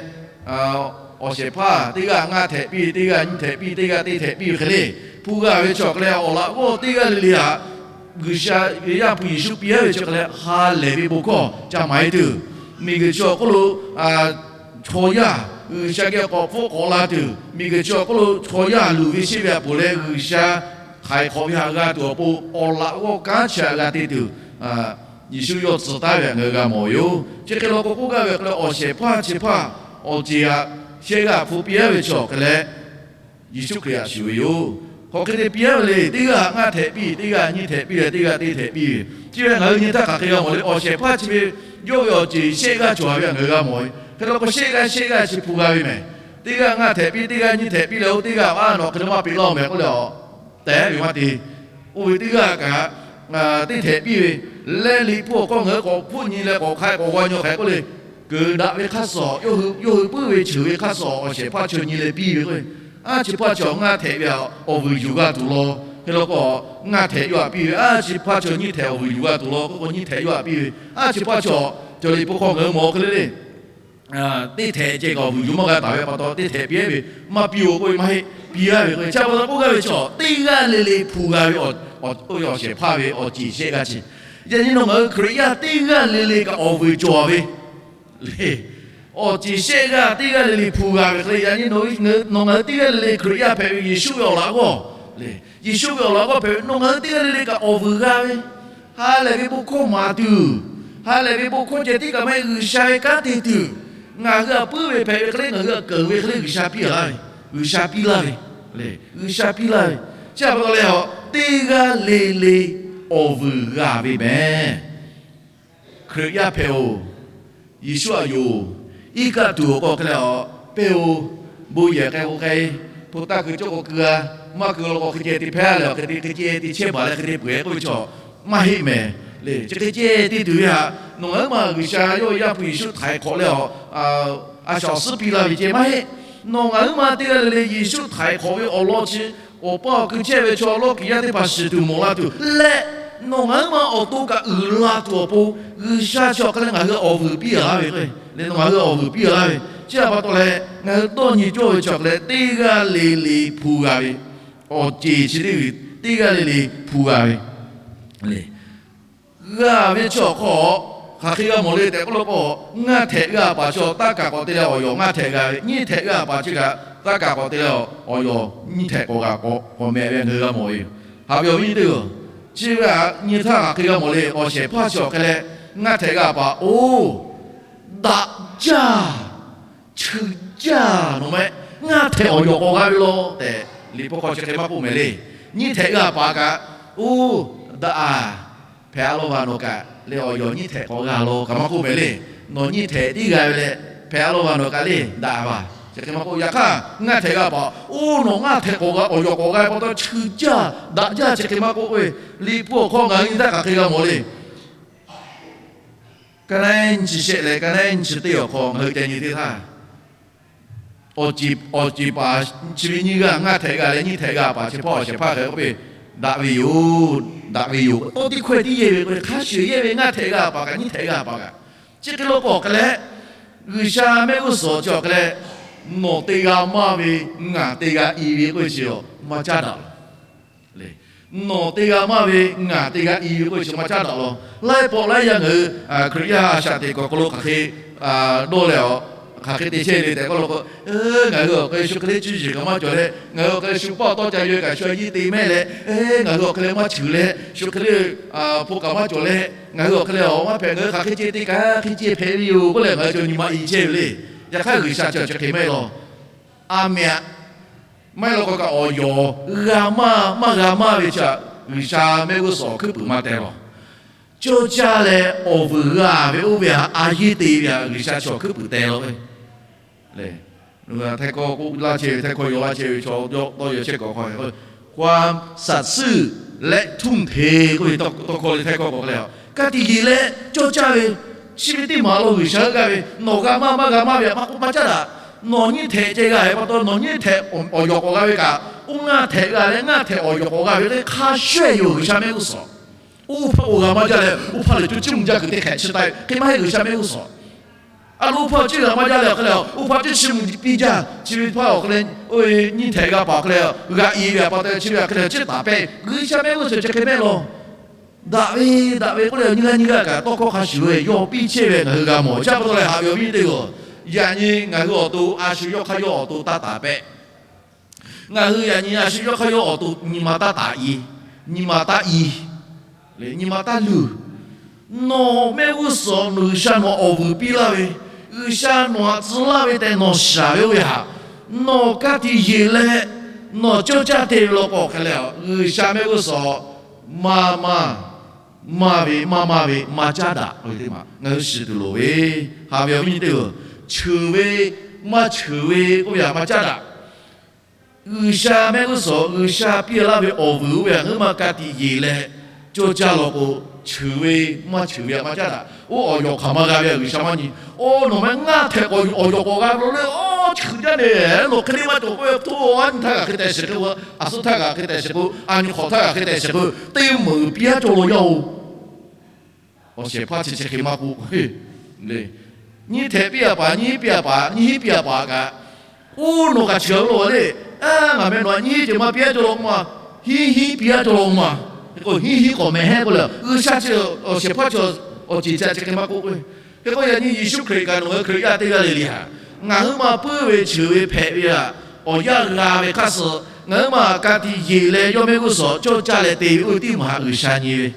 awˬ shehˍ hpaˇ teˇ g'aˇ ngaˇ htehꞈ piˇ, teˇ g'aˇ nyiˇ htehꞈ piˇ, teˇ g'aˇ teˇ htehꞈ piˇ ve hk'e le, hpu g'a ve chi awˬ hk'e leh awˬ laꞈ g'awˇ teˇ g'aˇ le le htaꞈ G'uiˬsha ve Yaˇ hpu Yeˍsuˆ piˇ-a ve chi awˬ hk'e leh ha lehˬ ve bon hkawˇ ca maˍ-e tuˬ, miˬguiˬ chi awˬ hk'oˆ lo chaw yaˇ G'uiˬsha geh k'awꞈ hpfuhˆ k'awꞈ la tuˬ, miˬguiˬ chi awˬ hk'oˆ lo chaw yaˇ luˬ ve sheˆ ve htaꞈ peuˬ leh G'uiˬsha htaiˍ hk'awꞈ ve htaꞈ g'a tuˬ awˬ pon awˬ laꞈ g'awˇ kanˉ chi htaꞈ g'a te tuˬ, Yeˍsuˆ yawˇ tcuh taˉ ve htaꞈ ngaˬ hui g'a mawˬ ve yoˬ. Chi hk'e law k'o k'oˆ gaˇ ve hk'e leh, awˬ shehˍ hpaˇ chi hpaˇ awˬ ceˬ htaꞈ shehˆ g'aˇ htaꞈ hpu piˇ-a ve chi awˬ hk'e leh, Yeˍsuˆ Hkriꞈ htaꞈ shuˍ ve yoˬ. Hk'aˬ hk'e te piˇ-a ve le. Teˇ g'aˇ htaꞈ ngaˇ htehꞈ piˇ, teˇ g'aˇ nyiˇ htehꞈ piˇ leh teˇ g'aˇ teˇ htehꞈ piˇ ve, chi ve ngaˬ hui nyi htaˇ hk'aˬ hk'e g'a mawˬ le. Awˬ shehˍ hpaˇ chi ve yawˇ ve awˬ ceˬ shehˆ g'aˇ cawˬ-a ve htaꞈ ngaˬ hui g'a mawˬ ve. Hk'e law k'o shehˆ g'aˇ shehˆ g'aˇ chi hpu g'a ve mehˍ. Teˇ g'aˇ ngaˇ htehꞈ piˇ, teˇ g'aˇ nyiˇ htehꞈ piˇ leh, oˇ teˇ g'aˇ a nawˬ hk'e le maˇ peꞈ laˇ-oˬ mehˍ k'oˆ leh a tehꞈ ve maˇ te. Oˇ ve teˇ g'aˇ kaꞈ teˇ htehꞈ piˇ ve, leh liꞈ hpu awˬ hk'aw ngaˬ hui k'awꞈ hpfuhˆ nyi leh k'awꞈ hk'a k'awꞈ g'aw nyi hk'e k'oˆ le, keunˍ daꞈ ve hk'aˇ suh yawˇ hui puiˉ ve ceuˬ ve hk'aˇ suh awˬ shehˍ hpaˇ chi nyi leh piˇ ve k'o, a chi hpaˇ chi ngaˇ htehꞈ ve awˬ vuiˬ yuˬ g'a tuˬ law. Hk'e law k'o ngaˇ htehꞈ yawˇ htaꞈ piˇ ve, a chi hpaˇ chi nyiˇ htehꞈ awˬ vuiˬ yuˬ g'a tuˬ law k'oˆ k'o nyiˇ htehꞈ yawˇ htaꞈ piˇ ve, a chi hpaˇ chi cawˬ liꞈ hpu hk'aw ngaˬ hui mawˬ hk'e le le. teˇ htehꞈ ceh kaꞈ awˬ vuiˬ yuˬ maˇ g'a taˍ ve pa taw, teˇ htehꞈ piˇ-eˬ ve maˇ piˇ-oˬ k'oˆ ve maˇ heˆ. Piˇ-a ve k'o, chi pa taw k'oˆ gaˇ ve chaw teˇ g'aˇ le le hpu g'a ve awˬ, oˇ ve awˬ shehˍ hpaˇ ve awˬ ceˬ shehˆ g'aˇ chi. Yaꞈ nyi nawˬ ngaˬ hui Hkriꞈ yaˇ teˇ g'aˇ le le kaꞈ awˬ vuiˬ cawˬ ve le. Awˬ ceˬ shehˆ g'aˇ teˇ g'aˇ le le hpu g'a ve hk'e le. Yaꞈ nyi nawˬ ngaˬ hui teˇ g'aˇ le le Hkriꞈ yaˇ hpehꞈ ve Yeˍsuˆ ve awˬ laꞈ g'awˇ le, Yeˍsuˆ ve awˬ laꞈ g'awˇ hpehꞈ ve nawˬ ngaˬ hui teˇ g'aˇ le le kaꞈ awˬ vuiˬ g'a ve, ha lehˬ ve bon hkawˇ maˍ tuˬ, ha lehˬ ve bon hkawˇ ceh tiˉ kaꞈ maˇ heˆ, G'uiˬsha ve kanˉ te tuˬ, ngaˬ hui htaꞈ puiˉ ve hpehꞈ ve hk'e le, ngaˬ hui htaꞈ keunˍ ve hk'e le, G'uiˬsha piˇ laˇ ve, G'uiˬsha piˇ laˇ ve, G'uiˬsha piˇ laˇ ve. Chi pa taw leh, teˇ g'aˇ le le awˬ vuiˬ g'a ve mehˍ. Hkriꞈ yaˇ hpehꞈ-oˬ, Yeˍsuˆ htaꞈ yonˍ-oˬ, iˉ kaˆ tuˬ awˬ k'o hk'e leh a, pehˇ-oˬ, bon yehˬ k'ai k'o k'ai, hpu taˇ kuiˬ cawˇ k'o kuiˬ-a, maˇ kuiˬ law k'o hk'e ceh te hpehˇ leh, hk'e te hk'e ceh te chehˇ baˬ leh hk'e te peuˬ-e k'oˆ ve chaw maˇ heˆ mehˍ le. Chi hk'e ceh te tuˬ ve htaꞈ nawˬ ngaˬ hui ma G'uiˬsha yawˇ ve Yaˇ hpu Yeˍsuˆ htaiˍ hk'awꞈ leh a, a shaꞈ awˬ suhˉ piˇ laˇ ve ceh maˇ heˆ. Nawˬ ngaˬ hui ma teˇ g'aˇ le le Yeˍsuˆ htaiˍ hk'awꞈ ve awˬ lawn chi, awˬ pa awˬ hkui chehˇ ve chaw lawˇ kiˬ yaˇ teˇ hpaˍ shiˍ tuˬ mawˬ la tuˬ leh, nawˬ ngaˬ hui ma awˬ to kaꞈ uiˍ la tuˬ awˬ pon, G'uiˬsha chi awˬ hk'e leh ngaˬ hui awˬ vuiˬ piˇ laˇ ve k'o, le nawˬ ngaˬ hui awˬ vuiˬ piˇ laˇ ve. Chi pa taw leh, ngaˬ hui dawˇ nyi cawˇ ve chi awˬ hk'e leh teˇ g'aˇ le le hpu g'a ve, awˬ ceˬ chi teˇ g'aˇ le le hpu g'a ve le. G'a ve chi awˬ hk'aw, hk'aˬ hk'e g'a mawˬ le tehꞈ k'oˆ lo k'o, ngaˇ htehꞈ g'a paˍ chi taˇ kaˍ k'awꞈ te leh awˬ yawˬ ngaˇ htehꞈ g'a ve, nyiˇ htehꞈ g'a paˍ chi kaꞈ taˇ kaˍ k'awꞈ te leh awˬ yawˬ nyiˇ htehꞈ k'awꞈ g'a k'awꞈ mehꞈ ve ngaˬ hui g'a mawˬ ve yoˬ. Haꞈ ve awˬ viˉ nyi teˇ-oˬ, chi ve htaꞈ nyi htaˇ hk'aˬ hk'e g'a mawˬ le, awˬ shehˍ hpaˇ chi awˬ hk'e leh ngaˇ htehꞈ g'a paˍ-oˬ, daꞈ jaˇ, cheuˬ jaˇ, nawˬ meh ngaˇ htehꞈ awˬ yawˬ k'awꞈ g'a ve law tehꞈ, Liꞈ hpu hk'aw chi hk'e maˇ k'oˆ mehˍ le. Nyiˇ htehꞈ g'a paˍ kaꞈ, oˬ, daꞈ-a, hpehꞈ-a lawˇ va nawˬ kaꞈ leh awˬ yawˬ nyiˇ htehꞈ k'awꞈ g'a law kaꞈ maˇ k'oˆ mehˍ le. Nawˬ nyiˇ htehꞈ tiˉ g'a ve leh, hpehꞈ-a lawˇ va nawˬ kaꞈ le daꞈ-a va, chi hk'e maˇ k'oˆ. Yaꞈ hk'aˇ ngaˇ htehꞈ g'a paˍ, oˬ, nawˬ ngaˇ htehꞈ k'awꞈ g'a, awˬ yawˬ k'awꞈ g'a ve pa taw cheuˬ jaˇ, daꞈ jaˇ, chi hk'e maˇ k'oˆ ve. Liꞈ hpu awˬ hk'aw ngaˬ hui nyi htaˇ hk'aˬ hk'e g'a mawˬ le. Ka naˉ nyi chi shehˆ leh ka naˉ nyi chi teˇ awˬ hk'aw ngaˬ hui ca nyi teˇ htaˇ, awˬ ceˬ paˍ chi ve nyiˇ g'aˇ ngaˇ htehꞈ g'a leh nyiˇ htehꞈ g'a paˍ chi hpawˇ awˬ shehˍ hpaˇ hk'e k'oˆ piˇ, daꞈ ve yoˬ, daꞈ ve yoˬ. Tawˇ teˇ hkawehˇ tiˉ yehˇ ve k'o, hk'a shuˍ yehˇ ve ngaˇ htehꞈ g'a paˍ kaꞈ nyiˇ htehꞈ g'a paˍ kaꞈ, chi hk'e law k'o hk'e leh, G'uiˬsha mehˆ g'uˇ suhˍ chi awˬ hk'e leh, nawˬ te g'a maˇ ve, ngaˬ te g'a i ve k'oˆ ve chi maˇ caˉ daꞈ laˬ. Nawˬ te g'a maˇ ve, ngaˬ te g'a i ve k'oˆ ve chi maˇ caˉ daꞈ law. Laiˉ pawˆ laiˉ yaˇ ngaˬ hui Hkriꞈ yaˇ a shaꞈ teꞈ kuˬ awˬ hk'aw lo hk'aˬ hk'e dawˇ leh a, hk'aˬ hk'e te chehˇ le tehꞈ k'oˆ lo k'o, ngaˬ hui awˬ hk'e shu hk'e le cuˇ yiˍ kaꞈ maˇ cawˬ leh, ngaˬ hui awˬ hk'e le shu paˇ awˬ tawˇ ca yaweh kaꞈ shu a yiˇ te mehˆ leh, ngaˬ hui awˬ hk'e le maˇ cheuˬ leh, shu hk'e le hpu kaꞈ maˇ cawˬ leh, ngaˬ hui awˬ hk'e le awˬ maˇ hpehꞈ, ngaˬ hui hk'aˬ hk'e ceh te kaꞈ hk'e ceh hpehꞈ ve yoˬ k'oˆ leh ngaˬ hui chaw nyi ma i chehˇ ve le. Yaꞈ hk'aˇ G'uiˬsha chi awˬ chi hk'e maˇ heˆ law. A meh aꞈ, maˇ heˆ law k'o kaꞈ awˬ yawˬ g'a maˇ maˇ g'a maˇ ve chi, G'uiˬsha mehˆ g'uˇ suhˍ awˬ hkuiˉ puiˍ maˇ teh law. Cawˇ caˇ leh awˬ vuiˬ g'a ve oˇ ve htaꞈ a yeˇ te ve htaꞈ G'uiˬsha chi awˬ hkuiˉ puiˍ teh law ve le. Htaiˇ hkawˇ k'oˆ laˇ chehˇ ve, htaiˇ hkawˇ yaw laˇ chehˇ ve chaw dawˇ yawˬ chehˇ kuiˬ awˬ hk'aw, ความสัตย์ซื่อและทุ่มเท k'oˆ ve tawˇ hkawˇ le htaiˇ hkawˇ k'awꞈ k'oˆ leh, ka tiꞈ yeˬ leh cawˇ caˇ ve, chi ve teˇ maˬ lo G'uiˬsha g'a ve, nawˬ g'a maˇ maˇ g'a maˇ ve htaꞈ maˇ k'oˆ maˇ caˉ daꞈ. Nawˬ nyiˇ htehꞈ ceh g'a ve pa taw nawˬ nyiˇ htehꞈ awˬ yawˬ k'awꞈ g'a ve kaꞈ, oˇ ngaˇ htehꞈ g'a leh ngaˇ htehꞈ awˬ yawˬ k'awꞈ g'a ve le hk'a shuˍ yoˬ G'uiˬsha mehˆ g'uˇ suhˍ. Oˇ hpaˇ oˇ g'a maˇ jaˇ leh, oˇ hpaˇ lehˬ co ciˉ mvuh jaˇ kuiˬ teˇ hk'ehꞈ chi taˆ-e hk'e maˇ heˆ G'uiˬsha mehˆ g'uˇ suhˍ. A lo oˇ hpaˇ ciˉ g'a maˇ jaˇ leh awˬ hk'e leh, oˇ hpaˇ ciˉ chi mvuh piˇ jaˇ, chi ve hpaˇ awˬ hk'e leh, oˇ ve nyiˇ htehꞈ g'a paˍ awˬ hk'e leh g'a i ve pa taw chi ve awˬ hk'e leh ciˉ taˍ pehˇ. G'uiˬsha mehˆ g'uˇ suhˍ chi hk'e mehˆ law. Daꞈ ve daꞈ ve k'oˆ leh nyiˇ g'aˇ nyiˇ g'aˇ kaꞈ tawˇ hkawˇ hk'a shuˍ ve yawˇ piˇ chehˇ ve ngaˬ hui g'a mawˬ. Chi pa taw leh haꞈ ve awˬ viˉ teˇ g'aˇ, yaꞈ nyi ngaˬ hui awˬ to a shu yawˇ hk'aˇ yawˇ awˬ to taˇ taˍ pehˇ. Ngaˬ hui yaꞈ nyi a shu yawˇ hk'aˇ yawˇ awˬ to nyi ma taˇ taˍ i, nyi ma taˇ i, nyi ma taˇ luˬ. Nawˬ mehˆ g'uˇ suhˍ nawˬ G'uiˬsha nawˬ awˬ vuiˬ piˇ laˇ ve, G'uiˬsha nawˬ htaꞈ tcuh laˇ ve tehꞈ nawˬ shaˍ ve oˇ ve htaꞈ nawˬ ka tiꞈ yeˬ leh, nawˬ cawˇ caˇ te ve law k'o hk'e leh, G'uiˬsha mehˆ g'uˇ suhˍ maˇ maˇ maˇ ve maˇ maˇ ve maˇ caˉ daꞈ. Ngaˬ hui shiˍ tuˬ loˍ ve, haꞈ ve awˬ viˉ nyi teˇ g'aˇ, cheuˬ ve maˇ cheuˬ ve oˇ ve htaꞈ maˇ caˉ daꞈ. G'uiˬsha mehˆ g'uˇ suhˍ G'uiˬsha piˇ laˇ ve awˬ vuiˬ oˇ ve htaꞈ ngaˬ hui maˇ ka tiꞈ yeˬ leh cawˇ caˇ law k'o, cheuˬ ve maˇ cheuˬ ve htaꞈ maˇ caˉ daꞈ. Oˇ awˬ yawˬ hk'aˬ ma g'a ve htaꞈ G'uiˬsha maˇ nyi. Oˇ nawˬ meh ngaˇ htehꞈ k'awꞈ awˬ yawˬ k'awꞈ g'a ve law le, oˇ cheuˬ jaˇ nehˬ, nawˬ hk'e le maˇ cawˬ k'oˆ ve, hto a nyi htaˇ kaꞈ hk'e tehꞈ shiˍ k'o, a suhˉ htaˇ kaꞈ hk'e tehꞈ shiˍ k'o, a nyi hk'awꞈ htaˇ kaꞈ hk'e tehꞈ shiˍ k'o, teˇ meunˍ piˇ aˉ cawˇ law yaˇ-oˬ. Awˬ shehˍ hpaˇ chi chi hk'e maˇ k'oˆ le. Nyiˇ htehꞈ piˇ a paˍ, nyiˇ hinˉ piˇ a paˍ, nyiˇ hinˉ piˇ a paˍ kaꞈ, oˇ nawˬ kaꞈ chi a lo le. Ngaˬ meh nawˬ htaꞈ nyiˇ hinˉ ceuˬ maˇ piˇ a cawˬ law ma, hiˉ hinˉ piˇ a cawˬ law ma. K'o hiˉ hinˉ k'awꞈ mehˍ heˆ k'oˆ le, G'uiˬsha chi awˬ shehˍ hpaˇ chi awˬ ceuˬ chi chi hk'e maˇ k'oˆ k'o. Hk'e k'o yaꞈ nyi Yeˍsuˆ Hkriꞈ kaꞈ nawˬ ngaˬ hui Hkriꞈ yaˇ teˇ g'aˇ le le htaꞈ ngaˬ hui maˇ puiˉ ve cheuˬ ve hpehꞈ ve htaꞈ awˬ yanˇ g'a ve hk'aˇ suh, ngaˬ hui maˇ ka tiꞈ yeˬ leh yawˇ mehˆ g'uˇ suhˍ cawˇ caˇ leh te ve oˇ ve tiˉ maˇ haꞈ G'uiˬsha nyi ve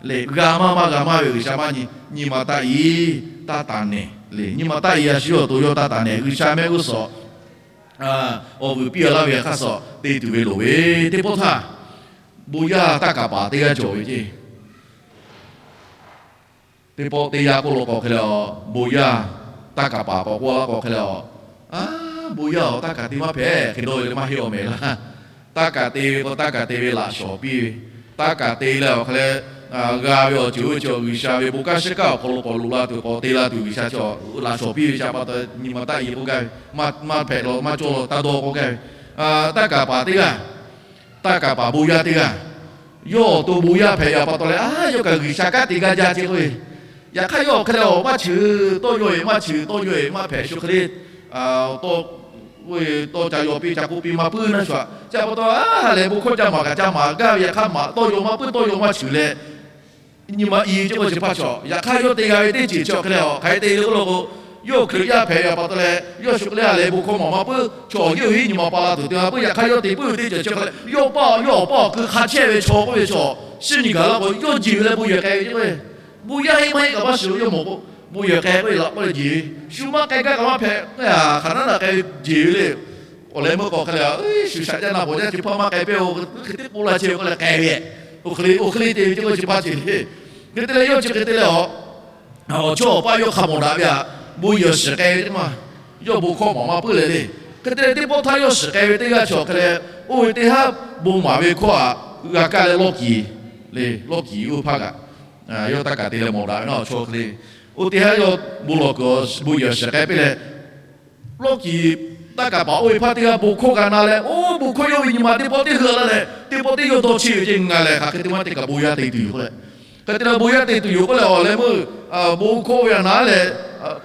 le. G'a maˇ maˇ g'a maˇ ve G'uiˬsha maˇ nyi. Nyi ma taˆ-e, taˇ taˍ nehˬ le. Nyi ma taˆ-e a shu yawˇ awˬ to yawˇ taˇ taˍ nehˬ. G'uiˬsha mehˆ g'uˇ suhˍ awˬ vuiˬ piˇ a laˇ ve hk'aˇ suh te tuˬ ve loˍ ve. Teˇ pawˆ htaˇ, bon yaˇ taˇ kaˍ paˍ teˇ g'aˇ cawˬ ve ceˇ. Teˇ pawˆ teˇ yanˇ k'oˆ lo k'awꞈ hk'e le, bon yaˇ taˇ kaˍ paˍ k'awꞈ k'oˆ laˇ k'awꞈ hk'e le, a, bon yaˇ-oˬ, taˇ kaˍ te maˇ hpehꞈ, hk'e dawˇ ve le maˇ heˆ awˬ mehˍ laˇ. Taˇ kaˍ te ve k'o, taˇ kaˍ te ve laꞈ shawˍ piˇ ve, taˇ kaˍ te leh awˬ hk'e le, g'a ve awˬ ceuˬ oˇ ve chi G'uiˬsha ve bon kanˉ shiˉ kaˇ awˬ hk'aw lo k'awꞈ loꞈ la tuˬ k'awꞈ te la tuˬ G'uiˬsha chi laꞈ shawˍ piˇ ve chi pa taw nyi ma taˆ-e k'oˆ gaˇ ve, maˇ hpehꞈ law maˇ cawˇ law taˇ dawˇ k'oˆ gaˇ ve, taˇ kaˍ paˍ teˇ g'aˇ, taˇ kaˍ paˍ bon yaˇ teˇ g'aˇ, yawˇ awˬ to bon yaˇ hpehꞈ ve pa taw leh, a, yawˇ kaꞈ G'uiˬsha kanˉ te gaˇ jaˇ ceˇ k'o, yaꞈ hk'aˇ yawˇ awˬ hk'e le awˬ maˇ cheuˬ, tawˇ yaw-e maˇ cheuˬ, tawˇ yaw-e maˇ hpehꞈ shu hk'e le, tawˇ, tawˇ ca yaw piˇ ca k'oˆ piˇ maˇ puiˉ naˇ shu-aꞈ. Chi pa taw, ha lehˬ bon hkawˇ ca maˍ kaꞈ ca maˍ gaˇ ve, yaꞈ hk'aˇ maꞈ tawˇ yaw maˇ puiˉ tawˇ yaw maˇ cheuˬ leh, nyi ma i ceˇ k'o chi hpaˇ chaw. Yaꞈ hk'aˇ yawˇ te g'a ve teˇ ceuˬ chi awˬ hk'e le, hk'aˬ hk'e te le k'oˆ lo k'o, yawˇ Hkriꞈ yaˇ hpehꞈ ve pa taw leh, yawˇ shu hk'e le ha lehˬ bon hkawˇ maˍ maˇ puiˉ, chaw yawˇ hiˉ nyi ma pa la tuˬ te maˇ puiˉ. Yaꞈ hk'aˇ yawˇ te puiˉ ve teˇ ceuˬ chi hk'e le, yawˇ paˇ yawˇ awˬ paˇ awˬ kui hk'a chehˇ ve chaw k'oˆ ve chaw, shiˉ nyi gaˬ la k'o yawˇ jeˬ ve leh bon yehˬ k'ai ve ceˇ k'o, bon yaˇ heˆ maˇ heˆ kaꞈ maˇ shiˍ, yawˇ mawˬ k'o, bon yehˬ k'ai k'oˆ ve laꞈ k'oˆ leh jeˬ ve, shu maˇ k'ai gaˇ kaꞈ maˇ hpehꞈ, hk'aˬ naˉ naꞈ k'ai ve jeˬ ve le. Awˬ leh meuˇ k'awꞈ hk'e le, shu shaꞈ jaˇ na bawˬ jaˇ chi hpaˇ maˇ k'ai pehˇ-o, hk'e teˇ k'oˆ la chehˇ ve k'oˆ leh k'ai ve, oˇ hk'e le oˇ hk'e le te ve ceˇ k'o chi hpaˇ ceuˬ le. Hk'e te leh yawˇ chi hk'e te leh a, awˬ chawˇ awˬ paˇ yawˇ hk'a mawˬ daꞈ ve htaꞈ bon yehˬ shiˍ k'ai ve teˇ maˇ, yawˇ bon hkawˇ maˍ maˇ puiˉ leh le. Hk'e te leh teˇ pawˆ htaˇ yawˇ shiˍ k'ai ve teˇ g'aˇ chi awˬ hk'e leh, oˇ ve teˇ haˉ bon maˍ ve hkawˇ htaꞈ g'a kaˇ leh lawˇ kiˍ le, lawˇ kiˍ oˇ ve hpaˇ kaꞈ, yawˇ taˇ kaˍ te leh mawˬ daꞈ ve naˇ awˬ chawˇ hk'e le. Oˇ teˇ haˉ yawˇ bon lawˬ kuiˬ bon yehˬ shiˍ k'ai piˇ leh, lawˇ kiˍ taˇ kaˍ paˍ oˇ ve hpaˇ teˇ g'aˇ bon hkawˇ g'a na leh, oˇ bon hkawˇ yawˇ ve nyi ma teˇ pawˆ teˇ heuˆ laˇ leh, teˇ pawˆ teˇ yawˇ dawˇ cheˇ ve ceˇ. Ngaˬ lehˬ hk'aˬ hk'e te maˇ te kaꞈ bon yaˇ te tuˬ yoˬ k'oˆ leh, hk'e te leh bon yaˇ te tuˬ yoˬ k'oˆ leh awˬ leh meuˇ bon hkawˇ oˇ ve htaꞈ na leh,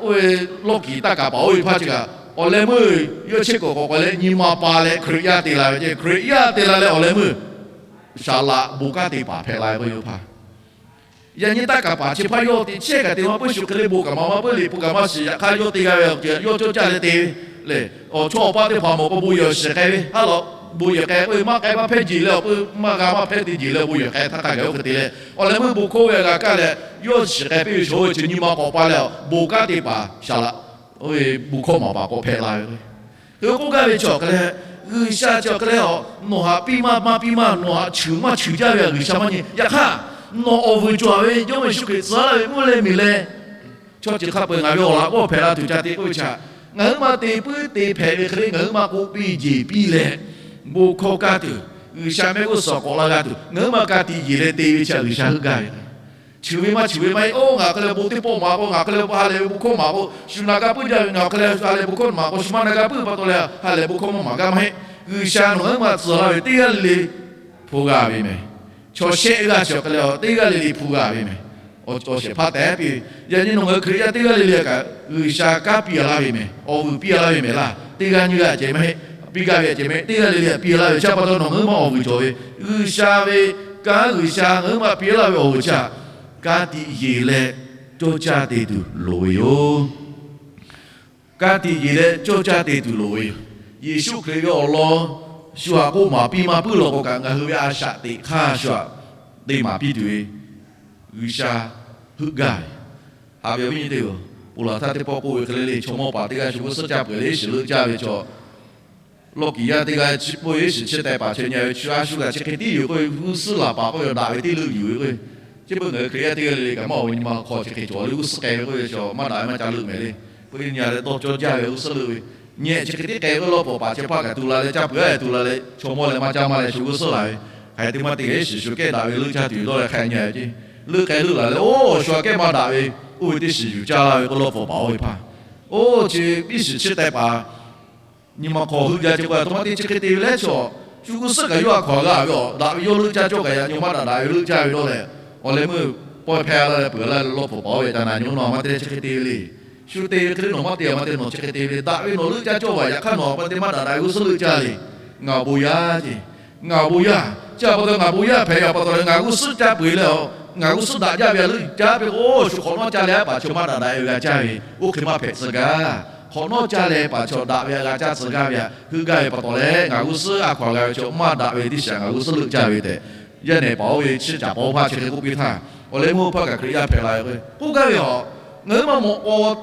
oˇ ve lawˇ kiˍ taˇ kaˍ paˍ oˇ ve hpaˇ chi kaꞈ awˬ leh meuˇ yawˇ chehˇ kuiˬ k'awꞈ k'awꞈ leh nyi ma pa leh Hkriꞈ yaˇ te la ve ceˇ. Hkriꞈ yaˇ te la leh awˬ leh meuˇ shaˍ laꞈ bon kanˉ te paˍ hpehꞈ la ve k'o yawˇ hpaˇ Yaꞈ nyi taˇ kaˍ paˍ chi hpaˇ yawˇ te chehˇ kaꞈ te maˇ puiˉ, shu hk'e le bon kaꞈ maˍ maˇ puiˉ, liꞈ hpu kaꞈ maˇ shiˍ. Yaꞈ hk'aˇ yawˇ te g'a ve awˬ ceuˬ yawˇ cawˇ caˇ leh te ve le. Awˬ chawˇ awˬ paˇ teˇ hpaˍ mawˬ k'o bon yehˬ shiˍ k'ai ve ha lawꞈ, bon yehˬ k'ai k'oˆ ve maˇ k'ai maˇ hpehˇ jeˬ leh awˬ peu maˇ g'a maˇ hpehˇ te jeˬ leh bon yehˬ k'ai htaˇ hk'a gaˬ oˇ hk'e te leh, awˬ leh meuˇ bon hkawˇ ve g'a kaˇ leh yawˇ shiˍ k'ai piˇ ve chaw oˇ ve chi nyi ma k'awꞈ pa leh, bon kanˉ te paˍ shaˍ laꞈ, oˇ ve bon hkawˇ maˍ paˍ k'awꞈ hpehꞈ la ve Hk'e k'oˆ gaˇ ve chi awˬ hk'e leh, G'uiˬsha chi awˬ hk'e leh a, nawˬ htaꞈ piˇ maˇ maˇ piˇ maˇ, nawˬ htaꞈ cheuˬ maˇ cheuˬ jaˇ ve htaꞈ G'uiˬsha maˇ nyi. Yaꞈ hk'aˇ, nawˬ awˬ vuiˬ cawˬ ve Jawˇmawˇ Yeˍsuˆ Hkriꞈ tcuh laˇ ve mvuhˇ leh miˬ leh, chaw ceuˬ hk'a peu-eˬ ngaˬ ve awˬ laꞈ g'awˇ hpehꞈ la tuˬ ca te k'oˆ ve chi htaꞈ ngaˬ hui maˇ te puiˉ te hpehꞈ ve hk'e le, ngaˬ hui maˇ k'oˆ piˇ jeˬ piˇ leh, bon hkawˇ kaˇ tuˬ, G'uiˬsha mehˆ g'uˇ suhˍ k'awꞈ la g'a tuˬ, ngaˬ hui maˇ ka tiꞈ yeˬ leh te ve chi htaꞈ G'uiˬsha heuˆ gaˇ ve Chi ve maˇ chi ve maˇ heˆ. Oˇ, ngaˬ hk'e leh bon teˇ pawˆ maˍ k'o, ngaˬ hk'e leh ha lehˬ ve bon hkawˇ maˍ k'o, shu na g'a puiˉ jaˇ ve, ngaˬ hk'e leh ha lehˬ bon hkawˇ maˍ k'o, shu maˇ na g'a puiˉ pa taw leh ha lehˬ bon hkawˇ maˇ maˍ gaˇ maˇ heˆ. G'uiˬsha nawˬ ngaˬ hui maˇ tcuh laˇ ve teˇ g'aˇ le le hpu g'a ve mehˬ. Chaw shehˆ g'aˇ chi awˬ hk'e leh teˇ g'aˇ le le hpu g'a ve mehˬ. Awˬ shehˍ hpaˇ tehꞈ piˇ ve, yaꞈ nyi nawˬ ngaˬ hui Hkriꞈ yaˇ teˇ g'aˇ le le kaꞈ G'uiˬsha kanˉ piˇ laˇ ve mehˬ. Awˬ vuiˬ piˇ laˇ ve mehˬ laˇ. Teˇ g'aˇ nyiˇ g'aˇ ceh maˇ heˆ. Piˇ gaˇ ve aꞈ ceh maˇ heˆ. Teˇ g'aˇ le le htaꞈ piˇ laˇ ve chi pa taw nawˬ ngaˬ hui maˇ awˬ vuiˬ cawˬ ve, G'uiˬsha ve kanˉ, G'uiˬsha ngaˬ hui maˇ piˇ laˇ ve awˬ vuiˬ chi htaꞈ ka tiꞈ yeˬ leh cawˇ caˇ te tuˬ loˍ ve yoˬ. Ka tiꞈ yeˬ leh cawˇ caˇ te tuˬ loˍ ve yoˬ. Yeˍsuˆ Hkriꞈ ve awˬ lawn shu htaꞈ k'oˆ maˍ piˇ maˇ puiˉ law k'o kaꞈ, ngaˬ hui ve a shaꞈ teꞈ hk'aˇ shu htaꞈ te maˍ piˇ tuˬ ve G'uiˬsha heuˆ gaˇ ve. Haꞈ ve awˬ viˉ nyi teˇ-oˬ, ponˬ laˬ htaˇ teˇ pawˆ k'oˆ ve hk'e le le, chaw mawˇ paˍ teˇ g'aˇ shu g'uˇ suhˉ caˇ peuˬ leh iˉ shiˍ leuˆ caˇ ve chaw, lawˇ kiˍ yaˇ teˇ g'aˇ chi beuꞈ iˉ shiˍ chi teh paˍ cheh nyi ve, shu a shu kaꞈ chi hk'e tiˉ yoˬ k'oˆ ve, g'uˇ suhˉ laˬ paˍ k'oˆ ve daꞈ ve tiˉ leuˆ yuˬ ve k'o, chi beuꞈ ngaˬ hui Hkriꞈ yaˇ teˇ g'aˇ le le kaꞈ maˇ awˬ nyi ma hk'aw chi hk'e cawˬ le, g'uˇ suhˉ k'ai ve k'oˆ ve chaw maˇ daꞈ ve maˇ ca leuˆ mehˍ le. Peu-eˬ nyi leh dawˇ cawˇ jaˇ ve g'uˇ suhˉ leuˆ ve, nyi chi hk'e tiˉ k'ai ve k'o lawˇ pawˍ paˍ chi hpaˇ kaꞈ tu la leh caˇ peuˬ-a tu la leh chaw mawˇ leh maˇ caˇ maˇ leh shu g'uˇ suhˉ laˬ ve, hk'aˬ hk'e te maˇ te g'a iˉ shiˍ shu kehˉ daꞈ ve leuˆ caˇ tuˬ yoˬ dawˇ leh hk'a nyi ve ceˇ. Leuˆ k'ai leuˆ laˬ leh, oˇ, shu aꞈ kehˉ maˇ daꞈ ve, oˇ ve teˇ shiˍ yuˬ caˇ laˇ ve k'o lawˇ pawˍ paˍ oˇ ve hpaˇ, oˇ, chi iˉ shiˍ chi teh paˍ nyi ma hk'aw heuˆ jaˇ ceh k'o, a htoꞈ ma te chi hk'e te ve leh chaw, shu g'uˇ suhˉ kaꞈ yawˇ a hkaw-anˬ g'a ve, daꞈ ve yawˇ leuˆ caˇ cawˇ kaꞈ yaꞈ nyi maˇ daꞈ daꞈ ve leuˆ caˇ ve dawˇ leh, awˬ leh meuˇ pawehˇ hpehˇ la leh peuˬ la leh lawˇ pawˍ paˍ oˇ ve ca na nyi oˇ naw ma te chi hk'e te ve le. Shu te ve hk'e le nawˬ maˇ te a maˇ te, nawˬ chi hk'e te ve le. Daꞈ ve nawˬ leuˆ caˇ cawˇ vaˬ. Yaꞈ hk'aˇ nawˬ a pa te maˇ daꞈ daꞈ ve g'uˇ suhˉ leuˆ caˇ le. Ngaˬ awˬ bon yaˇ ce. Ngaˬ awˬ bon yaˇ. Chi a pa taw ngaˬ bon yaˇ hpehꞈ ve a pa taw leh ngaˬ g'uˇ suhˉ caˇ peu eˬ leh a, ngaˬ g'uˇ suhˉ daꞈ jaˇ ve a leuˆ caˇ ve k'o, shu hk'awꞈ nawˉ caˇ leh a paˍ chaw maˇ daꞈ daꞈ ve g'a caˇ ve, oˇ hk'e maˇ hpehꞈ tcuh gaˇ. Hk'awꞈ nawˉ caˇ leh paˍ chaw daꞈ ve a g'a caˇ tcuh gaˇ ve a, heuˆ gaˇ ve pa taw leh ngaˬ g'uˇ suhˉ a hkaw a g'a ve chaw maˇ daꞈ ve teˇ shiˍ ngaˬ g'uˇ suhˉ leuˆ caˇ ve tehꞈ, yaˇ nehˬ paˍ oˇ ve chi caˍ paˍ oˇ hpaˇ chi hk'e k'oˆ piˇ htaˇ, awˬ leh meuˇ oˇ hpaˇ kaꞈ Hkriꞈ yaˇ hpehꞈ la ve k'o, k'oˆ gaˇ ve a, ngaˬ hui maˇ mawꞈ k'aw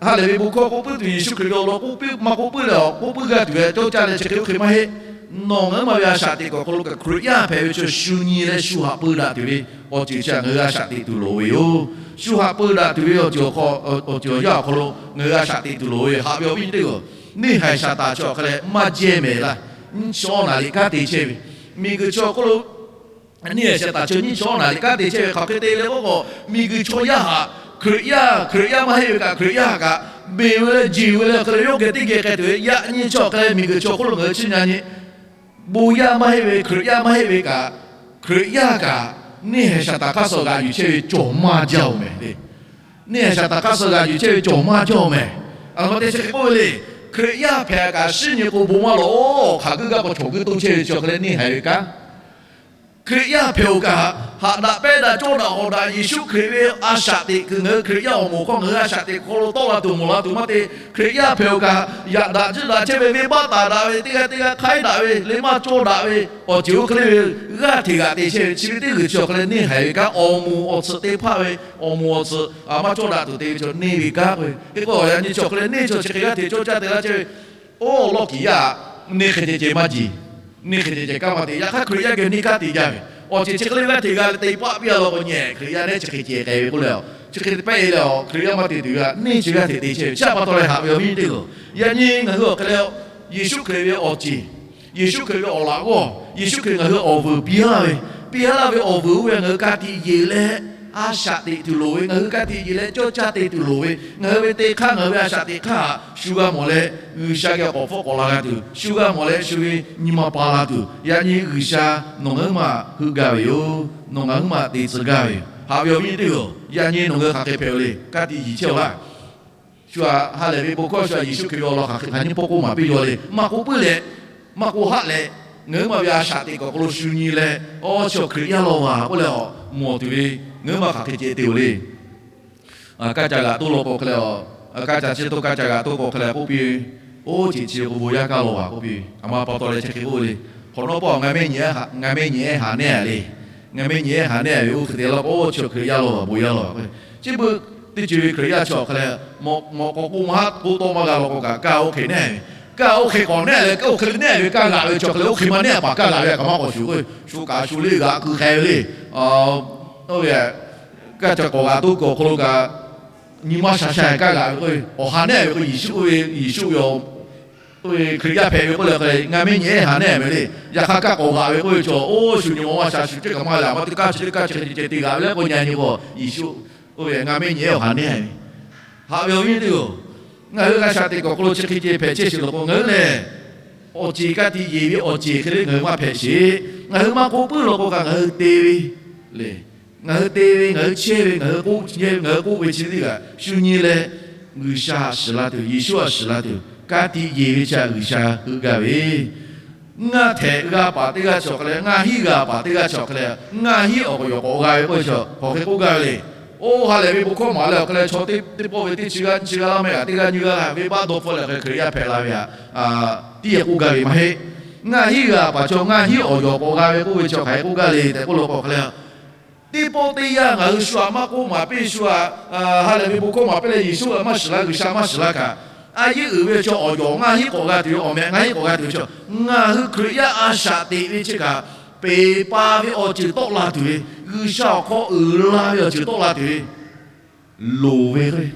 ha lehˬ ve bon hkawˇ k'oˆ puiˉ tuˬ Yeˍsuˆ Hkriꞈ ve awˬ lawn k'oˆ piˇ maˇ k'oˆ puiˉ leh a, k'oˆ puiˉ gaˇ tuˬ ve cawˇ caˇ leh chi hk'e oˇ hk'e maˇ heˆ. Nawˬ ngaˬ hui ma ve a shaꞈ teꞈ kuiˬ awˬ hk'aw lo kaꞈ Hkriꞈ yaˇ hpehꞈ ve chaw shu nyi leh shu haꞈ peu daꞈ tuˬ ve awˬ ceuˬ chi htaꞈ ngaˬ hui a shaꞈ teꞈ tuˬ loˍ ve yoˬ. Shu haꞈ peu daꞈ tuˬ ve awˬ ceuˬ awˬ ceuˬ awˬ yanˇ awˬ hk'aw lo ngaˬ hui a shaꞈ teꞈ tuˬ loˍ ve. Haꞈ ve awˬ viˉ awˬ nyi teˇ hpaˍ-oˬ, neˇ haiˬ Saˍtanˍ chi awˬ hk'aˇ leh maˇ jehˇ mehˍ laˇ. Nyiˇ chi awˇ naˍ riˍ kanˉ te chehˇ ve, miˬguiˬ chi awˬ hk'oˆ lo neˇ haiˬ Saˍtanˍ chi nyiˇ chi awˇ naˍ riˍ kanˉ te chehˇ ve hk'aˬ hk'e te leh k'oˆ k'o, miˬguiˬ chaw yaˇ htaꞈ Hkriꞈ yaˇ, Hkriꞈ yaˇ maˇ heˆ ve kaꞈ Hkriꞈ yaˇ kaꞈ beˬ ve leh jeˬ ve leh awˬ hk'e leh yawˇ geh teˇ geh k'ai tuˬ ve. Yaꞈ nyi chi awˬ hk'e leh miˬguiˬ chi awˬ hk'oˆ lo ngaˬ hui chiˇ nyi nyi, bon yaˇ maˇ heˆ ve, Hkriꞈ yaˇ maˇ heˆ ve kaꞈ, Hkriꞈ yaˇ kaꞈ neˇ haiˬ Saˍtanˍ hk'aˇ suh g'aꞈ yuˬ chehˇ ve cawˬ maˇ jaˇ-oˬ mehˍ le. Neˇ haiˬ Saˍtanˍ hk'aˇ suh g'aꞈ yuˬ chehˇ ve cawˬ maˇ jaˇ-oˬ mehˍ. A ma te chi hk'e k'oˆ ve le. Hkriꞈ yaˇ hpehꞈ kaꞈ shinˉ nyi k'o bon maˇ lawˬ. Hk'aˬ guiˇ gaˇ k'o chaw guiˇ toˇ chehˇ ve chi awˬ hk'e leh neˇ haiˬ ve kanˉ Hkriꞈ yaˇ hpehꞈ-oˬ kaꞈ, haꞈ daꞈ pehnˇ daꞈ cawˇ daꞈ hawˍ daꞈ Yeˍsuˆ Hkriꞈ ve a shaꞈ teꞈ kuiˬ ngaˬ hui Hkriꞈ yaˇ awˬ moˍ hk'aw ngaˬ hui a shaꞈ teꞈ kuiˬ hk'aw lo tawˆ la tuˬ mawˬ la tuˬ maˇ te. Hkriꞈ yaˇ hpehꞈ-oˬ kaꞈ, yaꞈ daꞈ jiˆ daꞈ chehˇ ve, venˇbaˆ taˍ daꞈ ve, teˇ g'aˇ teˇ g'aˇ hk'aiˉ daꞈ ve, le maˇ cawˇ daꞈ ve awˬ ceuˬ oˇ hk'e le ve g'aˇ hteꞈ g'aꞈ te chehˇ ve, chi ve teˇ g'uiˬ chi awˬ hk'e leh neˇ haiˬ ve kanˉ awˬ moˍ awˬ tsuhꞈ te hpaˇ ve, awˬ moˍ awˬ tsuhꞈ maˇ cawˇ daꞈ tuˬ te ve chaw neˇ ve kanˉ k'oˆ ve. Hk'e k'o yaꞈ nyi chi awˬ hk'e leh neˇ chaw chi hk'e g'aˇ hteꞈ cawˇ caˇ te laˇ chehˇ ve, oˇ lawˇ kiˍ yaˇ neˇ hk'e ceh ceh maˇ jeˬ. Neˇ hk'e ceh ceh kanˉ maˇ te. Yaꞈ hk'aˇ Hkriꞈ yaˇ geh neˇ kanˉ te jaˇ ve, awˬ ceuˬ chi hk'e le g'aˇ hteꞈ g'a leh te paˆ piˇ a law k'o nyi Hkriꞈ yaˇ neˇ chi hk'e ceh k'ai ve k'oˆ leh, chi hk'e te pehˇ e leh a Hkriꞈ yaˇ maˇ te tuˬ ve a neˇ chi g'aˇ hteꞈ te chehˇ ve. Chi pa taw leh haꞈ ve awˬ viˉ teˇ hpaˍ-oˬ, yaꞈ nyi ngaˬ hui awˬ hk'e leh Yeˍsuˆ Hkriꞈ ve awˬ ceˬ, Yeˍsuˆ Hkriꞈ ve awˬ laꞈ g'awˇ, Yeˍsuˆ Hkriꞈ ngaˬ hui awˬ vuiˬ piˇ laˇ ve, piˇ laˇ ve awˬ vuiˬ oˇ ve ngaˬ hui ka tiꞈ yeˬ leh a shaꞈ teꞈ tuˬ loˍ ve, ngaˬ hui ka tiꞈ yeˬ leh cawˇ caˇ te tuˬ loˍ ve, ngaˬ hui ve te hk'aˇ ngaˬ hui ve a shaꞈ teꞈ hk'aˇ shu g'a mawˬ leh G'uiˬsha geh k'awꞈ hpfuhˆ k'awꞈ la g'a tuˬ, shu g'a mawˬ leh shu ve nyi ma pa la tuˬ, yaꞈ nyi G'uiˬsha nawˬ ngaˬ huiˉ maˬ heuˆ gaˇ ve yoˬ. Nawˬ ngaˬ huiˉ maˬ te tcuh gaˇ ve yoˬ. Haꞈ ve awˬ viˉ teˇ hpaˍ-oˬ, yaꞈ nyi nawˬ ngaˬ hui hk'aˬ hk'e hpehꞈ-oˬ le. Ka tiꞈ yeˬ chehˇ-oˬ laˇ. Shu htaꞈ ha lehˬ ve bon hkawˇ shu htaꞈ Yeˍsuˆ Hkriꞈ ve awˬ lawn hk'aˬ hk'e hk'aˬ nyiˇ pawˆ k'oˆ maˍ piˇ yaw le. Maˇ k'oˆ puiˉ leh, maˇ k'oˆ haˆ leh, ngaˬ huiˉ maˬ ve a shaꞈ teꞈ kuiˬ awˬ hk'aw lo shu nyi leh, awˬ chi awˬ Hkriꞈ yaˇ law vaˬ k'oˆ leh a mawˬ tuˬ ve, ngaˬ huiˉ maˬ hk'aˬ hk'e ceh te-oˬ le. Kaˇ ca g'aꞈ toˇ law k'o hk'e leh, kaˇ ca chi toˇ kaˇ ca g'aꞈ toˇ k'o hk'e leh k'oˆ piˇ ve, oˇ ceˬ chi k'o bon yaˇ kaˇ law vaˬ k'oˆ piˇ ve. A ma pa taw leh chi hk'e k'oˆ le. Hk'awꞈ nawˉ pawˆ ngaˬ mehˆ nyi ehˉ haꞈ nehˉ ve, ngaˬ mehˆ nyi ehˉ haꞈ nehˉ ve oˇ hk'e te law k'o, chi awˬ Hkriꞈ yaˇ law vaˬ bon yaˇ law vaˬ k'o, chi beuꞈ teˇ ceuˬ ve Hkriꞈ yaˇ chi awˬ hk'e leh, mawꞈ k'aw k'oˆ maˇ haˉ k'oˆ tawˆ maˇ g'a law k'o kaꞈ, kaˇ oˇ hk'e nehˉ ve, kaˇ oˇ hk'e k'awꞈ nehˉ leh, oˇ hk'e nehˉ ve kaˇ g'aꞈ ve chi awˬ hk'e leh, oˇ hk'e maˇ nehˉ paˍ kaˇ g'aꞈ ve kaꞈ maˇ k'awꞈ shuˍ k'o, shu kaꞈ shu le g'aꞈ keu k'ai ve le. Oˇ ve kaˇ ca k'awꞈ g'aꞈ toˇ kuiˬ awˬ hk'aw lo kaꞈ, nyi maˇ sha sha kaˇ g'aꞈ ve k'o, awˬ ha nehˉ ve k'o Yeˍsuˆ ve, Yeˍsuˆ ve Hkriꞈ yaˇ hpehꞈ ve k'oˆ leh hk'e leh, ngaˬ mehˆ nyi ehˉ haꞈ nehˉ ve le. Yaꞈ hk'aˇ kaˇ k'awꞈ g'aꞈ ve k'oˆ ve chi, oˇ shu nyi ma maˇ sha shu cehˇ kaꞈ maˇ g'a leh, a ma teˇ kaˇ chi teˇ kaˇ chi hk'e ceh ceh te g'aꞈ ve le k'o, nyi nyi k'o Yeˍsuˆ oˇ ve ngaˬ mehˆ nyi ehˉ awˬ ha nehˉ ve. Haꞈ ve awˬ viˉ teˇ hpaˍ-oˬ, ngaˬ hui g'a shaꞈ teꞈ kuiˬ awˬ hk'aw lo chi hk'e ceh hpehꞈ chehˇ sheˍ law k'o, ngaˬ hui lehˬ awˬ ceˬ ka tiꞈ yeˬ ve awˬ ceˬ hk'e le ngaˬ hui maˇ hpehꞈ sheˍ. Ngaˬ hui maˇ k'oˆ puiˉ law k'o kaꞈ ngaˬ hui te ve le. Ngaˬ hui te ve, ngaˬ hui chehˇ ve, ngaˬ hui k'oˆ chehˇ ve, ngaˬ hui k'oˆ ve chi teˇ g'aˇ shu nyi leh, G'uiˬsha htaꞈ shiˍ la tuˬ, Yeˍsuˆ htaꞈ shiˍ la tuˬ, ka tiꞈ yeˬ ve chi htaꞈ G'uiˬsha heuˆ gaˇ ve. Ngaˇ htehꞈ g'a paˍ teˇ g'aˇ chi awˬ hk'e leh, ngaˇ hinˉ g'a paˍ teˇ g'aˇ chi awˬ hk'e leh, ngaˇ hinˉ awˬ k'awꞈ yawˬ k'awꞈ g'a ve k'oˆ ve chi hk'aˬ hk'e k'oˆ gaˇ ve le. Oˇ ha lehˬ ve bon hkawˇ maˍ leh awˬ hk'e leh chaw teˇ pawˆ ve teˇ chi g'aˇ nyiˇ chi g'aˇ laˇ mehˆ g'aꞈ teˇ g'aˇ nyiˇ g'aˇ la ve baˆ dawˇ hpfuhˆ leh hk'e Hkriꞈ yaˇ hpehꞈ la ve htaꞈ tiˉ k'oˆ gaˇ ve maˇ heˆ. Ngaˇ hinˉ g'a paˍ chaw ngaˇ hinˉ awˬ yawˬ k'awꞈ g'a ve k'oˆ ve chi hk'aˬ hk'e k'oˆ gaˇ le tehꞈ k'oˆ law k'o hk'e leh, teˇ pawˆ teˇ yanˇ ngaˬ hui shu htaꞈ maˇ k'oˆ maˍ piˇ, shu htaꞈ ha lehˬ ve bon hkawˇ maˍ piˇ leh Yeˍsuˆ htaꞈ maˇ shiˍ laˇ, G'uiˬsha maˇ shiˍ laˇ kaꞈ, a yeˇ uiˍ ve chaw awˬ yawˬ ngaˇ hinˉ k'awꞈ g'a tuˬ ve, awˬ meh ngaˇ hinˉ k'awꞈ g'a tuˬ ve chaw, ngaˬ hui Hkriꞈ yaˇ a shaꞈ teꞈ ve chi kaꞈ, peˍ pa ve awˬ ceuˬ tawˆ la tuˬ ve, G'uiˬsha awˬ hk'aw uiˍ la ve awˬ ceuˬ tawˆ la tuˬ ve loˍ ve k'o,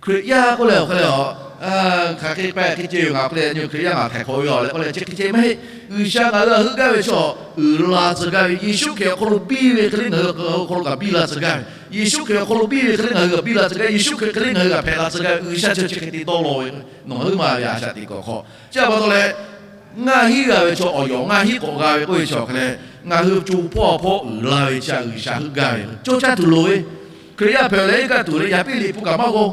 Hkriꞈ yaˇ k'oˆ leh awˬ hk'e leh a, hk'aˬ hk'e k'ai hk'e ceh yoˬ ngaˬ hk'e leh, nyi Hkriꞈ yaˇ ngaˬ htaiˍ hk'awꞈ ve a leh k'oˆ leh chi hk'e ceh maˇ heˆ. G'uiˬsha ngaˬ hui htaꞈ heuˆ gaˇ ve chaw uiˍ la tcuh gaˇ ve, Yeˍsuˆ Hkriꞈ awˬ hk'aw lo biˇ ve hk'e le ngaˬ hui awˬ hk'aw lo kaꞈ biˇ la tcuh gaˇ ve, Yeˍsuˆ Hkriꞈ awˬ hk'aw lo biˇ ve hk'e le ngaˬ hui kaꞈ biˇ la tcuh gaˇ ve, Yeˍsuˆ Hkriꞈ hk'e le ngaˬ hui kaꞈ hpehꞈ la tcuh gaˇ ve, G'uiˬsha chi chi hk'e te tawˆ law ve, nawˬ ngaˬ huiˉ maˬ ve a shaꞈ teꞈ kuiˬ awˬ hk'aw. Chi pa taw leh, ngaˇ hinˉ g'a ve chaw awˬ yawˬ ngaˇ hinˉ k'awꞈ g'a ve k'oˆ ve chi awˬ hk'e leh, ngaˬ hui co hpawˇ hpawˇ uiˍ la ve chi htaꞈ G'uiˬsha heuˆ gaˇ ve cawˇ caˇ tuˬ loˍ ve, Hkriꞈ yaˇ hpehꞈ leh iˉ kaˆ tuˬ leh yaꞈ piˇ liꞈ hpu kaꞈ maˇ g'awˇ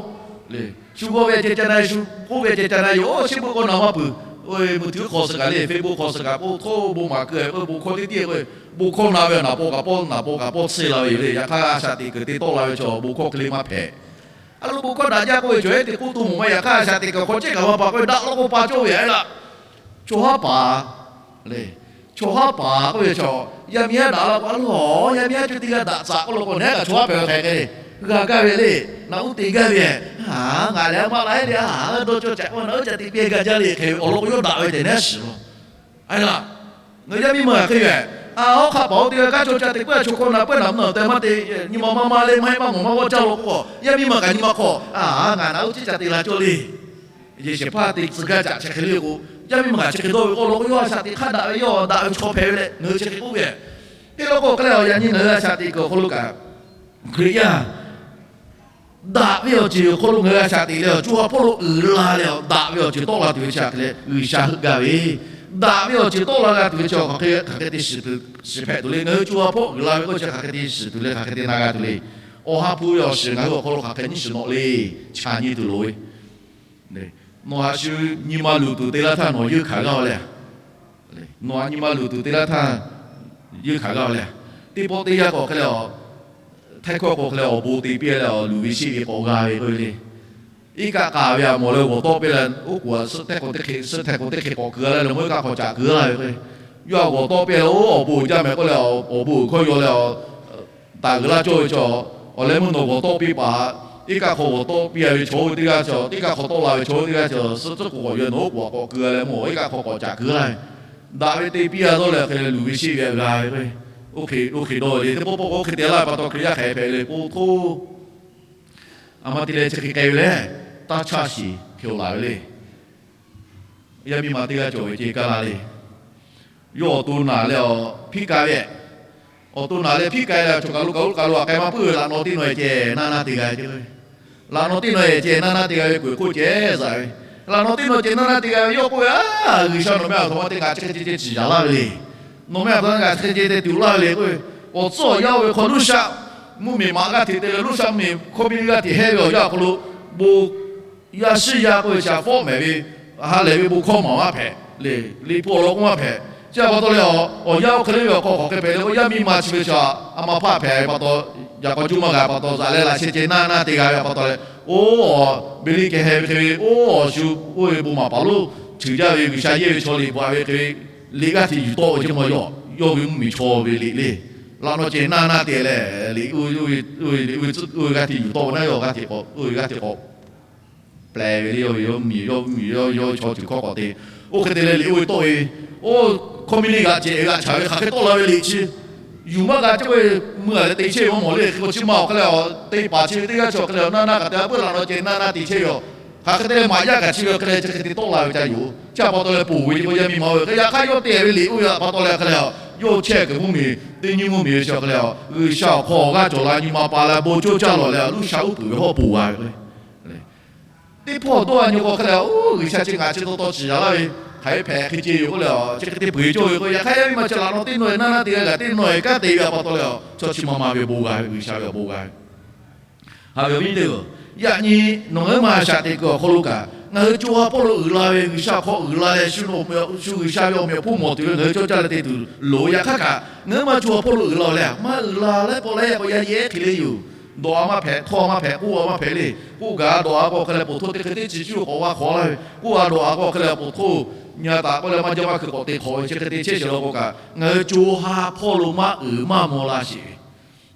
le. Shu g'awˇ ve ceh ca na, shu k'oˆ ve ceh ca na yoˬ. Oˇ chi beuꞈ k'o naˍ maˇ peuˬ. Oˇ ve meuˇ htuiˉ hk'aw suh kaꞈ le, Facebook hk'aw suh kaꞈ k'oˆ htoˇ bon maˍ keu k'o, bon hkawˇ teˇ tiˉ k'o, bon hkawˇ na ve naˍ paw kaꞈ pawˇ, naˍ paw kaꞈ pawˇ tsuhˇ la ve yoˬ le. Yaꞈ hk'aˇ a shaꞈ teꞈ kuiˬ te tawˆ la ve chaw bon hkawˇ hk'e le maˇ hpehꞈ. A lo bon hkawˇ daꞈ jaˇ k'oˆ ve chaw ehˉ teꞈ k'oˆ tuˬ mawˬ maˇ. Yaꞈ hk'aˇ a shaꞈ teꞈ kuiˬ hk'aw chehˇ kaꞈ maˇ pa k'oˆ ve daꞈ law k'o pa cawˇ ve a laˇ. Chaw haˉ paˍ le. Chaw haˉ paˍ k'oˆ ve chaw, yaˇ miˇ haˉ daꞈ la k'o a lo, yaˇ miˇ haˉ cawˇ teˇ g'aˇ daꞈ tcuh k'oˆ law k'o, neˉ kaꞈ chaw haˉ hpehꞈ hk'e le, g'a gaˇ ve le. Naꞈ uˉ te gaˇ ve, ngaˬ lehˬ maˇ la heˆ le, a dawˇ cawˇ caꞈ k'oˆ naꞈ uˉ ca teꞈ piˇ gaˇ jaˇ le hk'e ve awˬ lawn k'o, yawˇ daꞈ ve tehꞈ neˉ shiˍ law. A laˇ, ngaˬ hui yaˇ miˇ ma hk'e yoˬ. A, hawˉ hk'aˆ paˍ oˇ teˇ g'aˇ kanˉ chaw ca teꞈ puiˉ a chaw hk'aw naꞈ puiˉ naꞈ mvuhˇ naw tehꞈ maˇ te, nyi ma maˇ maˇ le, maˇ heˆ maˇ ngawˬ maˇ g'awˇ jaˇ law k'o, yaˇ miˇ ma kaꞈ nyi ma hk'aw, a, ngaˬ naꞈ uˉ ciˉ ca te la cawˇ le. Yehˬ shehˍ hpaˇ te tcuh gaˇ caꞈ chi hk'e le k'o, yaˇ miˇ ma kaꞈ chi hk'e dawˇ ve k'o, law k'o yawˇ a shaꞈ teꞈ hk'aˇ daꞈ ve, yawˇ daꞈ ve chaw hpehꞈ ve leh ngaˬ hui chi hk'e k'oˆ ve. Hk'e law k'o hk'e leh awˬ yaꞈ nyi ngaˬ hui a shaꞈ teꞈ kuiˬ awˬ hk'aw lo kaꞈ, Hkriꞈ yaˇ daꞈ ve awˬ ceuˬ awˬ hk'aw lo ngaˬ hui a shaꞈ teꞈ leh, co ha hpawˇ lo uiˍ la leh, daꞈ ve awˬ ceuˬ tawˆ la tuˬ ve chi hk'e leh G'uiˬsha heuˆ gaˇ ve, daꞈ ve awˬ ceuˬ tawˆ la g'a tuˬ ve chi hk'aˬ hk'e, hk'aˬ hk'e te shiˍ hpehꞈ tuˬ le. Ngaˬ hui co ha hpawˇ uiˍ la ve k'oˆ chi hk'aˬ hk'e te shiˍ tuˬ le, hk'aˬ hk'e te na g'a tuˬ le. Awˬ ha hpu ve awˬ shiˍ ngaˬ hui awˬ hk'aw lo hk'aˬ hk'e nyiˇ shiˍ nawꞈ le, chaꞈ nyi tuˬ loˍ ve. Nawˬ haꞈ shu nyi ma luˬ tuˬ te laˇ htaˇ nawˬ yeunˇ hkanˍ g'aˇ le. Nawˬ haꞈ nyi ma luˬ tuˬ te laˇ htaˇ yeunˇ hkanˍ g'aˇ le. Teˇ pawˆ teˇ yanˇ k'o hk'e leh, htaiˇ hkawˇ k'o hk'e leh awˬ bon te piˇ leh awˬ luˬ ve sheˆ ve k'awꞈ g'a ve k'oˆ ve le. Iˉ kaˆ k'a ve a mawˬ leh g'awˬ tawˆ piˇ leh oˉ k'oˍ a suhˉ htaiˇ k'o teˇ hk'e, suhˉ htaiˇ k'o teˇ hk'e k'awꞈ keu leh le, mawˇ iˉ kaˆ k'awꞈ caꞈ keu laˇ ve k'o, yawˇ a g'awˬ tawˆ piˇ leh oˉ awˬ bon uiˍ jaˇ mehˍ k'oˆ leh awˬ bon uiˍ hkawˇ yaw leh, taˍ g'uiˬ laˇ cawˇ ve chaw, awˬ leh mvuhˇ nawˬ g'awˬ tawˆ piˇ paˍ, iˉ kaˆ hk'aw g'awˬ tawˆ piˇ a ve chaw oˇ ve teˇ g'aˇ chaw, teˇ kaˆ hk'aw tawˆ la ve chaw oˇ teˇ g'aˇ chaw, suhˉ tcuhˉ k'o k'awꞈ yaw nawˬ oˉ k'oˍ a k'awꞈ keu leh mawˇ iˉ kaˆ hk'aw k'awꞈ caꞈ keu laˇ ve, daꞈ ve te piˇ a dawˇ leh hk'e leh luˬ ve sheˆ ve a g'a ve k'o, oˇ hk'e dawˇ ve le. Teˇ pawˆ pawˆ k'o oˇ hk'e te laˇ ve pa taw Hkriꞈ yaˇ hk'aˬ hk'e hpehꞈ le k'o, htoˇ, a ma te leh chi hk'e k'ai ve le, taˇ chaˇ shiˍ hk'e laˬ ve le. Yaˇ miˇ ma teˇ g'aˇ cawˬ ve ceh kaˇ la le. Yawˇ awˬ to naˬ leh awˬ hpiˇ k'ai ve, awˬ to naˬ leh hpiˇ k'ai leh chaw kaˬ lo kaˬ lo kaˬ lo a k'ai maˇ puiˉ ve laꞈ naw teˇ naw ceh naˇ naˇ te g'a ve, laꞈ naw teˇ naw ceh naˇ naˇ te g'a ve k'oꞈ e hk'oˆ ceh zaꞈ ve, laꞈ naw teˇ naw ceh naˇ naˇ te g'a ve yawˇ k'oˆ ve, a, G'uiˬsha nawˬ meh a htoꞈ ma te kaꞈ chi hk'e ceh ceh ciˍ yaˍ laˇ ve le. Nawˬ meh a htoꞈ ma kaꞈ chi hk'e ceh te tuˬ laˇ ve le k'oˆ ve, awˬ tcuhˉ awˬ yanˇ oˇ ve hk'aw Luˇshaˆ mvuhˇmiˬ maꞈ g'aˇ hteꞈ te leh Luˇshaˆ mvuhˇmiˬ hkawˇ piˇ g'aˇ hteꞈ hehˇ ve awˬ yanˇ awˬ hk'aw lo bon yaˇ shiˉ yaˇ k'oˆ ve chi a fawˉ mehˍ ve, ha lehˬ ve bon hkawˇ maˍ maˇ hpehꞈ le. Liꞈ hpu awˬ lawn k'oˆ maˇ hpehꞈ. Chi a pa taw leh awˬ yanˇ oˇ hk'e le ve awˬ hk'aw hk'aˬ hk'e hpehꞈ le k'o, yaˇ miˇ ma chi ve chi a ma hpaˇ hpehꞈ ve pa taw, yaꞈ k'aw juˇ maˇ g'a pa taw, zaꞈ leh laꞈ sheh ceh naˇ naˇ te g'a ve pa taw leh, oˇ awˬ beˬ liˇ kehˬ heh ve hk'e ve, oˇ awˬ shu oˇ ve bon maˍ paˍ lonˉ cheuˬ jaˇ ve G'uiˬsha yehˇ ve chaw liꞈ bvuhꞈ ve hk'e ve, liꞈ g'aˇ hteꞈ yuˬ tawˆ ve chi ma yawˇ ve mvuhˇmiˬ chaw ve liꞈ le. Laꞈ naw ceh naˇ naˇ te leh, liꞈ oˇ ve g'aˇ hteꞈ yuˬ tawˆ ve naˉ yawˇ g'aˇ hteꞈ k'awꞈ, oˇ ve g'aˇ hteꞈ k'awꞈ pleh ve le. Yawˇ ve yawˇ miˬ yawˇ miˬ yawˇ ve chaw ceuˬ hkawˇ k'awꞈ te. Oˇ hk'e te leh liꞈ oˇ ve tawˆ ve, oˇ hkawˇ miˇ liˇ g'aꞈ ceh g'aꞈ chaꞈ ve hk'aˬ hk'e tawˆ la ve liꞈ chi yuˬ maˇ g'a cawˇ ve, meuˇ a leh te chehˇ ve maˇ mawˬ le. Hk'e k'o chi ma awˬ hk'e leh a te paˍ chi ve teˇ g'aˇ chi awˬ hk'e leh a naˇ naˇ k'aꞈ te a peuˬ laꞈ naw ceh naˇ naˇ te chehˇ ve yoˬ. Hk'aˬ hk'e te leh maꞈ yaˇ kaꞈ chi ve awˬ hk'e leh chi hk'e te tawˆ la ve ca yoˬ. Chi a pa taw leh ponˬ ve ce k'o yaˇ miˇ ma oˇ ve hk'e yaꞈ hk'aˇ yawˇ te ve liꞈ oˇ ve a pa taw leh hk'e leh a, yawˇ chehˇ kuiˬ mvuhˇmiˬ teˇ nyi mvuhˇmiˬ ve chi awˬ hk'e leh a, G'uiˬsha awˬ hk'aw awˬ g'aˇ cawˬ la nyi ma pa leh bon coˇ caˇ lawˬ leh a, Luˇshaˆ uˉ peunˍ ve hawˉ ponˬ g'a ve k'o, teˇ hpawˇ dawˇ a nyi k'o hk'e leh, oˇ G'uiˬsha chi ngaˬ chi taw taw ciˍ yaˍ laˇ ve, hk'aˬ hk'e hpehꞈ hk'e ce yoˬ k'oˆ leh a, chi hk'e te peu eˬ cawˇ ve k'o, yaꞈ hk'aˇ yaˇ miˇ ma chi laꞈ naw teˇ naw e naˇ naˇ te g'a gaˬ teˇ naw e kanˉ te ve a pa taw leh a, chaw chi ma ma ve bon g'a ve, G'uiˬsha ve awˬ bon g'a ve. Haꞈ ve awˬ viˉ teˇ-oˬ, yaꞈ nyi nawˬ ngaˬ hui ma a shaꞈ teꞈ kuiˬ awˬ hk'aw lo kaꞈ ngaˬ hui co ha hpawˇ lo uiˍ la ve G'uiˬsha hk'aw uiˍ la leh, shu G'uiˬsha ve awˬ meꞈ awˬ hponˇ mawˬ tuˬ ve ngaˬ hui cawˇ caˇ leh te tuˬ loˍ. Yaꞈ hk'aˇ kaꞈ ngaˬ hui ma co ha hpawˇ lo uiˍ la leh maˇ uiˍ la leh paw leh yaꞈ k'aw yaˇ yehˉ hk'e le yoˬ. Dawꞈ a maˇ hpehꞈ, htawˇ a maˇ hpehꞈ, k'oˆ a maˇ hpehꞈ le. K'oˆ gaˬ dawꞈ a k'o hk'e leh poˬ htoˇ teˇ hk'e teˇ chi cuˇ k'awꞈ g'a hk'awꞈ laˇ ve, k'oˆ a dawꞈ a k'o hk'e leh poˬ htoˇ nyi a taꞈ k'oˆ leh maˇ jaˇ maˇ hkui k'awꞈ te hk'awꞈ ve chi hk'e te chehˇ sheˍ law k'o kaꞈ, ngaˬ hui co ha hpawˇ lo maˇ uiˍ maˇ maw la sheˍ ve,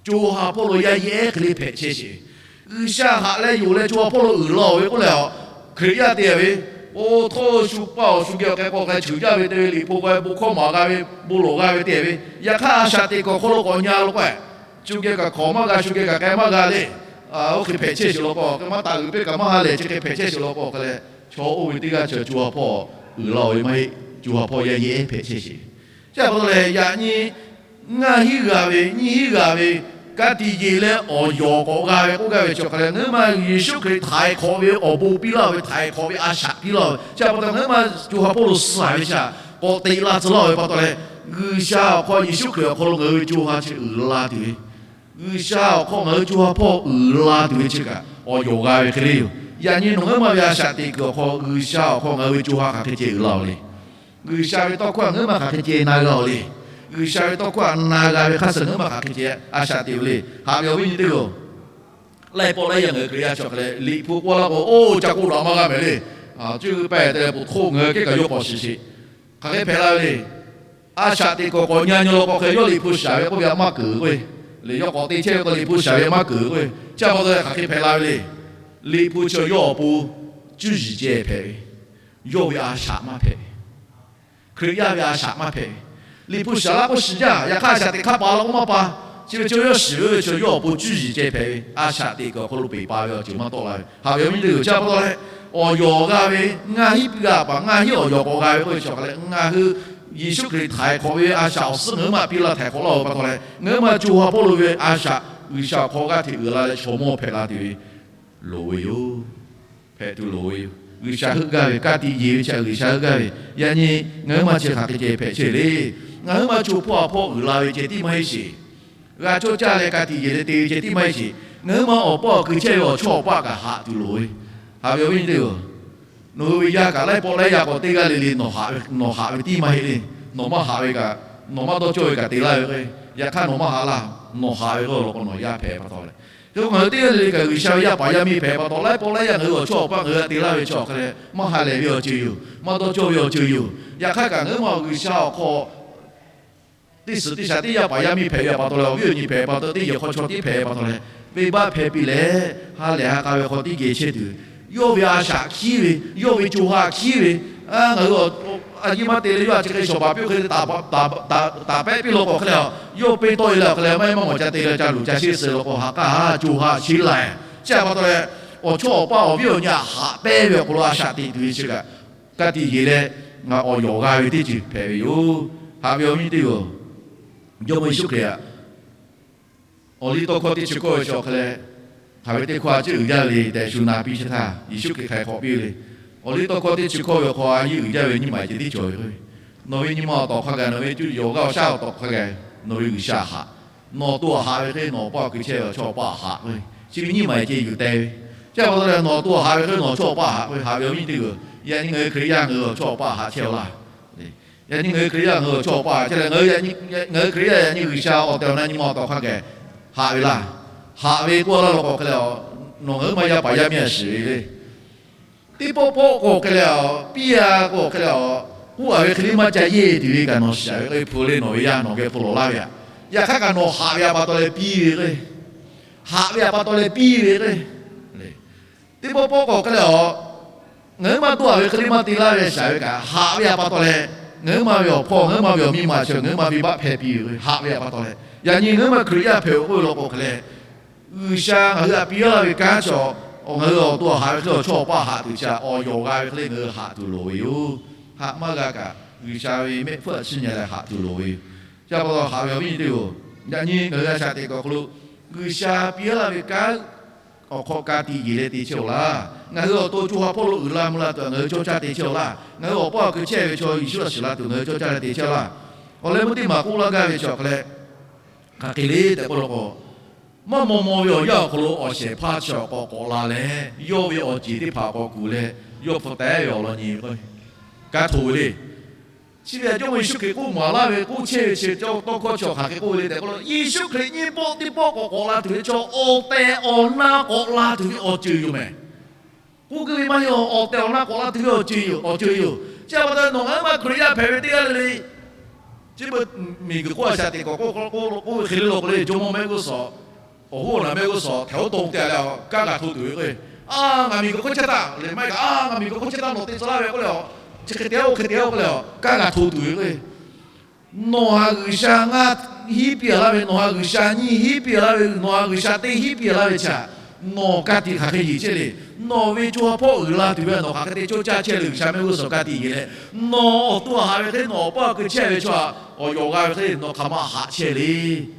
co ha hpawˇ lo yaˇ yehˉ hk'e le hpehꞈ chehˇ sheˍ ve. G'uiˬsha haꞈ leh yonˍ leh co ha hpawˇ lo uiˍ la-oˬ ve k'oˆ leh a, Hkriꞈ yaˇ te ve, oˇ htawˇ shu paˇ awˬ shu geh awˬ k'ai k'awꞈ k'ai cheuˬ jaˇ ve te ve, liꞈ hpu k'ai bon hkawˇ maˍ g'a ve, bon lawˬ g'a ve te ve, yaꞈ hk'aˇ a shaꞈ teꞈ kuiˬ awˬ hk'aw lo k'awꞈ nyi a lo k'o, shu geh kaꞈ hk'awꞈ maˇ g'a, shu geh kaꞈ k'ai maˇ g'a le. Oˇ hk'e hpehꞈ chehˇ sheˍ law k'o, hk'e maˇ taˍ g'uiˬ piˇ kaꞈ maˇ ha lehˬ, chi hk'e hpehꞈ chehˇ sheˍ law k'o hk'e leh, chaw oˇ ve teˇ g'aˇ chaw co ha hpawˇ uiˍ la-oˬ ve maˇ heˆ. Co ha hpawˇ yaˇ yehˉ hpehꞈ chehˇ sheˍ. Chi pa taw leh yaꞈ nyi ngaˇ hinˉ g'a ve, nyiˇ hinˉ g'a ve, ka tiꞈ yeˬ leh awˬ yawˬ k'awꞈ g'a ve k'oˆ gaˇ ve chi awˬ hk'aˬ leh, ngaˬ hui ma Yeˍsuˆ Hkriꞈ htaiˍ hk'awꞈ ve awˬ bon piˇ laˇ ve, htaiˍ hk'awꞈ ve a shaꞈ piˇ laˇ ve, chi pa taw ngaˬ hui ma co ha hpawˇ lo suh ve shaꞈ k'awꞈ teꞈ la tcuh laˇ ve pa taw leh, G'uiˬsha awˬ hk'aw Yeˍsuˆ Hkriꞈ awˬ hk'aw lo ngaˬ hui ve co ha chi uiˍ la tuˬ ve G'uiˬsha awˬ hk'aw ngaˬ hui co ha hpawˇ uiˍ la tuˬ ve chi kaꞈ awˬ yawˬ g'a ve hk'e le yoˬ. Yaꞈ nyi nawˬ ngaˬ hui ma ve a shaꞈ teꞈ kuiˬ awˬ hk'aw G'uiˬsha awˬ hk'aw ngaˬ hui ve co ha hk'aˬ hk'e ceh uiˍ la-oˬ le. G'uiˬsha ve tawˇ hkawˇ htaꞈ ngaˬ hui ma hk'aˬ hk'e ceh na g'a-oˬ le. G'uiˬsha ve tawˇ hkawˇ htaꞈ na g'a ve hk'a suh ngaˬ hui ma hk'aˬ hk'e ceh a shaꞈ teꞈ-oˬ le. Haꞈ ve awˬ viˉ nyi teˇ hpaˍ-oˬ, laiˉ pawˆ laiˉ yaˇ ngaˬ hui Hkriꞈ yaˇ chi awˬ hk'e leh Liꞈ hpu k'oˆ laˇ k'o, oˇ ca k'oˆ daꞈ maˇ g'a mehˍ le. Cuˇ paˍ te leh peuˬ hk'oˆ ngaˬ hui kehˉ kaꞈ yawˇ k'awꞈ shiˍ sheˍ. Hk'aˬ hk'e hpehꞈ la ve le. A shaꞈ teꞈ kuiˬ k'awꞈ nyi nyi law k'o hk'e, yawˇ Liꞈ hpu shaˍ ve k'oˆ ve htaꞈ maˇ keunˍ k'oˆ-e, leh yawˇ k'awꞈ te chehˇ ve k'o Liꞈ hpu shaˍ ve maˇ keunˍ k'oˆ-e. Chi pa taw leh hk'aˬ hk'e hpehꞈ la ve le. Liꞈ hpu chi yawˇ awˬ pon cuˇ yiˍ ceh hpehꞈ ve, yawˇ ve a shaꞈ maˇ hpehꞈ ve. Hkriꞈ yaˇ ve a shaꞈ maˇ hpehꞈ ve. Liꞈ hpu shaˍ laˇ k'oˆ shiˍ jaˇ. Yaꞈ hk'aˇ a shaꞈ teꞈ hk'aˇ pa law k'oˆ maˇ pa. Chi ve chi yawˇ shiˍ ve chi yawˇ awˬ pon cuˇ yiˍ ceh hpehꞈ ve, a shaꞈ teꞈ kuiˬ awˬ hk'aw lo peˬ pa ve awˬ ceuˬ maˇ tawˆ la ve. Haꞈ ve awˬ viˉ nyi teˇ hpaˍ-oˬ, chi pa taw leh awˬ yawˬ g'a ve, ngaˬ hiˉ piˇ g'a paˍ, ngaˬ hiˉ awˬ yawˬ k'awꞈ g'a ve k'oˆ ve chi awˬ hk'a leh, ngaˬ hui Yeˍsuˆ Hkriꞈ htaiˍ hk'awꞈ ve a shaꞈ awˬ suhˉ ngaˬ hui ma piˇ laˇ htaiˍ hk'awꞈ laˇ-oˬ pa taw leh, ngaˬ hui ma co ha hpawˇ lo ve a shaꞈ G'uiˬsha awˬ hk'aw g'aˇ hteꞈ uiˍ la leh chaw mawˇ hpehꞈ la tuˬ ve loˍ ve yoˬ. Hpehꞈ tuˬ loˍ ve yoˬ. G'uiˬsha heuˆ gaˇ ve, ka tiꞈ yeˬ ve chi G'uiˬsha heuˆ gaˇ ve. Yaꞈ nyi ngaˬ hui ma chi hk'aˬ hk'e ceh hpehꞈ chehˇ le. Ngaˬ hui ma co hpawˇ a hpawˇ uiˍ la ve ceh tiˉ maˇ heˆ sheˍ. G'a cawˇ caˇ leh ka tiꞈ yeˬ leh te ve ceh tiˉ maˇ heˆ sheˍ. Ngaˬ hui ma awˬ paˇ awˬ hkui chehˇ ve awˬ chawˇ awˬ paˇ kaꞈ haꞈ tuˬ loˍ ve. Haꞈ ve awˬ viˉ nyi teˇ hpaˍ-oˬ, nawˬ hui ve yaˇ kaꞈ laiˉ pawˆ laiˉ yaˇ k'awꞈ teˇ g'aˇ le le nawˬ haꞈ ve tiˉ maˇ heˆ le. Nawˬ maˇ haꞈ ve kaꞈ, nawˬ maˇ dawˇ cawˇ ve kaꞈ te laˇ ve k'o, yaꞈ hk'aˇ nawˬ maˇ haꞈ laˇ. Nawˬ haꞈ ve k'o law k'o nawˬ yaˇ hpehꞈ pa taw leh, hk'e k'o ngaˬ hui teˇ g'aˇ le le kaꞈ G'uiˬsha ve yaˇ paˍ yaˇ miˇ hpehꞈ pa taw, laiˉ pawˆ laiˉ yaˇ ngaˬ hui awˬ chawˇ awˬ paˇ ngaˬ hui htaꞈ te laˇ ve chi awˬ hk'a leh maˇ ha lehˬ ve awˬ ceuˬ yoˬ. Maˇ dawˇ cawˇ ve awˬ ceuˬ yoˬ. Yaꞈ hk'aˇ kaꞈ ngaˬ hui ma G'uiˬsha awˬ hk'aw teˇ suhˍ teˇ shaˍ teˇ yaˇ paˍ yaˇ miˇ hpehꞈ ve pa taw leh, awˬ viˉ awˬ nyi hpehꞈ pa taw, teˇ yehˬ hk'aw chaw tiˉ hpehꞈ pa taw leh, venˇbaˆ hpehˇ piˇ leh ha lehˬ ha k'a ve hk'aw teˇ geh chehˇ tuˬ, yawˇ ve a shaꞈ hkiˉ ve, yawˇ ve co ha hkiˉ ve, ngaˬ hui a nyi maˇ te leh yawˇ a chi hk'e shawˍ baˬ piˇ-oˬ hk'e le, taˍ pehˆ piˇ law k'o hk'e leh, yawˇ peˇ tawˆ e leh awˬ hk'e leh maˇ heˆ maˇ mawˬ ca te leh ca luˬ ca sheˆ suh law k'o ha k'aˇ co ha sheˉ la. Chi pa taw leh, awˬ chawˇ awˬ paˇ awˬ viˉ awˬ nyi htaꞈ haꞈ pehnˇ ve awˬ hk'aw lo a shaꞈ teꞈ tuˬ ve chi kaꞈ ka tiꞈ yeˬ leh ngaˬ awˬ yawˬ g'a ve teˇ ceuˬ hpehꞈ ve yoˬ. Haꞈ ve awˬ viˉ teˇ hpaˍ-oˬ, Jawˇmawˇ Yeˍsuˆ Hkriꞈ htaꞈ awˬliˇtawˇhkawˇ teˇ chi hkawˇ ve chi awˬ hk'a leh, hk'aˬ ve teˇ hkawˇ a ciˉ uiˍ jaˇ ve le tehꞈ shu na piˇ chi htaˇ, Yeˍsuˆ Hkriꞈ htaiˍ hk'awꞈ piˇ ve le. Awˬliˇtawˇhkawˇ teˇ chi hkawˇ ve awˬ hk'aw a ciˉ uiˍ jaˇ ve nyiˇ maˬ ceh teˇ cawˬ ve k'o, nawˬ ve nyi ma awˬ tawˍ hk'a gaˬ, nawˬ ve cuˇ yiˍ awˬ g'aˇ awˬ shaˉ awˬ tawˍ hk'a gaˬ, nawˬ ve G'uiˬsha haꞈ. Nawˬ to haꞈ ve hk'e nawˬ awˬ paˇ awˬ hkui chehˇ ve awˬ chawˇ awˬ paˇ haꞈ k'o, chi ve nyiˇ maˬ ceh yuˬ te ve. Chi pa taw leh nawˬ to haꞈ ve hk'e nawˬ chawˇ awˬ paˇ haꞈ k'o, haꞈ ve awˬ viˉ teˇ hpaˍ-oˬ, yaꞈ nyi ngaˬ hui Hkriꞈ yaˇ ngaˬ hui awˬ chawˇ awˬ paˇ haꞈ chehˇ-oˆ laˇ. Yaꞈ nyi ngaˬ hui Hkriꞈ yaˇ ngaˬ hui awˬ chawˇ awˬ paˇ haꞈ chehˇ leh, ngaˬ hui yaꞈ nyi ngaˬ hui Hkriꞈ yaˇ yaꞈ nyi G'uiˬsha awˬ tehˬ awˬ na nyi ma awˬ tawˍ hk'a gaˬ haꞈ ve laˇ. Haꞈ ve k'oˆ laˇ law k'o hk'e leh, nawˬ ngaˬ hui ma yaˇ paˍ yaˇ miˇ a shiˍ ve le. Teˇ pawˆ pawˆ k'o hk'e leh, piˇ a k'o hk'e leh, k'oˆ a ve hk'e le maˇ ca yeˇ tuˬ ve kaꞈ nawˬ shiˍ ve k'o, hpu le nawˬ ve yaˇ nawˬ geh hpu lawˬ laˇ ve aꞈ. Yaꞈ hk'aˇ kaꞈ nawˬ haꞈ ve a pa taw leh piˇ ve k'o, haꞈ ve a pa taw leh piˇ ve k'o, teˇ pawˆ pawˆ k'o hk'e leh, ngaˬ hui maˇ dawˇ a ve hk'e le maˇ te laˇ ve shaˍ ve kaꞈ, haꞈ ve a pa taw leh, ngaˬ hui ma ve awˬ hpawˇ ngaˬ hui ma ve awˬ miˇ ma chi ngaˬ hui ma venˇbaˆ hpehˇ piˇ ve k'o, haꞈ ve a pa taw leh, yaꞈ nyi ngaˬ hui ma Hkriꞈ yaˇ hpehꞈ-oˬ k'oˆ ve law k'o hk'e leh, G'uiˬsha ngaˬ hui htaꞈ piˇ laˇ ve kanˉ chi, ngaˬ hui awˬ to haꞈ ve hk'e awˬ chawˇ awˬ paˇ haꞈ tuˬ chi awˬ yawˬ g'a ve hk'e le ngaˬ hui haꞈ tuˬ loˍ ve yoˬ. Haꞈ maˇ g'a kaꞈ, G'uiˬsha ve mehˆ hpfuhˇ htaꞈ chiˇ nyi leh haꞈ tuˬ loˍ ve yoˬ. Chi pa taw haꞈ ve awˬ viˉ teˇ hpaˍ-oˬ, yaꞈ nyi ngaˬ hui a shaꞈ teꞈ kuiˬ awˬ hk'aw lo, G'uiˬsha piˇ laˇ ve kanˉ awˬ hk'aw ka tiꞈ yeˬ leh te chehˇ-oˬ laˇ. Ngaˬ hui awˬ to co ha hpawˇ lo uiˍ la mvuh la tuˬ ngaˬ hui cawˇ caˇ te chehˇ-oˬ laˇ. Ngaˬ hui awˬ paˇ awˬ hkui chehˇ ve chaw Yeˍsuˆ htaꞈ shiˍ la tuˬ ngaˬ hui cawˇ caˇ leh te chehˇ-oˬ laˇ. Awˬ leh meuˇ teˇ maˬ k'oˆ laˇ gaˇ ve chi awˬ hk'a leh, hk'aˬ hk'e le tehꞈ k'oˆ law k'o, maˇ maw maw ve awˬ yanˇ awˬ hk'aw lo awˬ shehˍ hpaˇ chi awˬ k'awꞈ k'awꞈ la leh, yawˇ ve awˬ ceˬ teˇ hpaˍ k'awꞈ kuˬ leh, yawˇ hpu taiˉ ve awˬ lawn nyi ve k'o, ka htoꞈ ve le. Chi ve aꞈ Jawˇmawˇ Yeˍsuˆ Hkriꞈ k'oˆ maˍ laˇ ve k'oˆ chehˇ ve chi tawˇ hkawˇ chi hk'aˬ hk'e k'oˆ ve le tehꞈ k'oˆ law, Yeˍsuˆ Hkriꞈ nyiˇ pawˆ teˇ pawˆ k'awꞈ k'awꞈ la tuˬ ve chaw awˬ tehˬ awˬ na k'awꞈ la tuˬ ve awˬ ceuˬ yoˬ mehˍ. K'oˆ keu ve maˇ heˆ, awˬ tehˬ awˬ na k'awꞈ la tuˬ ve awˬ ceuˬ yoˬ, awˬ ceuˬ yoˬ. Chi pa taw nawˬ ngaˬ hui ma Hkriꞈ yaˇ hpehꞈ ve teˇ g'aˇ le le, chi beuꞈ miˬguiˬ hk'oˆ a shaꞈ teꞈ k'awꞈ k'oˆ k'oˆ ve hk'e le law k'o le, Jawˇmawˇ mehˆ g'uˇ suhˍ awˬ hoˉ awˬ naˬ mehˆ g'uˇ suhˍ htehꞈ oˉ tawˇ te leh, kanˉ g'a hto tuˬ ve k'o, a, ngaˬ miˬguiˬ hk'oˆ chehˇ taˇ le maˇ heˆ kaꞈ, a, ngaˬ miˬguiˬ hk'oˆ chehˇ taˇ nawˬ te tcuh laˇ ve k'oˆ le, chi hk'e te-o hk'e te-o k'oˆ le, kanˉ g'a hto tuˬ ve k'o, nawˬ haꞈ G'uiˬsha ngaˇ hiˉ piˇ laˇ ve, nawˬ haꞈ G'uiˬsha nyiˇ hiˉ piˇ laˇ ve, nawˬ haꞈ G'uiˬsha teˇ hiˉ piˇ laˇ ve chi htaꞈ nawˬ ka tiꞈ hk'aˬ hk'e yeˬ chehˇ le. Nawˬ ve co ha hpawˇ uiˍ la tuˬ ve nawˬ hk'aˬ hk'e te cawˇ caˇ chehˇ le, G'uiˬsha mehˆ g'uˇ suhˍ ka tiꞈ yeˬ leh, nawˬ awˬ to haꞈ ve hk'e nawˬ awˬ paˇ awˬ hkui chehˇ ve chaw htaꞈ awˬ yawˬ g'a ve hk'e nawˬ hk'aˬ ma haꞈ chehˇ le.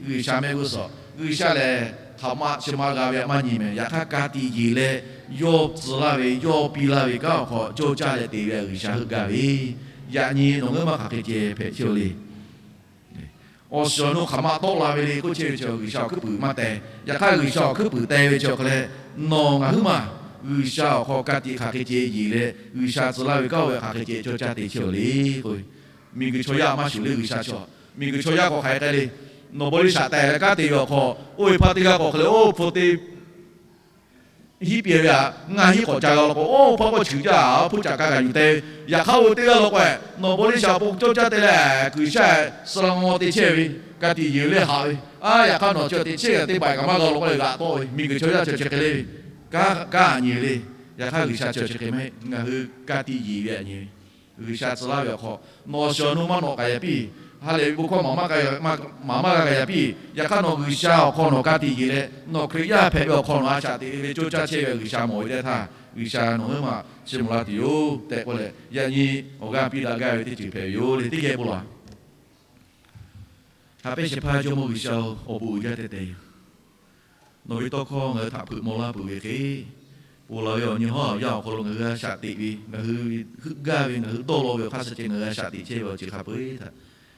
G'uiˬsha mehˆ g'uˇ suhˍ, G'uiˬsha lehˬ hk'aˬ ma chi ma g'a ve aꞈ maˇ nyi mehˍ. Yaꞈ hk'aˇ ka tiꞈ yeˬ leh, yawˇ tcuh laˇ ve, yawˇ piˇ laˇ ve kanˉ awˬ hk'aw cawˇ caˇ leh te ve G'uiˬsha heuˆ gaˇ ve, yaꞈ nyi nawˬ ngaˬ hui ma hk'aˬ hk'e ceh hpehꞈ chehˇ-oˬ le. Awˬ shiˍ awˬ nu hk'aˬ ma tawˆ la ve le k'oˆ chehˇ ve chi G'uiˬsha awˬ hkuiˉ puiˍ maˇ teh. Yaꞈ hk'aˇ G'uiˬsha awˬ hkuiˉ puiˍ teh ve chi awˬ hk'aw leh, nawˬ ngaˬ huiˉ maˬ G'uiˬsha awˬ hk'aw ka tiꞈ hk'aˬ hk'e ceh yeˬ leh, G'uiˬsha tcuh laˇ ve kanˉ oˇ ve hk'aˬ hk'e ceh cawˇ caˇ te chehˇ-oˬ le k'o, miˬguiˬ chaw yaˇ maˇ shuˍ le G'uiˬsha chaw. Miˬguiˬ chaw yaˇ k'awꞈ hk'aˬ hk'e k'ai le, nawˬ bon liˇ shaꞈ tehꞈ leh kanˉ te ve awˬ hk'aw, oˇ ve hpaˇ teˇ g'aˇ k'awꞈ hk'e le, oˇ hpu te hiˉ piˇ ve aꞈ, ngaˇ hiˉ k'awꞈ ca g'a law k'o, oˇ hpaˇ k'awꞈ cheuˬ jaˇ, hpuˇ caꞈ ka kaꞈ yuˬ te ve. Yaꞈ hk'aˇ oˇ ve teˇ g'aˇ law k'o, nawˬ bon liˇ shaꞈ awˬ pon cawˇ caˇ te leh, G'uiˬsha suh la ngaw te chehˇ ve, ka tiꞈ yeˬ ve leh haꞈ ve. A, yaꞈ hk'aˇ nawˬ chi teꞈ chehˇ kaꞈ teˇ baiˬ kaꞈ maˇ g'a law k'o, g'aꞈ tawˆ ve. Miˬguiˬ chaw yaˇ chi chi hk'e le ve, kanˉ aꞈ nyi le. Yaꞈ hk'aˇ G'uiˬsha chi chi hk'e maˇ heˆ. Ngaˬ hui ka tiꞈ yeˬ ve aꞈ nyi ve G'uiˬsha tcuh laˇ ve awˬ hk'aw, nawˬ awˬ shiˍ awˬ nu maˇ nawꞈ k'ai yaꞈ piˇ, ha lehˬ ve bon hkawˇ maˍ maˇ g'a k'ai yaꞈ piˇ. Yaꞈ hk'aˇ nawˬ G'uiˬsha awˬ hk'aw nawˬ ka tiꞈ yeˬ leh, nawˬ Hkriꞈ yaˇ hpehꞈ ve awˬ hk'aw nawˬ a shaꞈ teꞈ ve cawˇ caˇ chehˇ ve G'uiˬsha mawˬ ve teˇ htaˇ, G'uiˬsha nawˬ huiˉ maˬ chiˇ mvuh laˇ tuˬ yoˬ tehꞈ k'oˆ leh, yaꞈ nyi awˬ g'aˇ piˇ daꞈ gaˇ ve teˇ ceuˬ hpehꞈ ve yoˬ le. Teˇ geh bon laˬ. Haꞈ pehnˇ shehˍ hpaˇ Jawˇmawˇ G'uiˬsha-oˬ, awˬ bon uiˍ jaˇ tehꞈ tehꞈ yoˬ. Nawˬ ve tawˇ hkawˇ ngaˬ hui htaꞈ hpeuꞈ maw laˇ peuˬ ve hk'e, ponˬ laˬ ve awˬ nyi hawˉ awˬ yanˇ awˬ hk'aw lo ngaˬ hui a shaꞈ teꞈ ve, ngaˬ hui heuˆ gaˇ ve, ngaˬ hui dawˇ law ve awˬ hk'aˇ suh ceh ngaˬ hui a shaꞈ teꞈ chehˇ ve awˬ ceuˬ hk'a peu-eˬ htaꞈ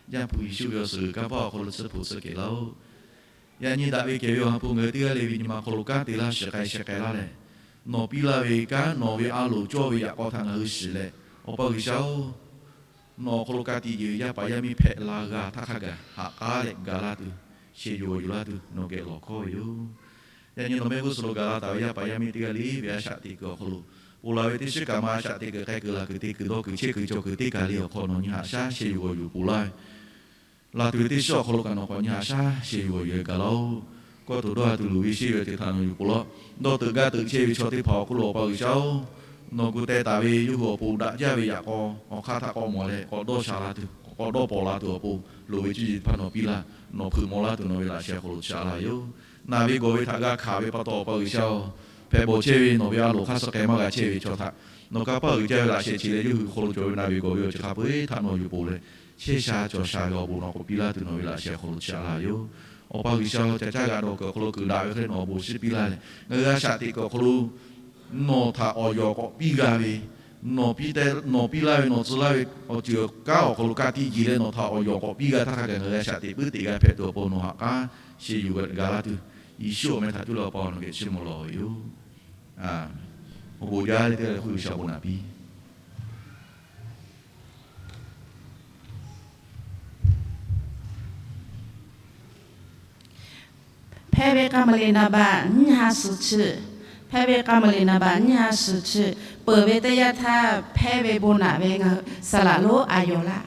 Yaˇ hpu Yeˍsuˆ ve awˬ suhˍ g'uiˬ kanˇ paˆ awˬ hk'aw lo tsuhˇ hpu tsuhˇ kehˬ laˇ-oˆ. Yaꞈ nyi daꞈ ve kehˬ ve awˬ ha hpu ngaˬ hui teˇ g'aˇ le ve nyi ma hk'aw lo kanˉ te laˇ shiˍ k'ai sheh k'ai laˇ leh, nawˬ piˇ laˇ ve kanˉ nawˬ ve a loˍ cawˇ ve yaꞈ k'aw htaꞈ ngaˬ hui shiˍ leh, Awˬ pa G'uiˬsha-oˬ, nawˬ awˬ hk'aw lo ka tiꞈ yeˬ ve yaˇ paˍ yaˇ miˇ hpehꞈ la g'a htaˇ hk'a gaˬ haꞈ k'aˉ leh gaˬ laˇ tuˬ, shehˍ yuˬ g'awˬ yuˬ laˇ tuˬ nawˬ geh lawˬ hkawˇ ve yoˬ. Yaꞈ nyi nawˬ mehˆ g'uˇ suhˍ lo gaˬ la taˍ ve yaˇ paˍ yaˇ miˇ teˇ g'aˇ le ve a shaꞈ teꞈ kuiˬ awˬ hk'aw lo, ponˬ laˬ ve teˇ shiˉ kaꞈ ma a shaꞈ teꞈ kuiˬ k'ai kuiˬ laˬ kuiˬ te kuiˬ dawˇ kuiˬ chehˇ kuiˬ cawˬ kuiˬ teˇ kaˬ le awˬ hk'aw nawˬ nyi haꞈ shaˉ shehˍ yuˬ g'awˬ yuˬ ponˬ laˇ ve laˬ tuˬ ve teˇ shiˉ awˬ hk'aw lo kaꞈ nawˬ k'awꞈ nyi haꞈ shaˉ shehˍ yuˬ g'awˬ yuˬ gaˬ laˇ-oˆ. Kawˇ tuˬ dawˇ ha tuˬ luˬ ve shehˇ ve awˬ ceuˬ htaꞈ nawˬ yuˬ ponˬ laˇ. Dawˇ teuꞈ gaˇ teuꞈ chehˇ ve chaw teˇ hpaˍ awˬ hk'oˆ lo Awˬ pa G'uiˬsha-oˬ, nawˬ gu teh taˍ ve yawˇ hui awˬ pon daꞈ jaˇ ve yaꞈ k'aw awˬ hk'aˇ htaꞈ k'awꞈ mawˬ leh k'awꞈ dawˇ sha la tuˬ, k'awꞈ dawˇ pawˍ la tuˬ awˬ pon loˍ ve cuˇ yiˍ teˇ hpaˍ nawˬ piˇ laˇ. Nawˬ hpeuꞈ maw laˇ tuˬ nawˬ ve laꞈ sheh awˬ hk'aw lo chaꞈ laˇ ve yoˬ. Naˬ ve gawˬ ve htaꞈ g'a hkanˍ ve pa taw Awˬ pa G'uiˬsha-oˬ, hpehꞈ bawˬ chehˇ ve nawˬ ve a loˍ hk'aˇ suh k'ai maˇ g'a chehˇ ve chaw htaꞈ nawˬ kanˇ paˆ uiˍ jaˇ ve laꞈ sheh chi leh yawˇ hui hk'aw lo cawˬ ve naˬ ve gawˬ ve awˬ ceuˬ hk'a peu-eˬ htaꞈ nawˬ yuˬ ponˬ leh, chehˇ sha cawˬ sha ve awˬ bon nawˬ k'awꞈ piˇ laˇ tuˬ nawˬ ve laꞈ sheh awˬ hk'aw lo chaꞈ laˇ ve yoˬ. Awˬ pa G'uiˬsha-oˬ, ca caˇ g'a dawˬ kuiˬ awˬ hk'aw lo kuiˬ daꞈ ve hk'e nawˬ awˬ bon shiˉ piˇ laˇ leh, ngaˬ hui a shaꞈ teꞈ kuiˬ awˬ hk'aw lo nawˬ htaꞈ awˬ yawˬ k'awꞈ piˇ g'a ve, nawˬ piˇ laˇ ve nawˬ tcuh laˇ ve awˬ ceuˬ kanˉ awˬ hk'aw lo ka tiꞈ yeˬ leh nawˬ htaꞈ awˬ yawˬ k'awꞈ piˇ g'a htaˇ hk'a gaˬ ngaˬ hui a shaꞈ teꞈ puiˉ teꞈ g'a hpehꞈ tuˬ awˬ pon nawˬ haꞈ k'aˉ shehˍ yuˬ g'a laˇ tuˬ, Yeˍsuˆ awˬ meh htaꞈ cuˇ leh Awˬ pa nawˬ geh chiˇ mvuh lawˬ ve yoˬ. Awˬ bon jaˇ le teˇ g'aˇ le hk'oˆ G'uiˬsha bon naꞈ piˇ. Hpehˇ ve k'a maˬ liꞈ naˍ baꞈ nyiˇ ha suhˍ chi, hpehˇ ve k'a maˬ liꞈ naˍ baꞈ nyiˇ ha suhˍ chi, peuˬ ve teˇ yanˇ htaˇ hpehˇ ve bon naꞈ ve ngaˬ hui saˍ laꞈ lonˉ a yawˬ laˇ.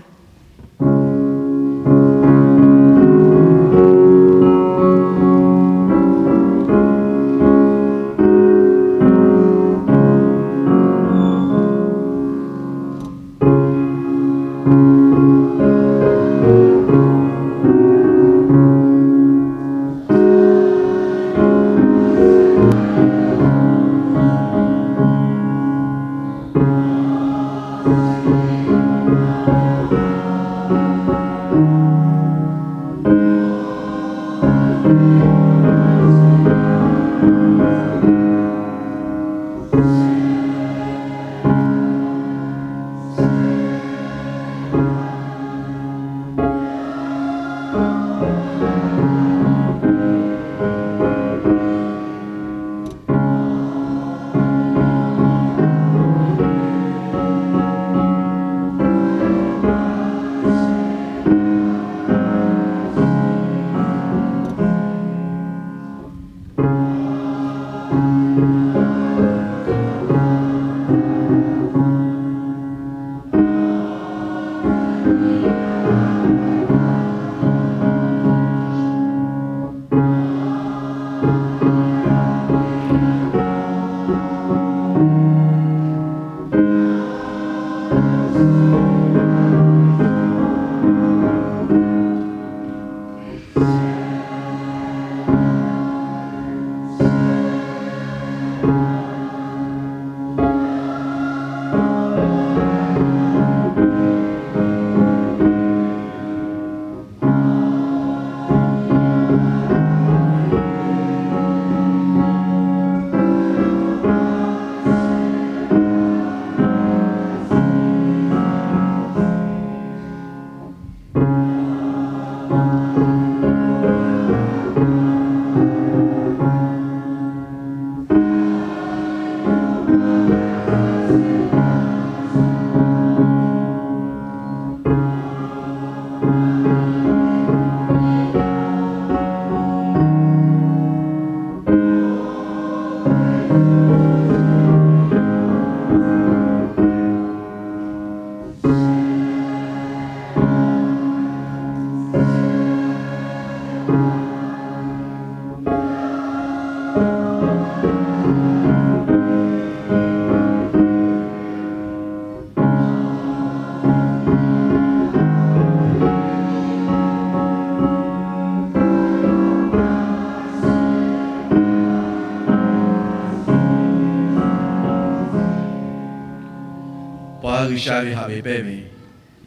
G'uiˬsha ve haꞈ ve pehnˇ ve,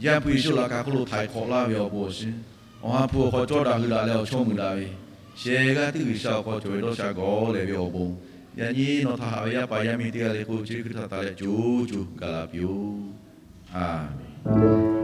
Yaˇ hpu Yeˍsuˆ laꞈ ka hk'oˆ lo htaiˍ hk'awꞈ laˇ ve awˬ bon awˬ shiˍ, Awˬ ha hpu awˬ hk'aw cawˇ daꞈ hui daꞈ leh awˬ chawˇ muiˬ daꞈ ve, sheh g'aˇ tiˉ G'uiˬsha awˬ hk'aw cawˬ ve dawˇ sha gawˬ lehˬ ve awˬ bon, yaꞈ nyi nawˬ htaꞈ haꞈ ve yaˇ paˍ yaˇ miˇ teˇ g'aˇ le k'oˆ, chi hkui htaꞈ taˍ leh co co gaˬ la piˇ-oˆ. Aˍmenˍ.